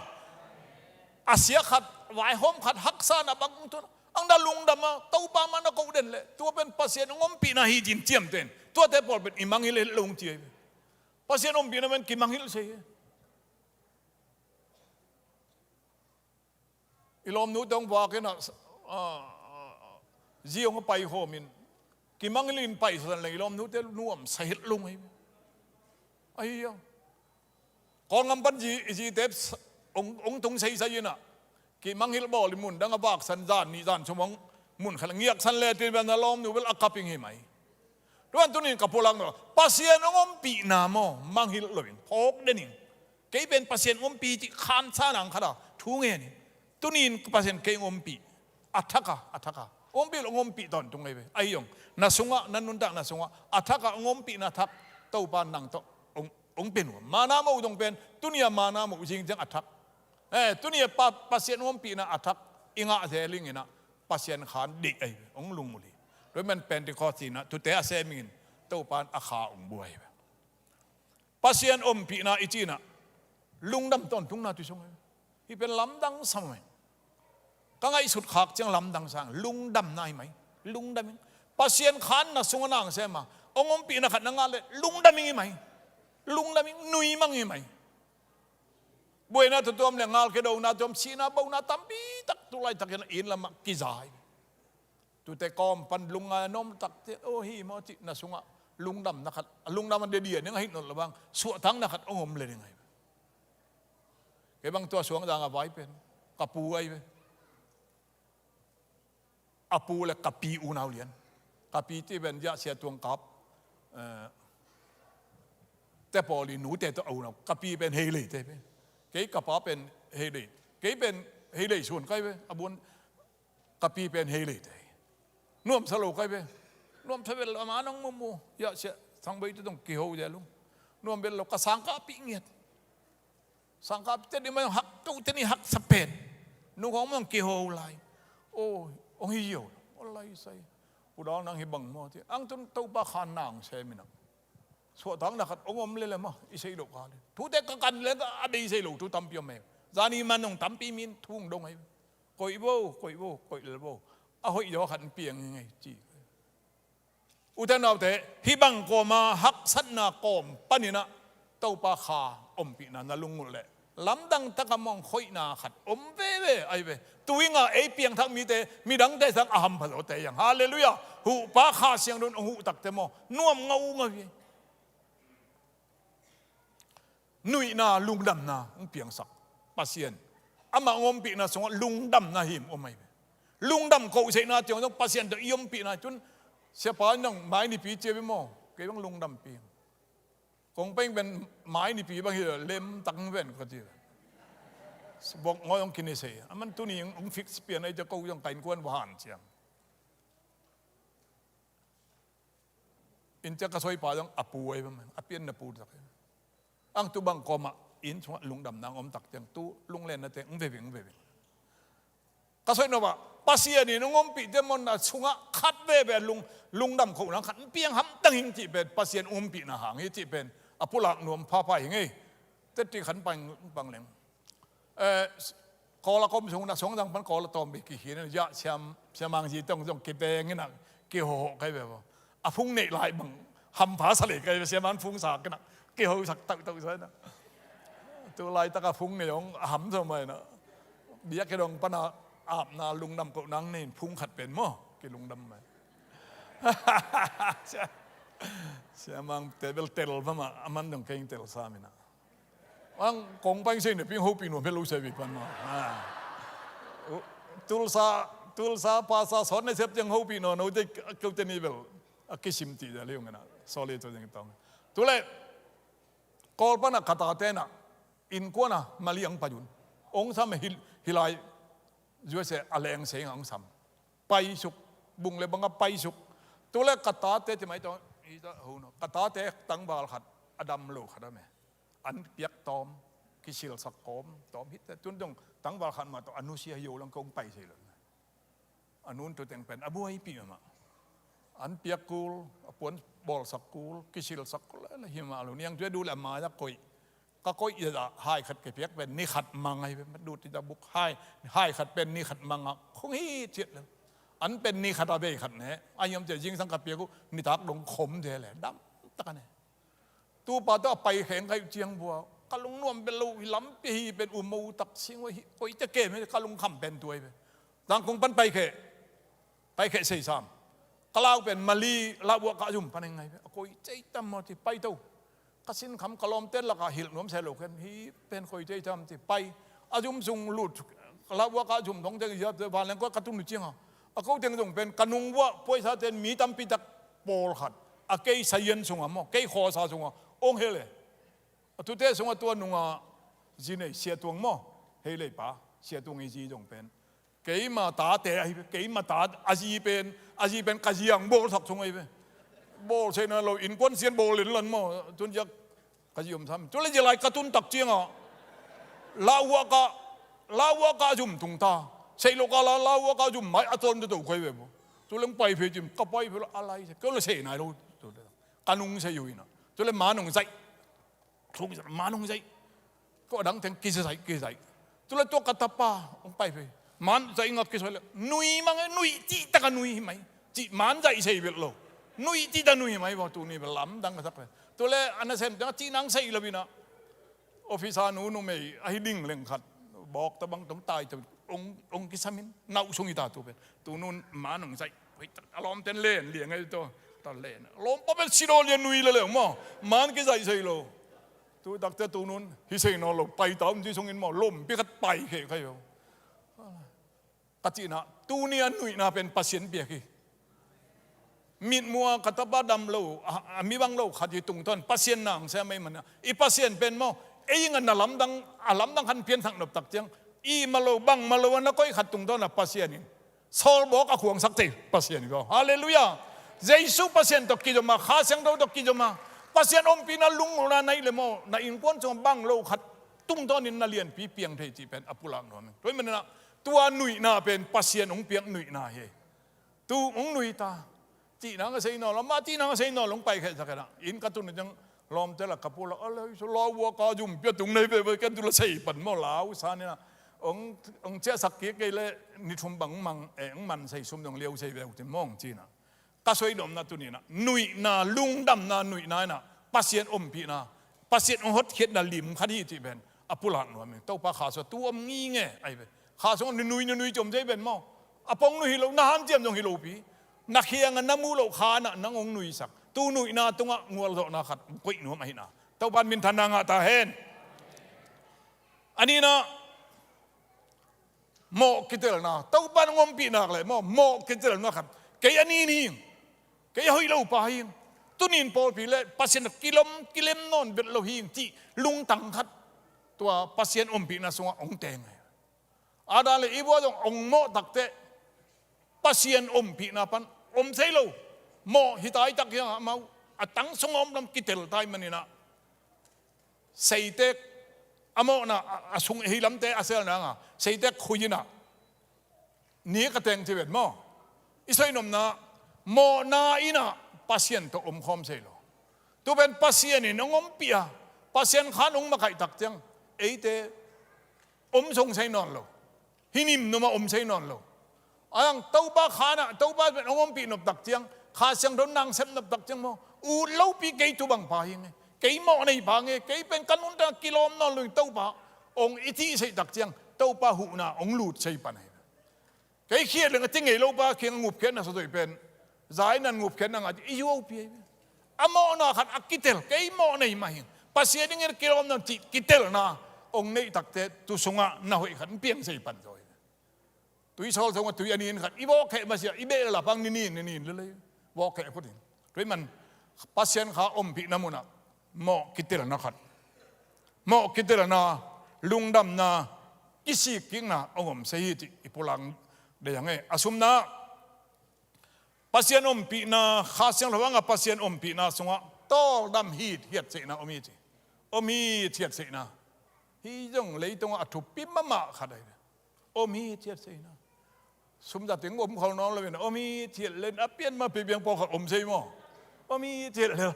A sia khat, vaihawm khat haksa na bang tun ang na lungdam a, Topa mah na koh den leh tua pen Pasian hong ompihna hi cin ciamten. Tuate pawl pen i mangngilh het lo ci. Pasian ompihna pen kimangngilh se hi. I lawmnute hong vakin ah, ah, ah, zi hong a paikhawmin kimangngilhin paisa san leng i lawmnute nuamsa het lo hi. Ahi a, Kawlgam pan zi, zite hong, hong tung seisai in ah kimanghilh bawl in mun dang a vaksan zan nih zan sum hong mun khat ngiaksan le tin pen a lawmnu bel a kaping hi mai. Tuan tunin ka pulak no Pasian hong ompihna maw manghilh loin phawk den in. Kei pen Pasian hong ompih cih khansa nang khat a thu ngen in. Tunin Pasian kei hong ompih. A thak a, a thak a. Hong ompih lo hong ompih tawntung ahi ve. Ahi zong na sungah, na nuntakna sungah a thak a hong ompihna thak Topa nang tawh hong, hong pia nuam. Mana moh dong pen tuni a mana moh zing ciang a thak. Eh, tuni a pa, Pasian hong ompihna a thak i ngah zel ing in ah Pasian khan deih ahi ve. Hong lungmul hi. Tua man Pentecost in ah tute a sem ing in Topa in a kha hong buai ahi ve. Pasian ompihna i cih in ah lungdam tawntungna tui sung hi. Hih pen lamdang sa mai. Ka ngaihsut khak ciang lamdang sa, lungdamna hi mai. Lungdam ing. Pasian khan na sungah nang sem a hong ompihna khat na ngah leh lungdam ing hi mai. Lungdam ing, nuimang hi mai. Buaina tuamtuam le ngal kedona tuam, sihna bona tampi tak tu laitakin a inn lamah kiza hi. Tute kawm pan lungngai a nawm takte, aw hi maw cih na sungah lungdamna khat, a lungdam a dedia ning a hih nawn lo bang suahtakna khat hong om le ding ahi ve. Kei bang tua suangdang a vai pen ka pu ahi ve. A pu le ka pi unau lian. Ka pi cih pen Zahsia Tuang Kap, eh, te pawl i nute tawh a unau. Ka pi pen Heilei te pen. Kei ka pa pen Heilei. Kei pen Heilei suan kai ve. A buan Ka pi pen Heilei te hi. Nuamsa lo kai ve. Nuamsa vel lo ama nong mumu. Zahsia Thang Bei te tong kiho zel ung. Nuam vel lo ka sangkahpih ngiat. Sangkahpih te ni mai hak to te ni haksa pen. Nu khong mong kiho lai. Oh, hong hi yo. Ol lai sai. U Dal nang hi bang maw ci. Ang tun Topa khan nang sem in ah. Suahtakna khat hong om lele maw, i sei loh ka le. Thute ka kan le a bei sei lo thu tampi om e. Zani man hong tampi min thu hong dong ahi. Koih vo, koih vo, koih lel vo. A hoih zaw khat in piang hi ngei ci. Ute naute, hih bang kawma haksatna kawm panin ah Topa kha ompihna na lungngulh leh lamdang taka mawng khoihna khat om veve ahi ve. Tuinga ei piangthak mite midangte sang a hampha zawte hiang. Halleluiah. Huhpa Kha Siangtho in hong huh takte maw nuam ngaungau hi. Nuihna, lungdamna hong piangsak Pasian. Amah hong ompihna sungah lungdamna him om ahi ve. Lungdam kohseihna ciang zong Pasian tawh i ompihna hi cun siapa in nang mai nipi cia ve maw? Kei bang lungdampi. Kong peng pen mai nipi bang hi lo, lem tang ven ko ti. Bok ngoi ong kine sei. Aman tuni ong fix pian ai te ko ong kain kuan vahan ciang. In tia ka soi pa dong a pu ai bang, a pian na pu tak. Ang tu bang koma in sungah lungdam nang om tak tiang tu lunglen na te ong veving, ong veving. Ka soi nova, Pasian in ong ompih te monna sungah khat veve lung, lungdam ko nang khat piang ham tang hing cih pen Pasian ompihna hang hi cih pen a pulak nuam phapha hing ei. Teti khan pang, pang leng. Eh, Kawl a kom sung na song dang pan Kawl a tawm bik kihin ya siam, siamang ji tong zong kibeng ina kiho kai ve bo. A phung neih lai bang hampha sa lei kai ve siamang phung sa kina kiho sak tau tau sa ina. Tu laitak a phung neih ong a ham sa mai na. Bia kidong pana apna lungdam ko nang nein phung khat pen mo kilungdam mai. Siamang te bel tel pama aman dong keng tel sa mina. Ang kong paing sei ne ping hopih nuam helo sei bik pan ma. Tulsa, Tulsa pasa sot ne sep tiang hopih nuam no te keu te ni bel a kisim ti da liu ngana. Sorry to ding tong. Tule Kawl pana kata te na in kuana mali ang pajun. Ong sam hil, hilai U S A a leng sei ong sam. Paisuk, bung le banga paisuk. Tule kata te ti mai to, i ta ho no. Kata te tangval khat, a dam lo khat a me. An piak tawm, kisilsak kawm, tawm hit te. Tun dong tangval khat ma to, a nusia hi yo lang kong pai sei lo. A nun tu teng pen, a buaipi ma. An piak kul, a puan bawlsak kul, kisilsak kul, la hi ma lo. Niang tu e du le a mai a koih. Ka koih i a hai khat ke piak pen, ni khat mang ai pen, du ti da buk hai, hai khat pen, ni khat mang a, khong hi ciat le. An pen ni khat a bei khat ne, a yom te jing sang ka piak u, ni tak dong khom te le, dam tak a ne. Tu pa to a pai kheng kai ciang bua. Ka lung nuam bel lo hi lampi hi pen u mo tak sing wa hi. Koi te ke me ka lung kham pen tuai be. Tang kong pan pai khe. Pai khe sei sam. Ka lau pen mali lau wa ka zum pan ngai be. Koi te tam mo ti pai to. Ka sin kham ka lom ten la ka hil nuam se lo khen hi pen koi te tam ti pai. A zum sung lut. Ka lau wa ka zum dong te ya te van leng ko ka tun lu ciang a. A ko teng dong pen ka nung wa poisa ten mi tampi tak pawl khat. A kei sayan sunga maw, kei khawsa sunga ong hel e. A tute sunga tua nunga zi nei Sia Tuang maw, hei lei pa, Sia Tuang i zi zong pen. Keima tate ahi, keima ta a zi pen, a zi pen ka ziang bawlsak sunga ahi ve. Bawl seina lo, innkuan sian bawl in lan maw, tun ziak ka zi om sam. Tule zi lai ka tun tak cianga. Lauhuaka, lauhuaka a zum tung ta. Sei lo ka la, lauhuaka a zum mai a ton to to koi ve bo. Tule ong pai phe cim, ka pai phe lo a lai se. Keu le sei nai lo. Tule ka nung sei yu ina. Tule ma nung zai. Thung zai, ma nung zai. Ko dang teng ki zai, ki zai. Tule tua ka tapa, ong pai phe. Man zai ngak ki zai le. Nui mang e, nui ti taka nui hi mai. Ci man zai sei bil lo. Nui ti ta nui mai bo, tuni bil lam dang ka sak le. Tule ana sem teng ci nang sei lo bina. Officer nu numei ahi ding leng khat. Bawk ta bang tong tai ta ong, ong kisamin. Nau sung i ta tu pen. Tu nun ma nung zai. Hoi ta, a lawm ten len liang ai to. Ta len. Lawm pa pen si lo lian nui le le maw. Man ki zai sei lo. Tu takte tu nun. Hi sei naw lo. Pai ta om ci sungin maw. Lawm pi khat pai khe kha yo. Ka cihna, tuni a nuihna pen Pasian piak hi. Mitmuh a ka tapa dam lo, a, a mi bang lo khat hi tungtawn, Pasian nang sia mei mana. I Pasian pen maw, ei nga na lamdang, a lamdang khan pianthak nop tak ciang. I ma lo, bang ma lo, a na koih khat tungtawn a Pasian in. Saul bawk a khuangsak thei, Pasian in ko. Halleluiah. Jesu Pasian tawh kizom a, Kha Siangtho tawh kizom a. Pasian ompihna lungmuhna na hih le maw, na innkuan sung bang lo khat tungtawn in na lianpi piang thei cih pen a pulak nuam in. Tua hi manina, tua nuihna pen Pasian hong piak nuihna hi. Tu hong nui ta. Cihna nga sei naw lo, ma cihna nga sei naw lo, hong pai kheh sa kena. Inn ka tun ciang lawmte la ka pu la, a lei so lau vua ka zum pia tung nei veve ken tu la sei pan maw lau sa nina. Hong, hong ciahsak kik kei le ni thum bang mang, eh, hong man sei sum dong liau sei veu tin mawng cihna. Ka soi dawmna tunina, nuihna, lungdamna, nuihna ina, Pasian ompihna, Pasian hong hotkhiatna lim khat hi cih pen a pulak nuam in. Topa Kha Siangtho tu om ngi nge, ahi pen. Kha Siangtho nunui, nunui ciom zei pen maw. A pong nu hi lo, na hanciam zong hi lo pi. Na khiang a na muh loh kha na nang hong nuisak. Tu nuihna tungah ngualzawhna khat koih nuam ahihna. Topa in minthanna ngah ta hen. A nihna, mawh kitelna, Topa in hong ompih nak leh maw, mawh kitelna khat. Kei a nin hi ing. Kei a hoih lo pa hi ing. Tunin pawlpi le Pasian a kilom kilem nawn vet lo hing cih lungtang khat tua Pasian ompihna sungah hong teng hi. A dan le i bua zong hong mawh takteh Pasian ompihna pan om sei lo. Mawh hi tai tak hiang amau a tang sungah om lam kitel tai maninah seitek a mawhna a, a sung hi lamte a sel nanga seitek khui inah ni ka teng ci vet maw? I seinomna mawhna inah Pasian tawh omkhawm sei lo. Tu pen Pasian in hong ompih a Pasian khan hong makaih tak ciang eite om song sei nawn lo. Hi nimnuma om sei nawn lo. A yang Topa khanah Topa pen hong ompih nop tak ciang Kha Siangtho nang sep nop tak ciang maw? Ut lopi kei tu bang pa hi nge, kei mawh nei pa nge, kei pen ka nuntak kilawm nawn lo in Topa hong i cih seih tak ciang Topa huhna hong lut sei pan hi. Kei khiat leng a ti ngei lo pa kiang a ngupkhiatna sawtawih pen zai nan ngupkhiatna ngah i yuopi hi. A mawhna khat a kitel kei mawh nei mah hing Pasian dingin kilawm nan cih kitelna hong neih takte tu sungah na hoih khat hong piang sei pan zaw hi. Tui sawl sungah tui a nin khat i vawkheh masiah i beh lala pang ni nin ni nin lele vawkheh khutin tui man Pasian kha ompihna munah mawh kitelna khat mawh kitelna lungdamna kisikkikna hong om sei hi cih i pulak dei ang e. A sumna Pasian ompihna Kha Siangtho hanga Pasian ompihna sungah tawldam hithiat seihna om hi ci. Om hithiat seihna hi zong leitungah a thupi mahmah khat ahi. Om hithiat seihna sumzat ing om khol nawn lo in om hithiat len a pian ma pipiang pawlkhat om sei maw? Om hithiat lel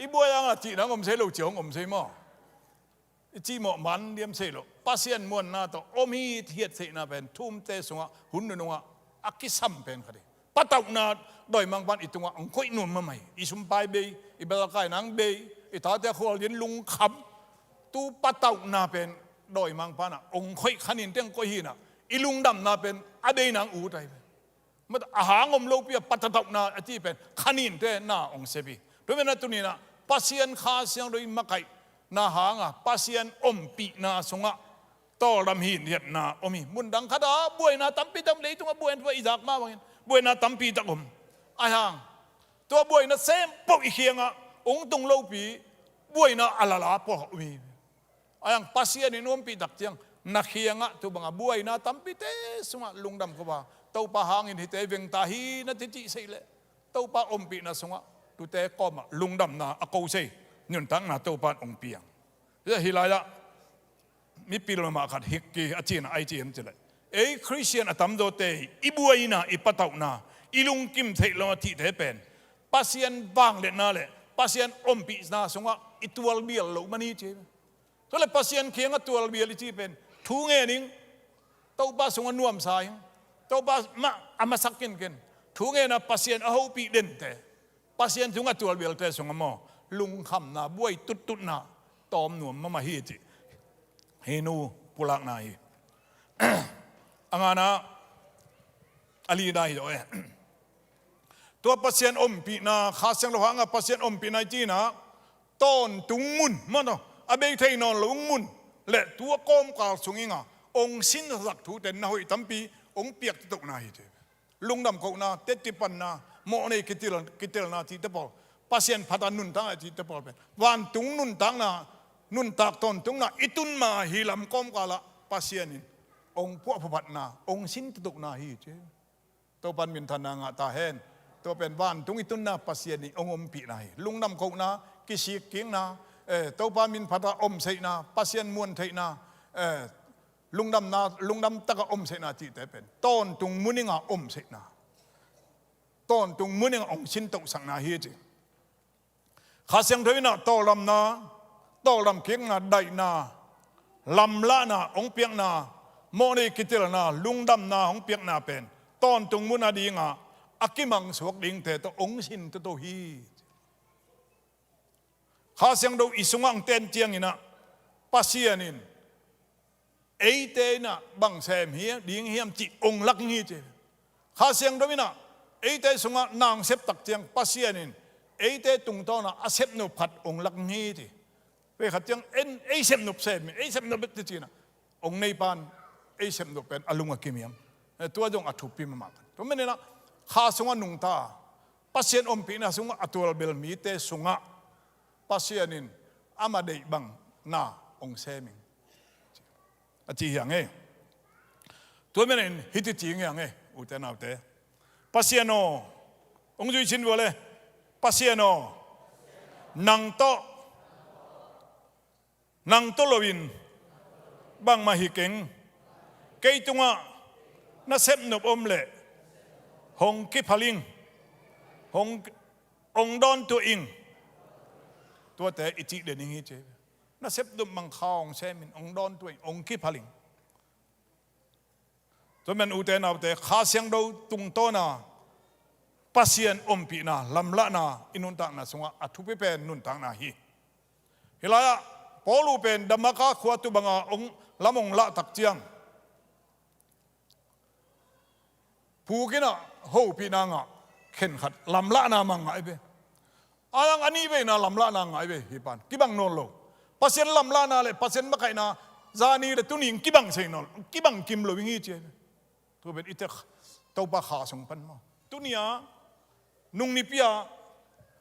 i buai anga cihna hong om sei lo cia hong om sei maw? I cihmawh man diam sei lo. Pasian muanna tawh om hithiat seihna pen thumte sungah hun nunungah a kisam pen khat hi. Patauhna dawimangpan i tungah hong khoih nuam mahmah hi. I sumpai bei, i belkaina hong bei, i tate a khualzin lungkham. Tu patauhna pen dawimangpanah hong khoih khanin teng koih hinah i lungdamna pen a beina hong ut ahi. Mat a hang om lopi a patauhna a cih pen khaninte na hong sep hi. Tua menah tuninah Pasian Kha Siangtho i makaihna hanga Pasian ompihna sungah tawldam hithiatna om hi. Mundang khata buaina tampi tak om, leitungah buaina tua i zak mah bangin buaina tampi tak om. Ahi hang tua buaina sempoh i khiangah hong tung lopi buaina a lala pawlkhat om hi. Ahi hang Pasian in ompih tak ciang na khiangah tu banga buaina tampite sungah lungdam ko ba Topa hangin hite vengta hi na ti cih sei leh Topa ompihna sungah tute kawmah lungdamna a ko sei nuntakna Topa in hong piang. Hi lai-ah mipil mahmah khat hikki a cihna ai ci hiam cileh ei Khristian a tamzawte i buaina i patauhna i lungkim theih lo a cihte pen Pasian vangliatna le Pasian ompihna sungah i tualbial lo man hi ci. Tua le Pasian kiangah tualbial i cih pen thu ngen ing, Topa sungah nuamsa ing, Topa mah a masak kinken thu ngenah Pasian a hopih dente Pasian sungah tualbialte sungah maw lungkhamna buai tuttutna tawm nuam mahmah hi cih hi nu pulakna hi. A ngana a lina hi dawh e. Tua Pasian ompihna Kha Siangtho hanga Pasian ompihna i cihna tawntung mun mano a bei thei nawn lo ung mun le tua kawmkal sung inga ong sinsak thute na hoih tampi ong piak titohna hi te. Lungdam kohna, tetkipanna, mawhnei kitel, kitelna cihte pawl, Pasian phata nuntakna cihte pawl pen vantung nuntakna, nuntak tawntungna i tun ma hi lam kawmkalah Pasian in ong puah phaphatna, ong sin titohna hi te. Topan minthanna ngah ta hen. Tua pen vantung i tunna Pasian in ong ompihna hi. Lungdam kohna, kisikkikna, eh, Topa min phata omseihna, Pasian muantheihna, eh, lungdamna, lungdam taka omseihna cihte pen tawntung muninga omseihna, tawntung muninga ong sintohsakna hi ci. Kha Siangtho inah tawldamna, tawldam kikna, daihna, lamlahna hong piakna, mawhnei kitelna, lungdamna hong piakna pen tawntung mun a dinga a kimangsuak dingte tawh hong sin toto hi. Kha Siangtho i sungah hong ten cianginah Pasian in eite inah bang sem hi ding hiam cih ong lak hi ci. Kha Siangtho inah eite sungah nang sep tak ciang Pasian in eite tungtawnah a sepnop khat ong lak hi ci. Pei khat ciang en ei sepnop sem in ei sepnop bek ti cinah ong neipan ei sepnop pen a lung a kimiam. Eh, tua zong a thupi mahmah kan. Tua meninah kha sungah nungta Pasian ompihna sungah a tualbel mite sungah Pasian in amah deih bang na hong sem ing, a ci hi hang e. Tua manin hiti ci ing hi hang e, ute naute. Pasian aw, hong zuisin vua le. Pasian aw, nang tawh nang tawh loin bangmah hi keng. Kei tungah na sepnop om leh hong kiphal ing, hong, hong dawntuah ing. Tuate i cih den ing hi ci. Na sepnop bang Kha hong sem in, hong dawntuah ing, hong kiphal ing. Tua manin ute naute, Kha Siangtho tungtawna Pasian ompihna, lamlahna i nuntakna sungah a thupi pen nuntakna hi. Hih lai-ah Paul uh pen Damaska khua tubanga hong, lam hong lah tak ciang, puk in ah hopihna ngah, khenkhat lamlahna mah ngah hi ve. A dang a nih veina lamlahna ngah hi ve, hih pan kibang nawn lo. Pasian lamlahna le Pasian makaihna zani le tuni in kibang sei nawn, kibang kim lo ing hi ci hi ve. Tua pen i tek Topa Kha sung pan maw, tuni-a, nung nipi-a,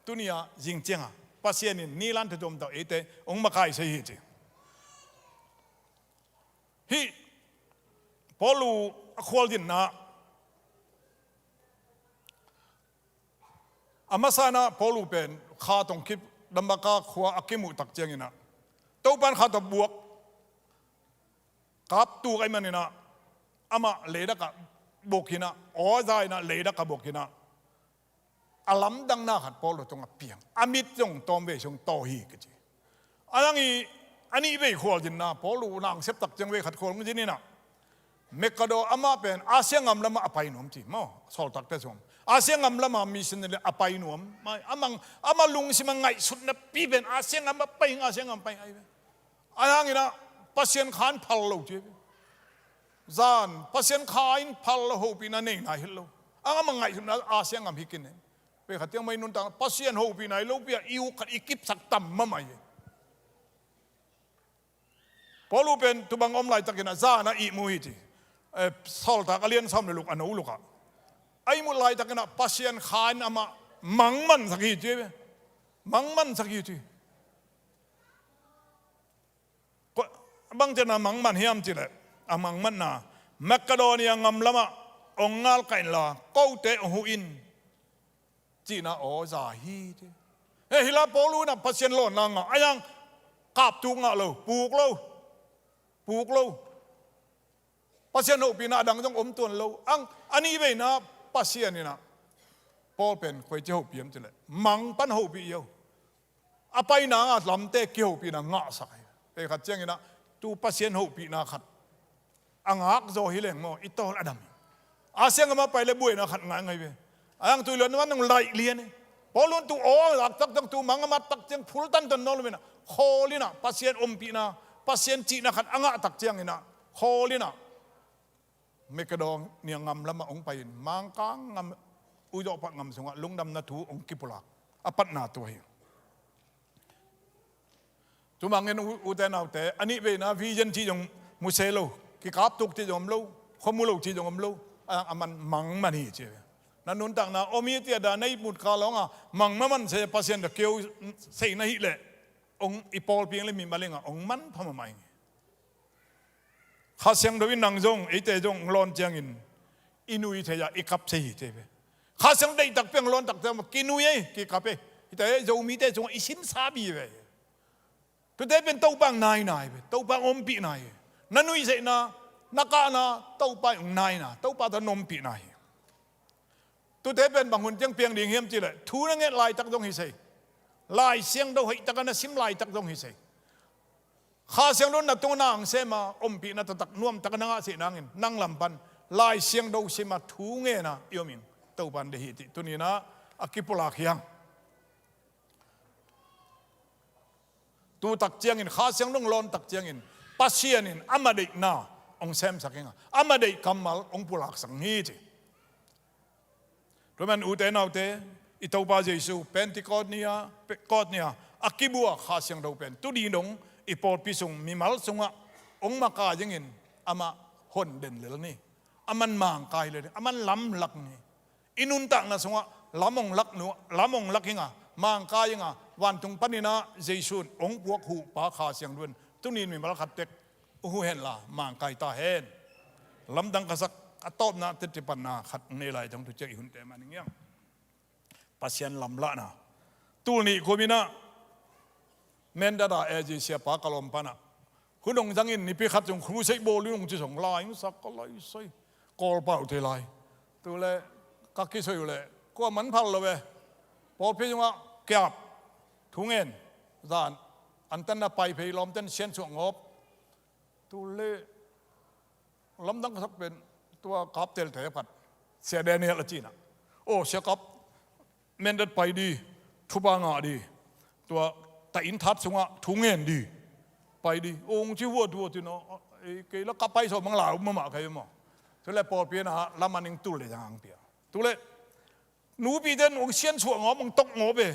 tuni-a, zing ciangah Pasian in nilan thutuam tawh eite hong makaih sa hi ci. Hih Paul uh a khualzinna, a masa in ah Paul uh pen kha tawh kip, Damaska khua a kimuh tak ciangin ah, Topa in kha tawh buak, kaptuk ahih manin ah, amah leidak ah buak in ah, aw za in ah leidak ah buak in ah, a lamdanna khat Paul uh tungah piang. A mit zong tawmvei sung taw hi ka ci. A dang i, a nih vei khualzinna, Paul uh na hong sep tak ciang vei khat khual hong zin in ah, Makadon, amah pen Asia gam lamah a pai nuam ci maw, Sawltakte sung. Asia gam lamah missionary a pai nuam. Amah, amah lungsim a ngaihsutna pi pen Asia gam a pai, Asia gam pai ahi ve. A dang in ah Pasian Kha in phal lo ci hi ve. Zan Pasian Kha in phal lo, hopihna nei nai hi lo. A dang amah ngaihsutna Asia gam hi khin hi. Pei khat ciang mah i nuntak Pasian hopihna i lopi-a i uk khat i kipsak tam mahmah hi. Paul uh pen tubang om laitakin ah zan a ihmu hi ci. Eh, Sawltak a lian sawm le luk a no lukah a ihmut laitakin ah Pasian Kha in amah mangmansak hi ci hi ve. Mangmansak hi ci. Kua, bang ciangin a mangman hiam cih leh, a mangmanna, Makedonia gam lamah hong ngalkah inla, kote hong huh in, cihna aw za hi ci. Eh, hih lai Paul in ah Pasian lawnna ngah, a dang kaptuk ngah lo, puk lo, puk lo. Pasian hopihna a dang zong om tuan lo. A dang a nih veina Pasian in ah Paul pen koici hopih hiam cih leh, mang pan hopih hi lo. A paina a lamte kihopihna ngahsak hi. Pei khat ciangin ah tu Pasian hopihna khat a ngak zaw hi leng maw, i tawl a dam hi. Asia gam a pai le buaina khat ngah hi ve. A dang tu i luan man nong laih lian hi. Paul in tu aw a lak tak ciang, tu mang a mat tak ciang phul tantan nawn lo in ah, khawl in ah Pasian ompihna, Pasian cihna khat a ngah tak ciangin ah, khawl in ah Makedonia gam lamah hong pai in, Mangkang gam, Uzopak gam sungah lungdamna thu hong kipulak. A patna tua hi. Tua mah bangin u-, ute naute, a nih veina vision cih zong mu se lo, kikaptuk cih zong om lo, khua mu lo cih zong om lo, a, a man mangman hi ci. Na nuntakna om hi ci a, da na ihmut kal hong a mang mahmah se, Pasian da keu sei na hih leh, hong i pawlpi ing le mimal ing ah hong manpha mahmah ing. Kha Siangtho in nang zong, eite zong hong lawn ciangin i nui thei a, i kap thei hi ci ve. Kha Siangtho deihtak pi hong lawn tak ciang kinui ei, kikap ei. Hihte Zomite sungah i simsa bi ve. Tute pen Topa hong naina hi ve, Topa hong ompihna hi. Na nuihtheihna, na kahna, Topa hong naina, Topa tawh na ompihna hi. Tute pen bang hun ciang piang ding hiam cih leh, thu na nget laitak zong hi sei. Lai Siangtho hoihtak a na sim laitak zong hi sei. Kha Siangtho na tungah na hong sem a, ompihna taktak nuamtak a na ngah sih nangin, nang lam pan Lai Siangtho sim a, thu ngen a i om ing. Topa in deih hi cih tuni-in ah a kipulak hi hang. Tu tak ciangin, Kha Siangtho hong lawn tak ciangin, Pasian in amah deihna hong semsak ing a, amah deih kammal hong pulaksak hi ci. Tua manin ute naute, i Topa Jesu, Pentecost ni-a, Pentecost ni-a a kibua Kha Siangtho pen tuni dong i pawlpi sung, mimal sungah hong makaih dingin amah hon den lel ni. A man mangkai lel ni, a man lamlak ni. I nuntakna sungah Lam hong lak nu, lam hong lak ing a, mangkai ing a, vantung panin ah Jesu in hong puak huhpa Kha Siangtho in tuni in mimal khat tek uh huh henla mangkai ta hen. Lamdang ka sak a tawpna teci panna khat hong nei lai tong tu ciang i hunte mah ning iang. Pasian lamlahna. Tul nih kum in ah Mindat a A G siapa ka lawm pan ah, hun hong zangin nipi khat zong crusade bawl in hong ci zong lai hong sak ka lai sai. Kawlpau te lai. Tu le ka kisoi uh le kua man phal lo ve. Pawlpi zongah kiap, thungen, zan, antanna pai phei, lawmten siansuah ngawp. Tu le lamdang ka sak pen tua kap telte khat, Sia Daniel a cinah, aw, sia kap, Mindat pai di, thupha ngah di. Tua ta inn that sungah thungen di. Pai di. Ong ci huat huat in aw, ei, kei la ka pai sawm ang lau mahmah kai maw. Tu le pawlpi in ah lam a ning tul le zang ang pia. Tu le nupi ten ong siansuah ngawp, ong tok ngawp e.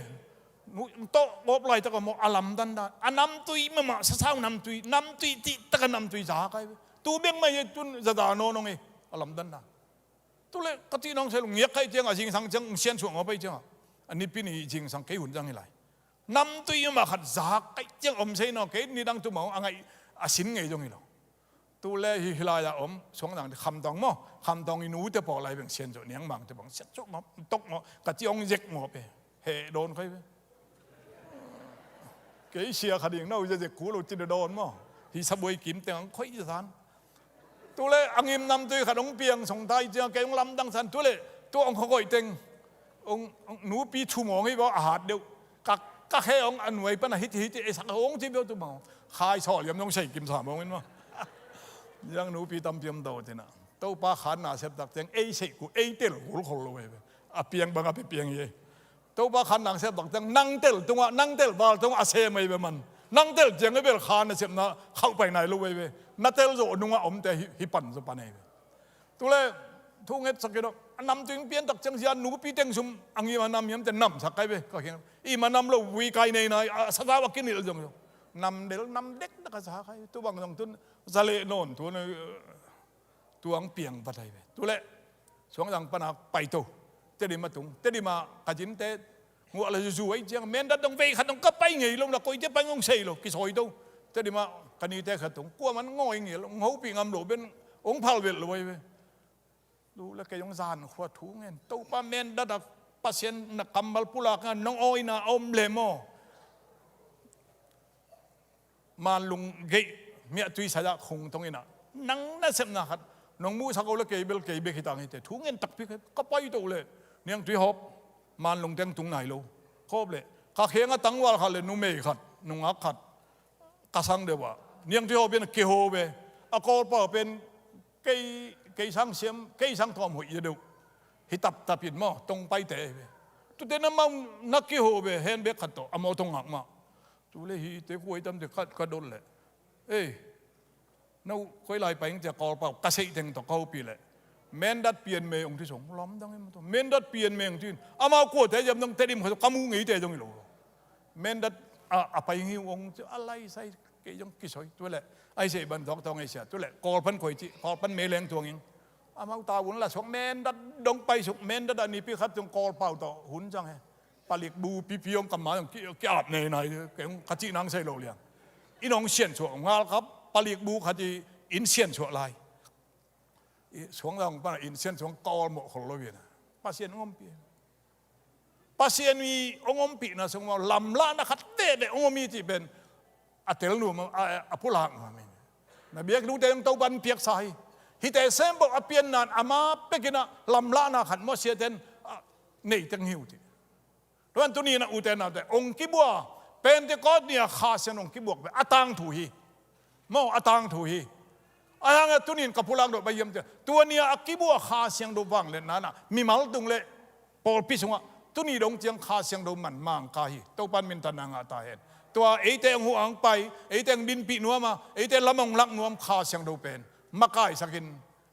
Ong tok ngawp laitak a maw a lamdan dan. A namtui mahmah, sasau namtui, namtui tih tak a namtui za kai ve. Tu bek mah e, tun za za nawn ong e. A lamdan dan. Tu le ka cih nong sai lo, ngiak kai ciang a zingsang ciang ong siansuah ngawp ai ciang a, a nipi ni zingsang kei hun zang hi lai. Namtui mahmah khat za kai ciang om sei naw, kei nidang tu mah a ngaih a sin ngei zong hi lo. Tu le hi, hi lai a om Suangzang Khamtawng maw, Khamtawng i nute pawh lai beng siansuah, Niangmang te bang siansuah ngawp, tok ngawp, ka cih ong zek ngawp e. Heh dawn koi ve. Kei sia kha ding na uh zia zek ku lo cin a dawn maw. Hi sabuai kim teng ang khoi zan. Tu le a ngim namtui khat ong piang song tai ciang kei ong lamdang san tu le tu ong khakoih teng ong, ong nupi thu mawng hi baw a hat deuh. Ka, ka khe ong a nuai pan a hiti hiti e sak ong ci beuh tu maw. Khai saw liam nong sei kim sa mawng in maw. Yang nupi tampi om do tina. Topa khanna sep tak ciang ei sei ku ei tel kul khol lo ve. A piang bang a pe piang hi. Topa khan nang sep bang ciang nang tel tungah, nang tel val tungah a sem ei ve man. Nang tel ciang ei bel khan a sepna khauh pai nai lo ei ve. Na tel zawh nungah omte hi, hi pan zaw pan ei ve. Tu le thu ngetsak in aw, a namtui pian tak ciang zia nupi teng sum a ngim a nam hiam te namsak kai ve. Ka khiang i ma nam lo vui kai nei nai, a sasau a kinilh zong zong. Nam del nam dek na ka sa kai. Tu bang zong tun za leh nawn tu na. Tuang piang vat hai ve. Tu le Suangzang pana paito. Tedim a tung. Tedim a ka zinte nguah la zuzu ai ciang Mindat dong vei khat dong ka pai ngei lo na koite pai ngong sei lo. Kisawi to. Tedim a ka nite khat tung. Kua man ngawi ngei lo. Ngau pi ngam lo ben. Ong phal vel lo ai ve. Tu le kei ong zan khua thu ngen. Topa Mindat a Pasian na kammal pulak nga nong awina om le maw. Manlung geih miah tui saya khung tong ina nang na sepna khat nong muhsak o le kei bel kei bek hitang hite thu ngen takpi khe ka pai to le niang tui hop Manlung teng tung nai lo khop le ka khenga tangval khat le numei khat nungak khat ka sang deuh a niang tui hop in a kiho ve a kawlpau pen kei kei sang siam kei sang thawm hoih ia deuh hi taptap in maw tong paite ve tute na mau na kiho ve hen bek khat tawh a maw tong ngak mah. Tu le hi te kuai tam te ka dot le ei no koi lai paing tia kawlpau ka seih teng tawh ka hopi le Mindat pian me ong ti song lamdang em to Mindat pian me ong tin amau kuate yam dong Tedim kha ka mu ngei te dong i lo Mindat a paing hi ong a lai sai kei dong kisoi tu le ai sei ban dok tong ei sia tu le kawlpan koi ci kawlpan me leng tuang ing amau ta un la sok Mindat dong pai sok Mindat a nipi khat tung kawlpau tawh hun zang he. Palik bu pipi ong kamma ong ki ap nei nai kei ong ka cih nang sei lo liang. In ong siansuah ngal kap palik bu khat i in siansuah lai. Suang la ong pana in siansuah kawl mawh khol lo viana. Pasian ong ompih. Pasian i ong ompihna sung mawh lamlahna khat veve ong om i cih pen a tel nuam a pulak nuam in. Na biak lute ong Topan piaksa hi. Hite sem bawh a piannan ama pekinah lamlahna khat mawh siaten neiteng hi uh cih. Tuan tuni na ute naute ong kibua Pentecost ni a Kha Siangtho ong kibuak ve a tangthu hi. Maw a tangthu hi. A hang a tunin ka pulak dawh bai hiam tia tua ni a kibua Kha Siangtho vangliatna na mimal tung le pawlpi sungah tuni dong ciang Kha Siangtho man mangka hi. Topan mintanna ngah ta hen. Tua eite ong huh ang pai eite ong dinpih nuam a eite lam ong lak nuam Kha Siangtho pen makaisakin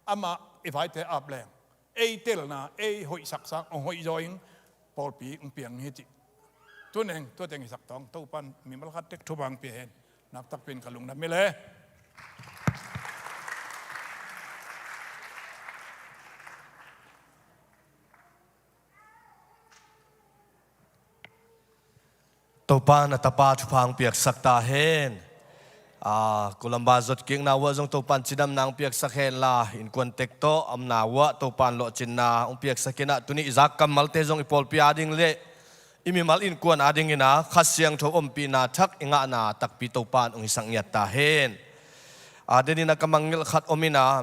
amah i vaite ap leng. Ei telna ei hoihsak sang ong hoih zaw ing pawlpi ong piang hi cih. Tuneng tua teng i sak tawng Topan mimal khat tek thupha ong pia hen. Naktakpin ka lungdam hi le. Topa na tapa thupha hong piaksak ta hen. Aa, Columba zotkikna uah zong Topa in cidamna hong piaksak hen la, innkuan tek tawh omna uah Topa in lawhcinna hong piaksak in ah, tuni i zak kammalte zong i pawlpi ading le i mimal innkuan ading in ah Kha Siangtho ompihna thak i ngahna takpi Topa in hong hisak ngiat ta hen. Aa, den in ah ka mangngilh khat om in ah,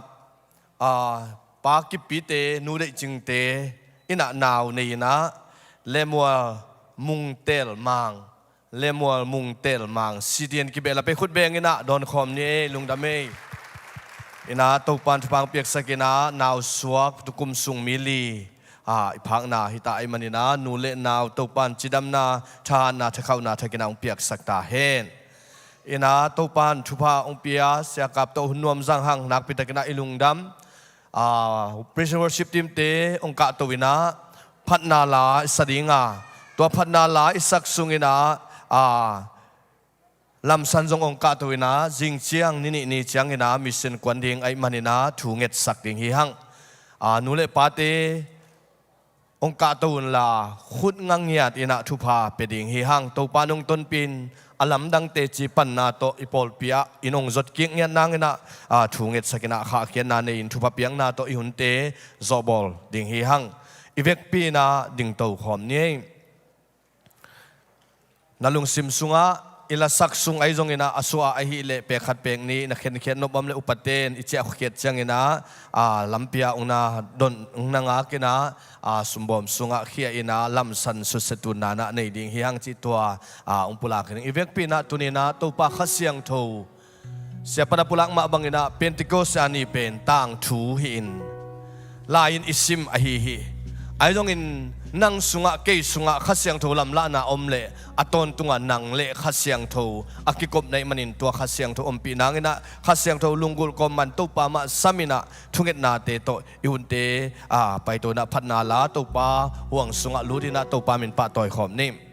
aa, Pa Kippite, Nu Deih Cingte in ah nau nei in ah, Lemuel Mung Tel Mang, Lemuel Mung Tel Mang, C T N kibehlap ei, khut beng in ah dawn khawm ni ei, lungdam ei. In ah Topa in thupha hong piaksak in ah, nau suak, tukum sung mi li, aa, i phakna hi ta ahih manin ah, nu le nau Topa in cidamna, thahatna, thakhauhna thak in ah hong piaksak ta hen. In ah Topa in thupha hong pia Sia Kap tawh hun nuam zang hang, nakpi tak in ah i lungdam. Aa, praise and worship team-te hong kahto in ah phatna la i sa ding a, tua phatna la i sak sung in ah, aa, lamsan zong hong kahto in ah, zing ciang ni nih ni ciang in ah mission kuan ding ahih manin ah thu ngetsak ding hi hang. Aa, nu le pate hong kahto un la, khut nga ngiat in ah thupha pia ding hi hang. Topa in hong tonpih in, a lamdang teci panna tawh i pawlpi ah in hong zotkik ngiat nang in ah, aa, thu ngetsak in ah khahkhiatna nei in, thupha piakna tawh i hunte zawhbawl ding hi hang. I vekpi in ah dingto khawm ni ei. Na lungsim sungah i lasak sung ahi zong in ah, a suah ahih leh pek khat pek nih na khenkhiat nop om leh, upaten i ciahkhiat ciang in ah, aa, lampi ah hong na don, hong na ngak in ah, aa, sumbawm sungah khia in ah lamsan susia tunna in ah nei ding hi hang cih tua, aa, hong pulak hi ing. I vekpi in ah tuni in ah Topa Kha Siangtho, Siapa na pulak mah bang in ah Pentecost a ni pen tangthu hi in, lai in i sim ahi hi. Ahi zongin nang sungah, kei sungah Kha Siangtho lamlahna om leh, a tawntungah nang le Kha Siangtho a kikop na hih manin, tua Kha Siangtho ompih nang in ah, Kha Siangtho lunggulh kawm man Topa mah sam in ah, thungetnate tawh i hunte, aa, paito in ah phatna la, Topa huang sungah lut in ah Topa min pahtawi khawm ni.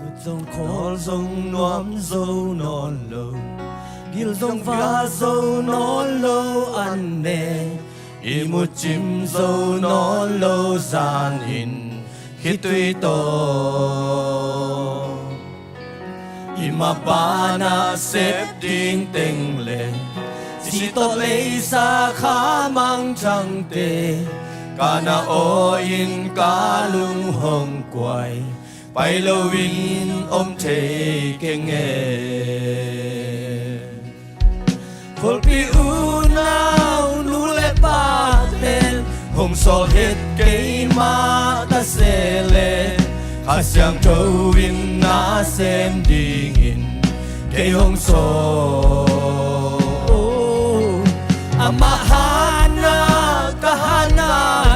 Tut zong khawl zong nuam zo nawn lo, gil zong va zo nawn lo an ne. I mucim zo nawn lo zan in khitui tawh, i mapana sep ding teng le, si tawh leisa kha mangthangte, ka na aw in ka lung hong kuai, pai loin om thei keng e. Khualpi unau nu le paten hong sawl het kei mah ta se le, Kha Siangtho in na sem dingin kei hong sawl. Amah hatna ka hatna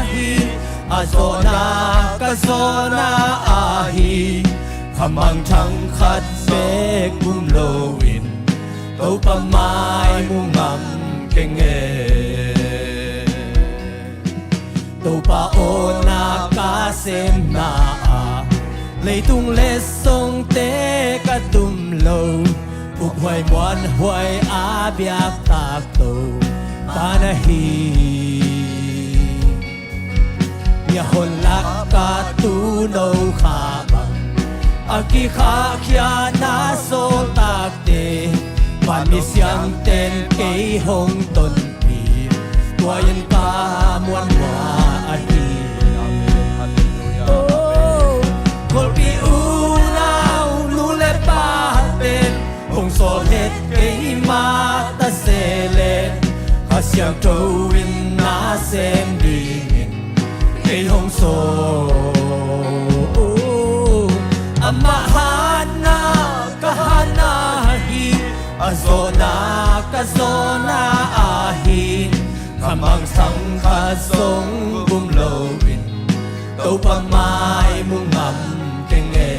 hi, a zawhna ka zawhna ahi, kha mangthang khat bek um loin Topa mai mu ngam keng e. Topa awna ka semna ah, leitung letsongte ka tum lo, uphuai muanhuai a biak tak Topa na hi. Mia hon lak ka tuuno kha bang, a kikhahkhia na sawltakte, vanmi siangten kei hong tonpih, tua in ka muanhuai ahi. Oh, khualpi unau nu le paten hong sawl het kei mah ta se le, Kha Siangtho in na sem dingin kei hong sawl. Amah hatna ka hatna hi, a zawhna ka zawhna ahi, kha mangthang khat zong um loin Topa mai mu ngam keng e.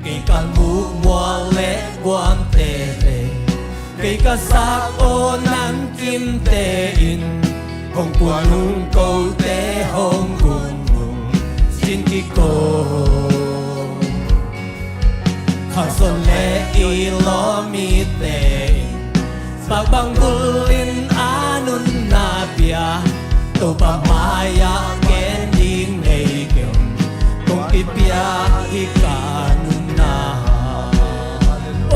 Kei ka muh mual le buangte le, kei ka sak aw nang kimte in, hong kuan ung kote hong gung ung, in kiko. Kha zon le i lawm i te in, bang bang bul in a nunna pia. Topa mai-ah gen ding nei keng, kong kipia hi ka nunna.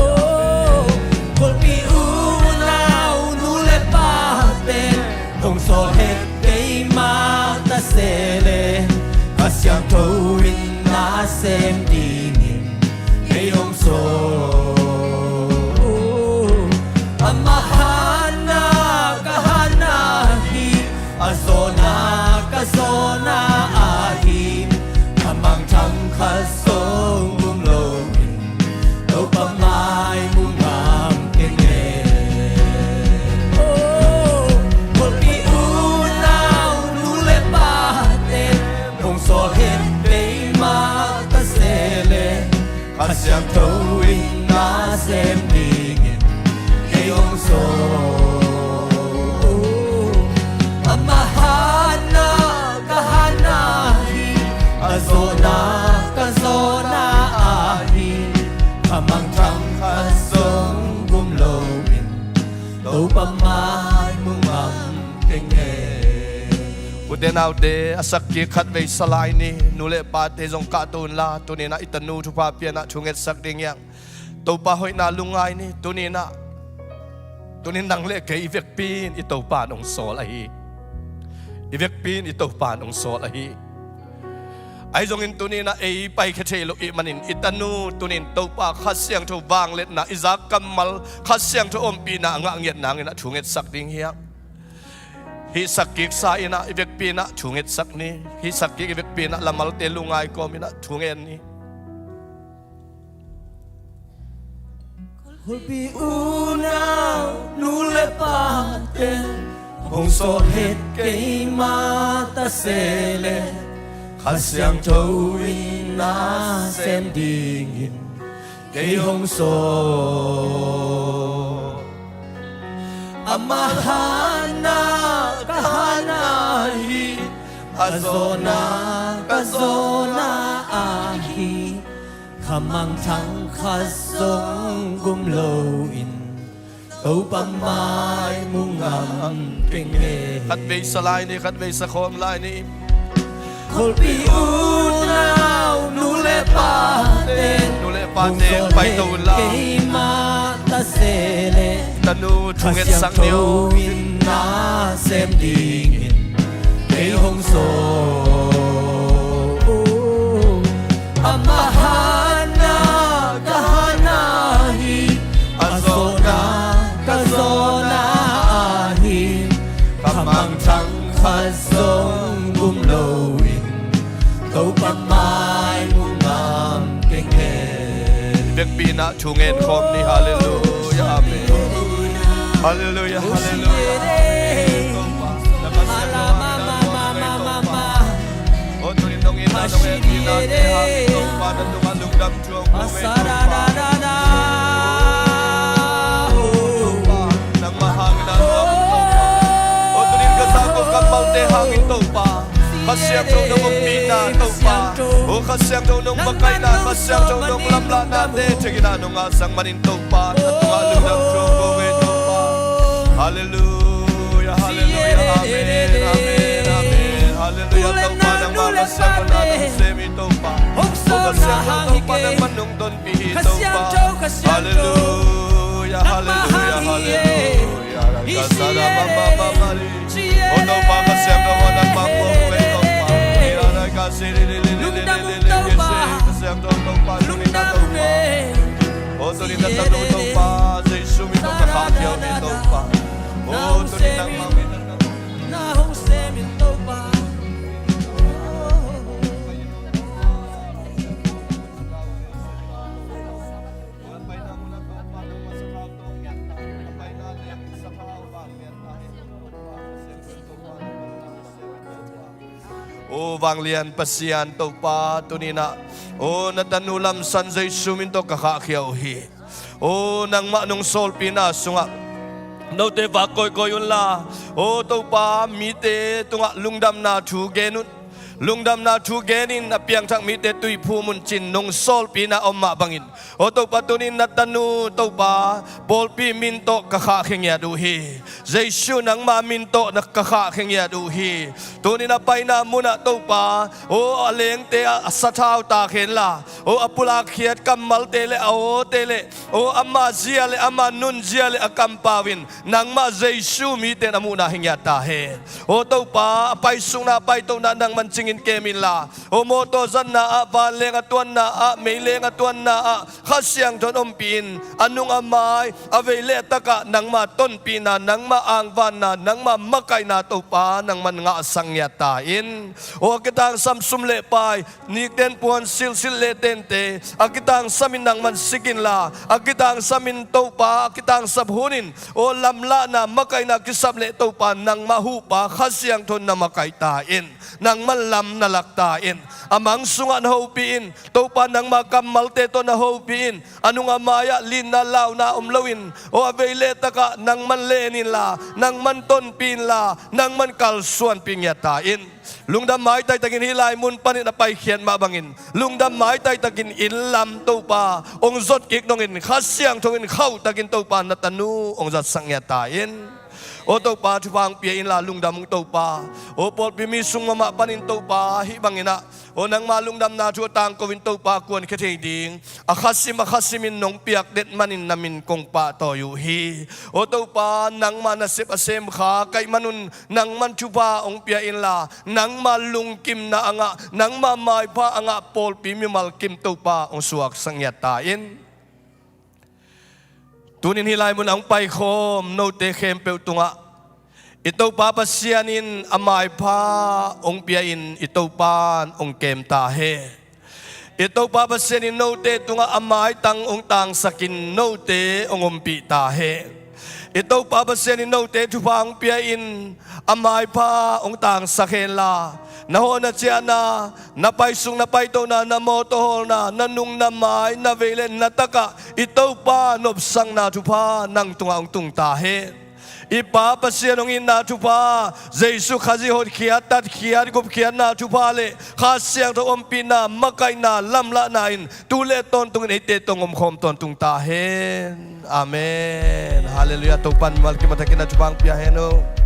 Oh, kulpi unau nu le pate, hong sawl het keima ta se le, Kha Siangtho in na sem dingin kei hong sawl. Ama hatna ka hatna hi, a zawhna ka zawhna ahi, a mangthang khat zong gum loin Topa mai mu ngam keng e. Oh, kulpi unau nu le pate, hong sawl het keima ta se le, Kha Siangtho in na sem dingin kei hong sawl. Ama hatna ka hatna hi, a zawhna ka zawhna ahi, a mangthang khat zong gum loin Topa mai mu ngam keng e. Ute naute, a sak kik khat vei sa lai ni. Nu le pate zong kahto unla, tuni-in ah i tanu thupha pianah thungetsak ding hi hang. Topa hoihna lungngai ni. Tuni-in ah, tuni-in nang le kei i vekpi in i Topa in hong sawl ahi. I vekpi in i Topa in hong sawl ahi. Ahi zongin tuni-in ah ei paikhia thei lo i hih manin i tanu tuni-in Topa Kha Siangtho vangliatna, i zak kammal Kha Siangtho ompihna a ngah ngiat nangin ah thungetsak ding hi hang. Hih sak kik sa in ah i vekpi in ah thungetsak ni. Hih sak kik i vekpi in ah lamalte lungngai kawmin ah thungen ni. Kulpi unau nu le pate, hong sawl het keima ta se le, Kha Siangtho in na sem dingin kei hong sawl. Ama hatna ka hatna hi, a zawhna ka zawhna ahi, kha mangthang khat zong gum loin Topa mai mu ngam keng e. Khat vei sa lai ni, khat vei sa khawm lai ni. Kulpi unau nu le pate, nu le pate, hong sawl paito het unla. Keima ta se le, tanu Kha thungetsak ni o. Siangtho in na sem dingin kei hong sawl. Ama hatna ka hatna hi, a zawhna ka zawhna ahi, kha mangthang khat zong gum loin Topa mai mu ngam keng e. Vekpi in ah thungen khawm ni. Halleluiah. Amen. Halleluiah. Halleluiah. Amen. Topa, na ka siang lo, na ka siang lo, na ka siang lo. Oh, tuni nong in na nong en in na te hang Topa, na tungah lungdam thuak kong e Topa. Topa, nangmah hangin na lungdam Topa. Oh, tuni in ka zak kong kammalte hangin Topa, Kha Siangtho nong ompihna Topa, oh, Kha Siangtho nong makaihna, Kha Siangtho nong lamlahnate thei in ah nong ngahsak manin Topa, na tungah lungdam thuak kong e Topa. Halleluiah, halleluiah, amen, amen, amen. Halleluiah, Topa, nangmah Kha Siangtho na nong sem hi Topa. Oh, Kha Siangtho Topa, nangmah nong tonpih hi Topa. Halleluiah, halleluiah, halleluiah. Oh, Topa, Kha Siangtho, nangmah kong e Topa. Lungdam ung Topa. Kha Siangtho Topa, lungdam ung e. Oh, tuni na tanu Topa, Jesu min tawh ka khahkhia uh hi Topa. Oh, tuni nangmah min na hong sem in Topa. O vanglian Pasian Topa, tuni in ah, o na tanu lamsan Jesu min tawh ka khahkhia uh hi. O nangmah nong sawlpihna sungah note vak kawikawi unla, o Topa, mite tungah lungdamna thu gen un. Lungdamna thu genin a piangthak mite tuiphum un cin nong sawlpina om mah bangin, aw Topa, tunin na tanu Topa, pawlpi min tawh ka khahkhia ngiat uh hi. Jesu nangma min tawh na ka khahkhia ngiat uh hi. Tunin a paina munah Topa, aw a lengte ah a sathau tak henla, aw a pulakkhiat kammalte le a awte le, aw ama zia le ama nunzia le a kampau in nangmah Jesu mite na muhna hi ngiat ta hen. Aw Topa, a paisukna a paitohna nangman cingin kem inla, aw mawtaw zatna ah, vanleng a tuanna ah, meileng a tuanna ah Kha Siangtho in ompih in, a nung a mai, a vei le a takah nangma tonpihna, nangma angvanna, nangma makaihna Topa nangman ngahsak ngiat ta in. Aw a kitangsam sum le pai, nikten puan silhsilh le tente a kitangsamin nangman sik inla, a kitangsamin Topa, a kitangsap hunin aw lamlahna makaihna kisap leh Topa nangmah huhpa Kha Siangtho in na makaih ta in. Nangman lam na lak ta in. A mang sungah na hopih in. Topa nangma kammalte tawh na hopih in. A nung a mai-ah linna launa om loin, aw a vei le takah nangman len inla, nangman tonpih inla, nangman kalsuanpih ngiat ta in. Lungdam maitai takin hih lai mun panin a paikhiat mah bangin lungdam maitai takin inn lam Topa hong zot kik dongin Kha Siangtho in khauh takin Topa na tanu hong zatsak ngiat ta in. Aw Topa, thupha hong pia inla lungdam ung Topa. Aw pawlpi mi sung mahmah panin Topa hih bangin ah, aw nangma lungdamna thu a tangko in Topa kuankhia thei ding a khasim a khasimin nong piak det manin na min kong pahtawi uh hi. Aw Topa, nangma nasep a semkha ka hih manun nangman thupha hong pia inla, nangma lungkimna a ngah, nangma maipha a ngah pawlpi mimal kim Topa hong suaksak ngiat ta in. Tunin hih lai mun a hong paikhawm note khempeuh tungah i Topa Pasian in a maipha hong pia-in i Topa in hong kem ta hen. I Topa Pasian in note tungah a maitang hong tangsakin note hong ompih ta hen. I Topa Pasian in note thupha hong pia-in a maipha hong tangsak henla, na hawhna ciahna, na paisuk na paitohna, na mawtaw hawlna, na nung na mai, na vei le na takah i Topa nopsakna thupha nang tungah hong tung ta hen. I Pa Pasian hong itna thupha, Jesu Khazih hotkhiat, tatkhiat, gupkhiatna thupha le Kha Siangtho ompihna, makaihna, lamlahna in tu le tawntungin eite tawh hong omkhawm tawntung ta hen. Amen. Halleluiah. Topa in mimal kim a thakin a thupha hong pia hen aw.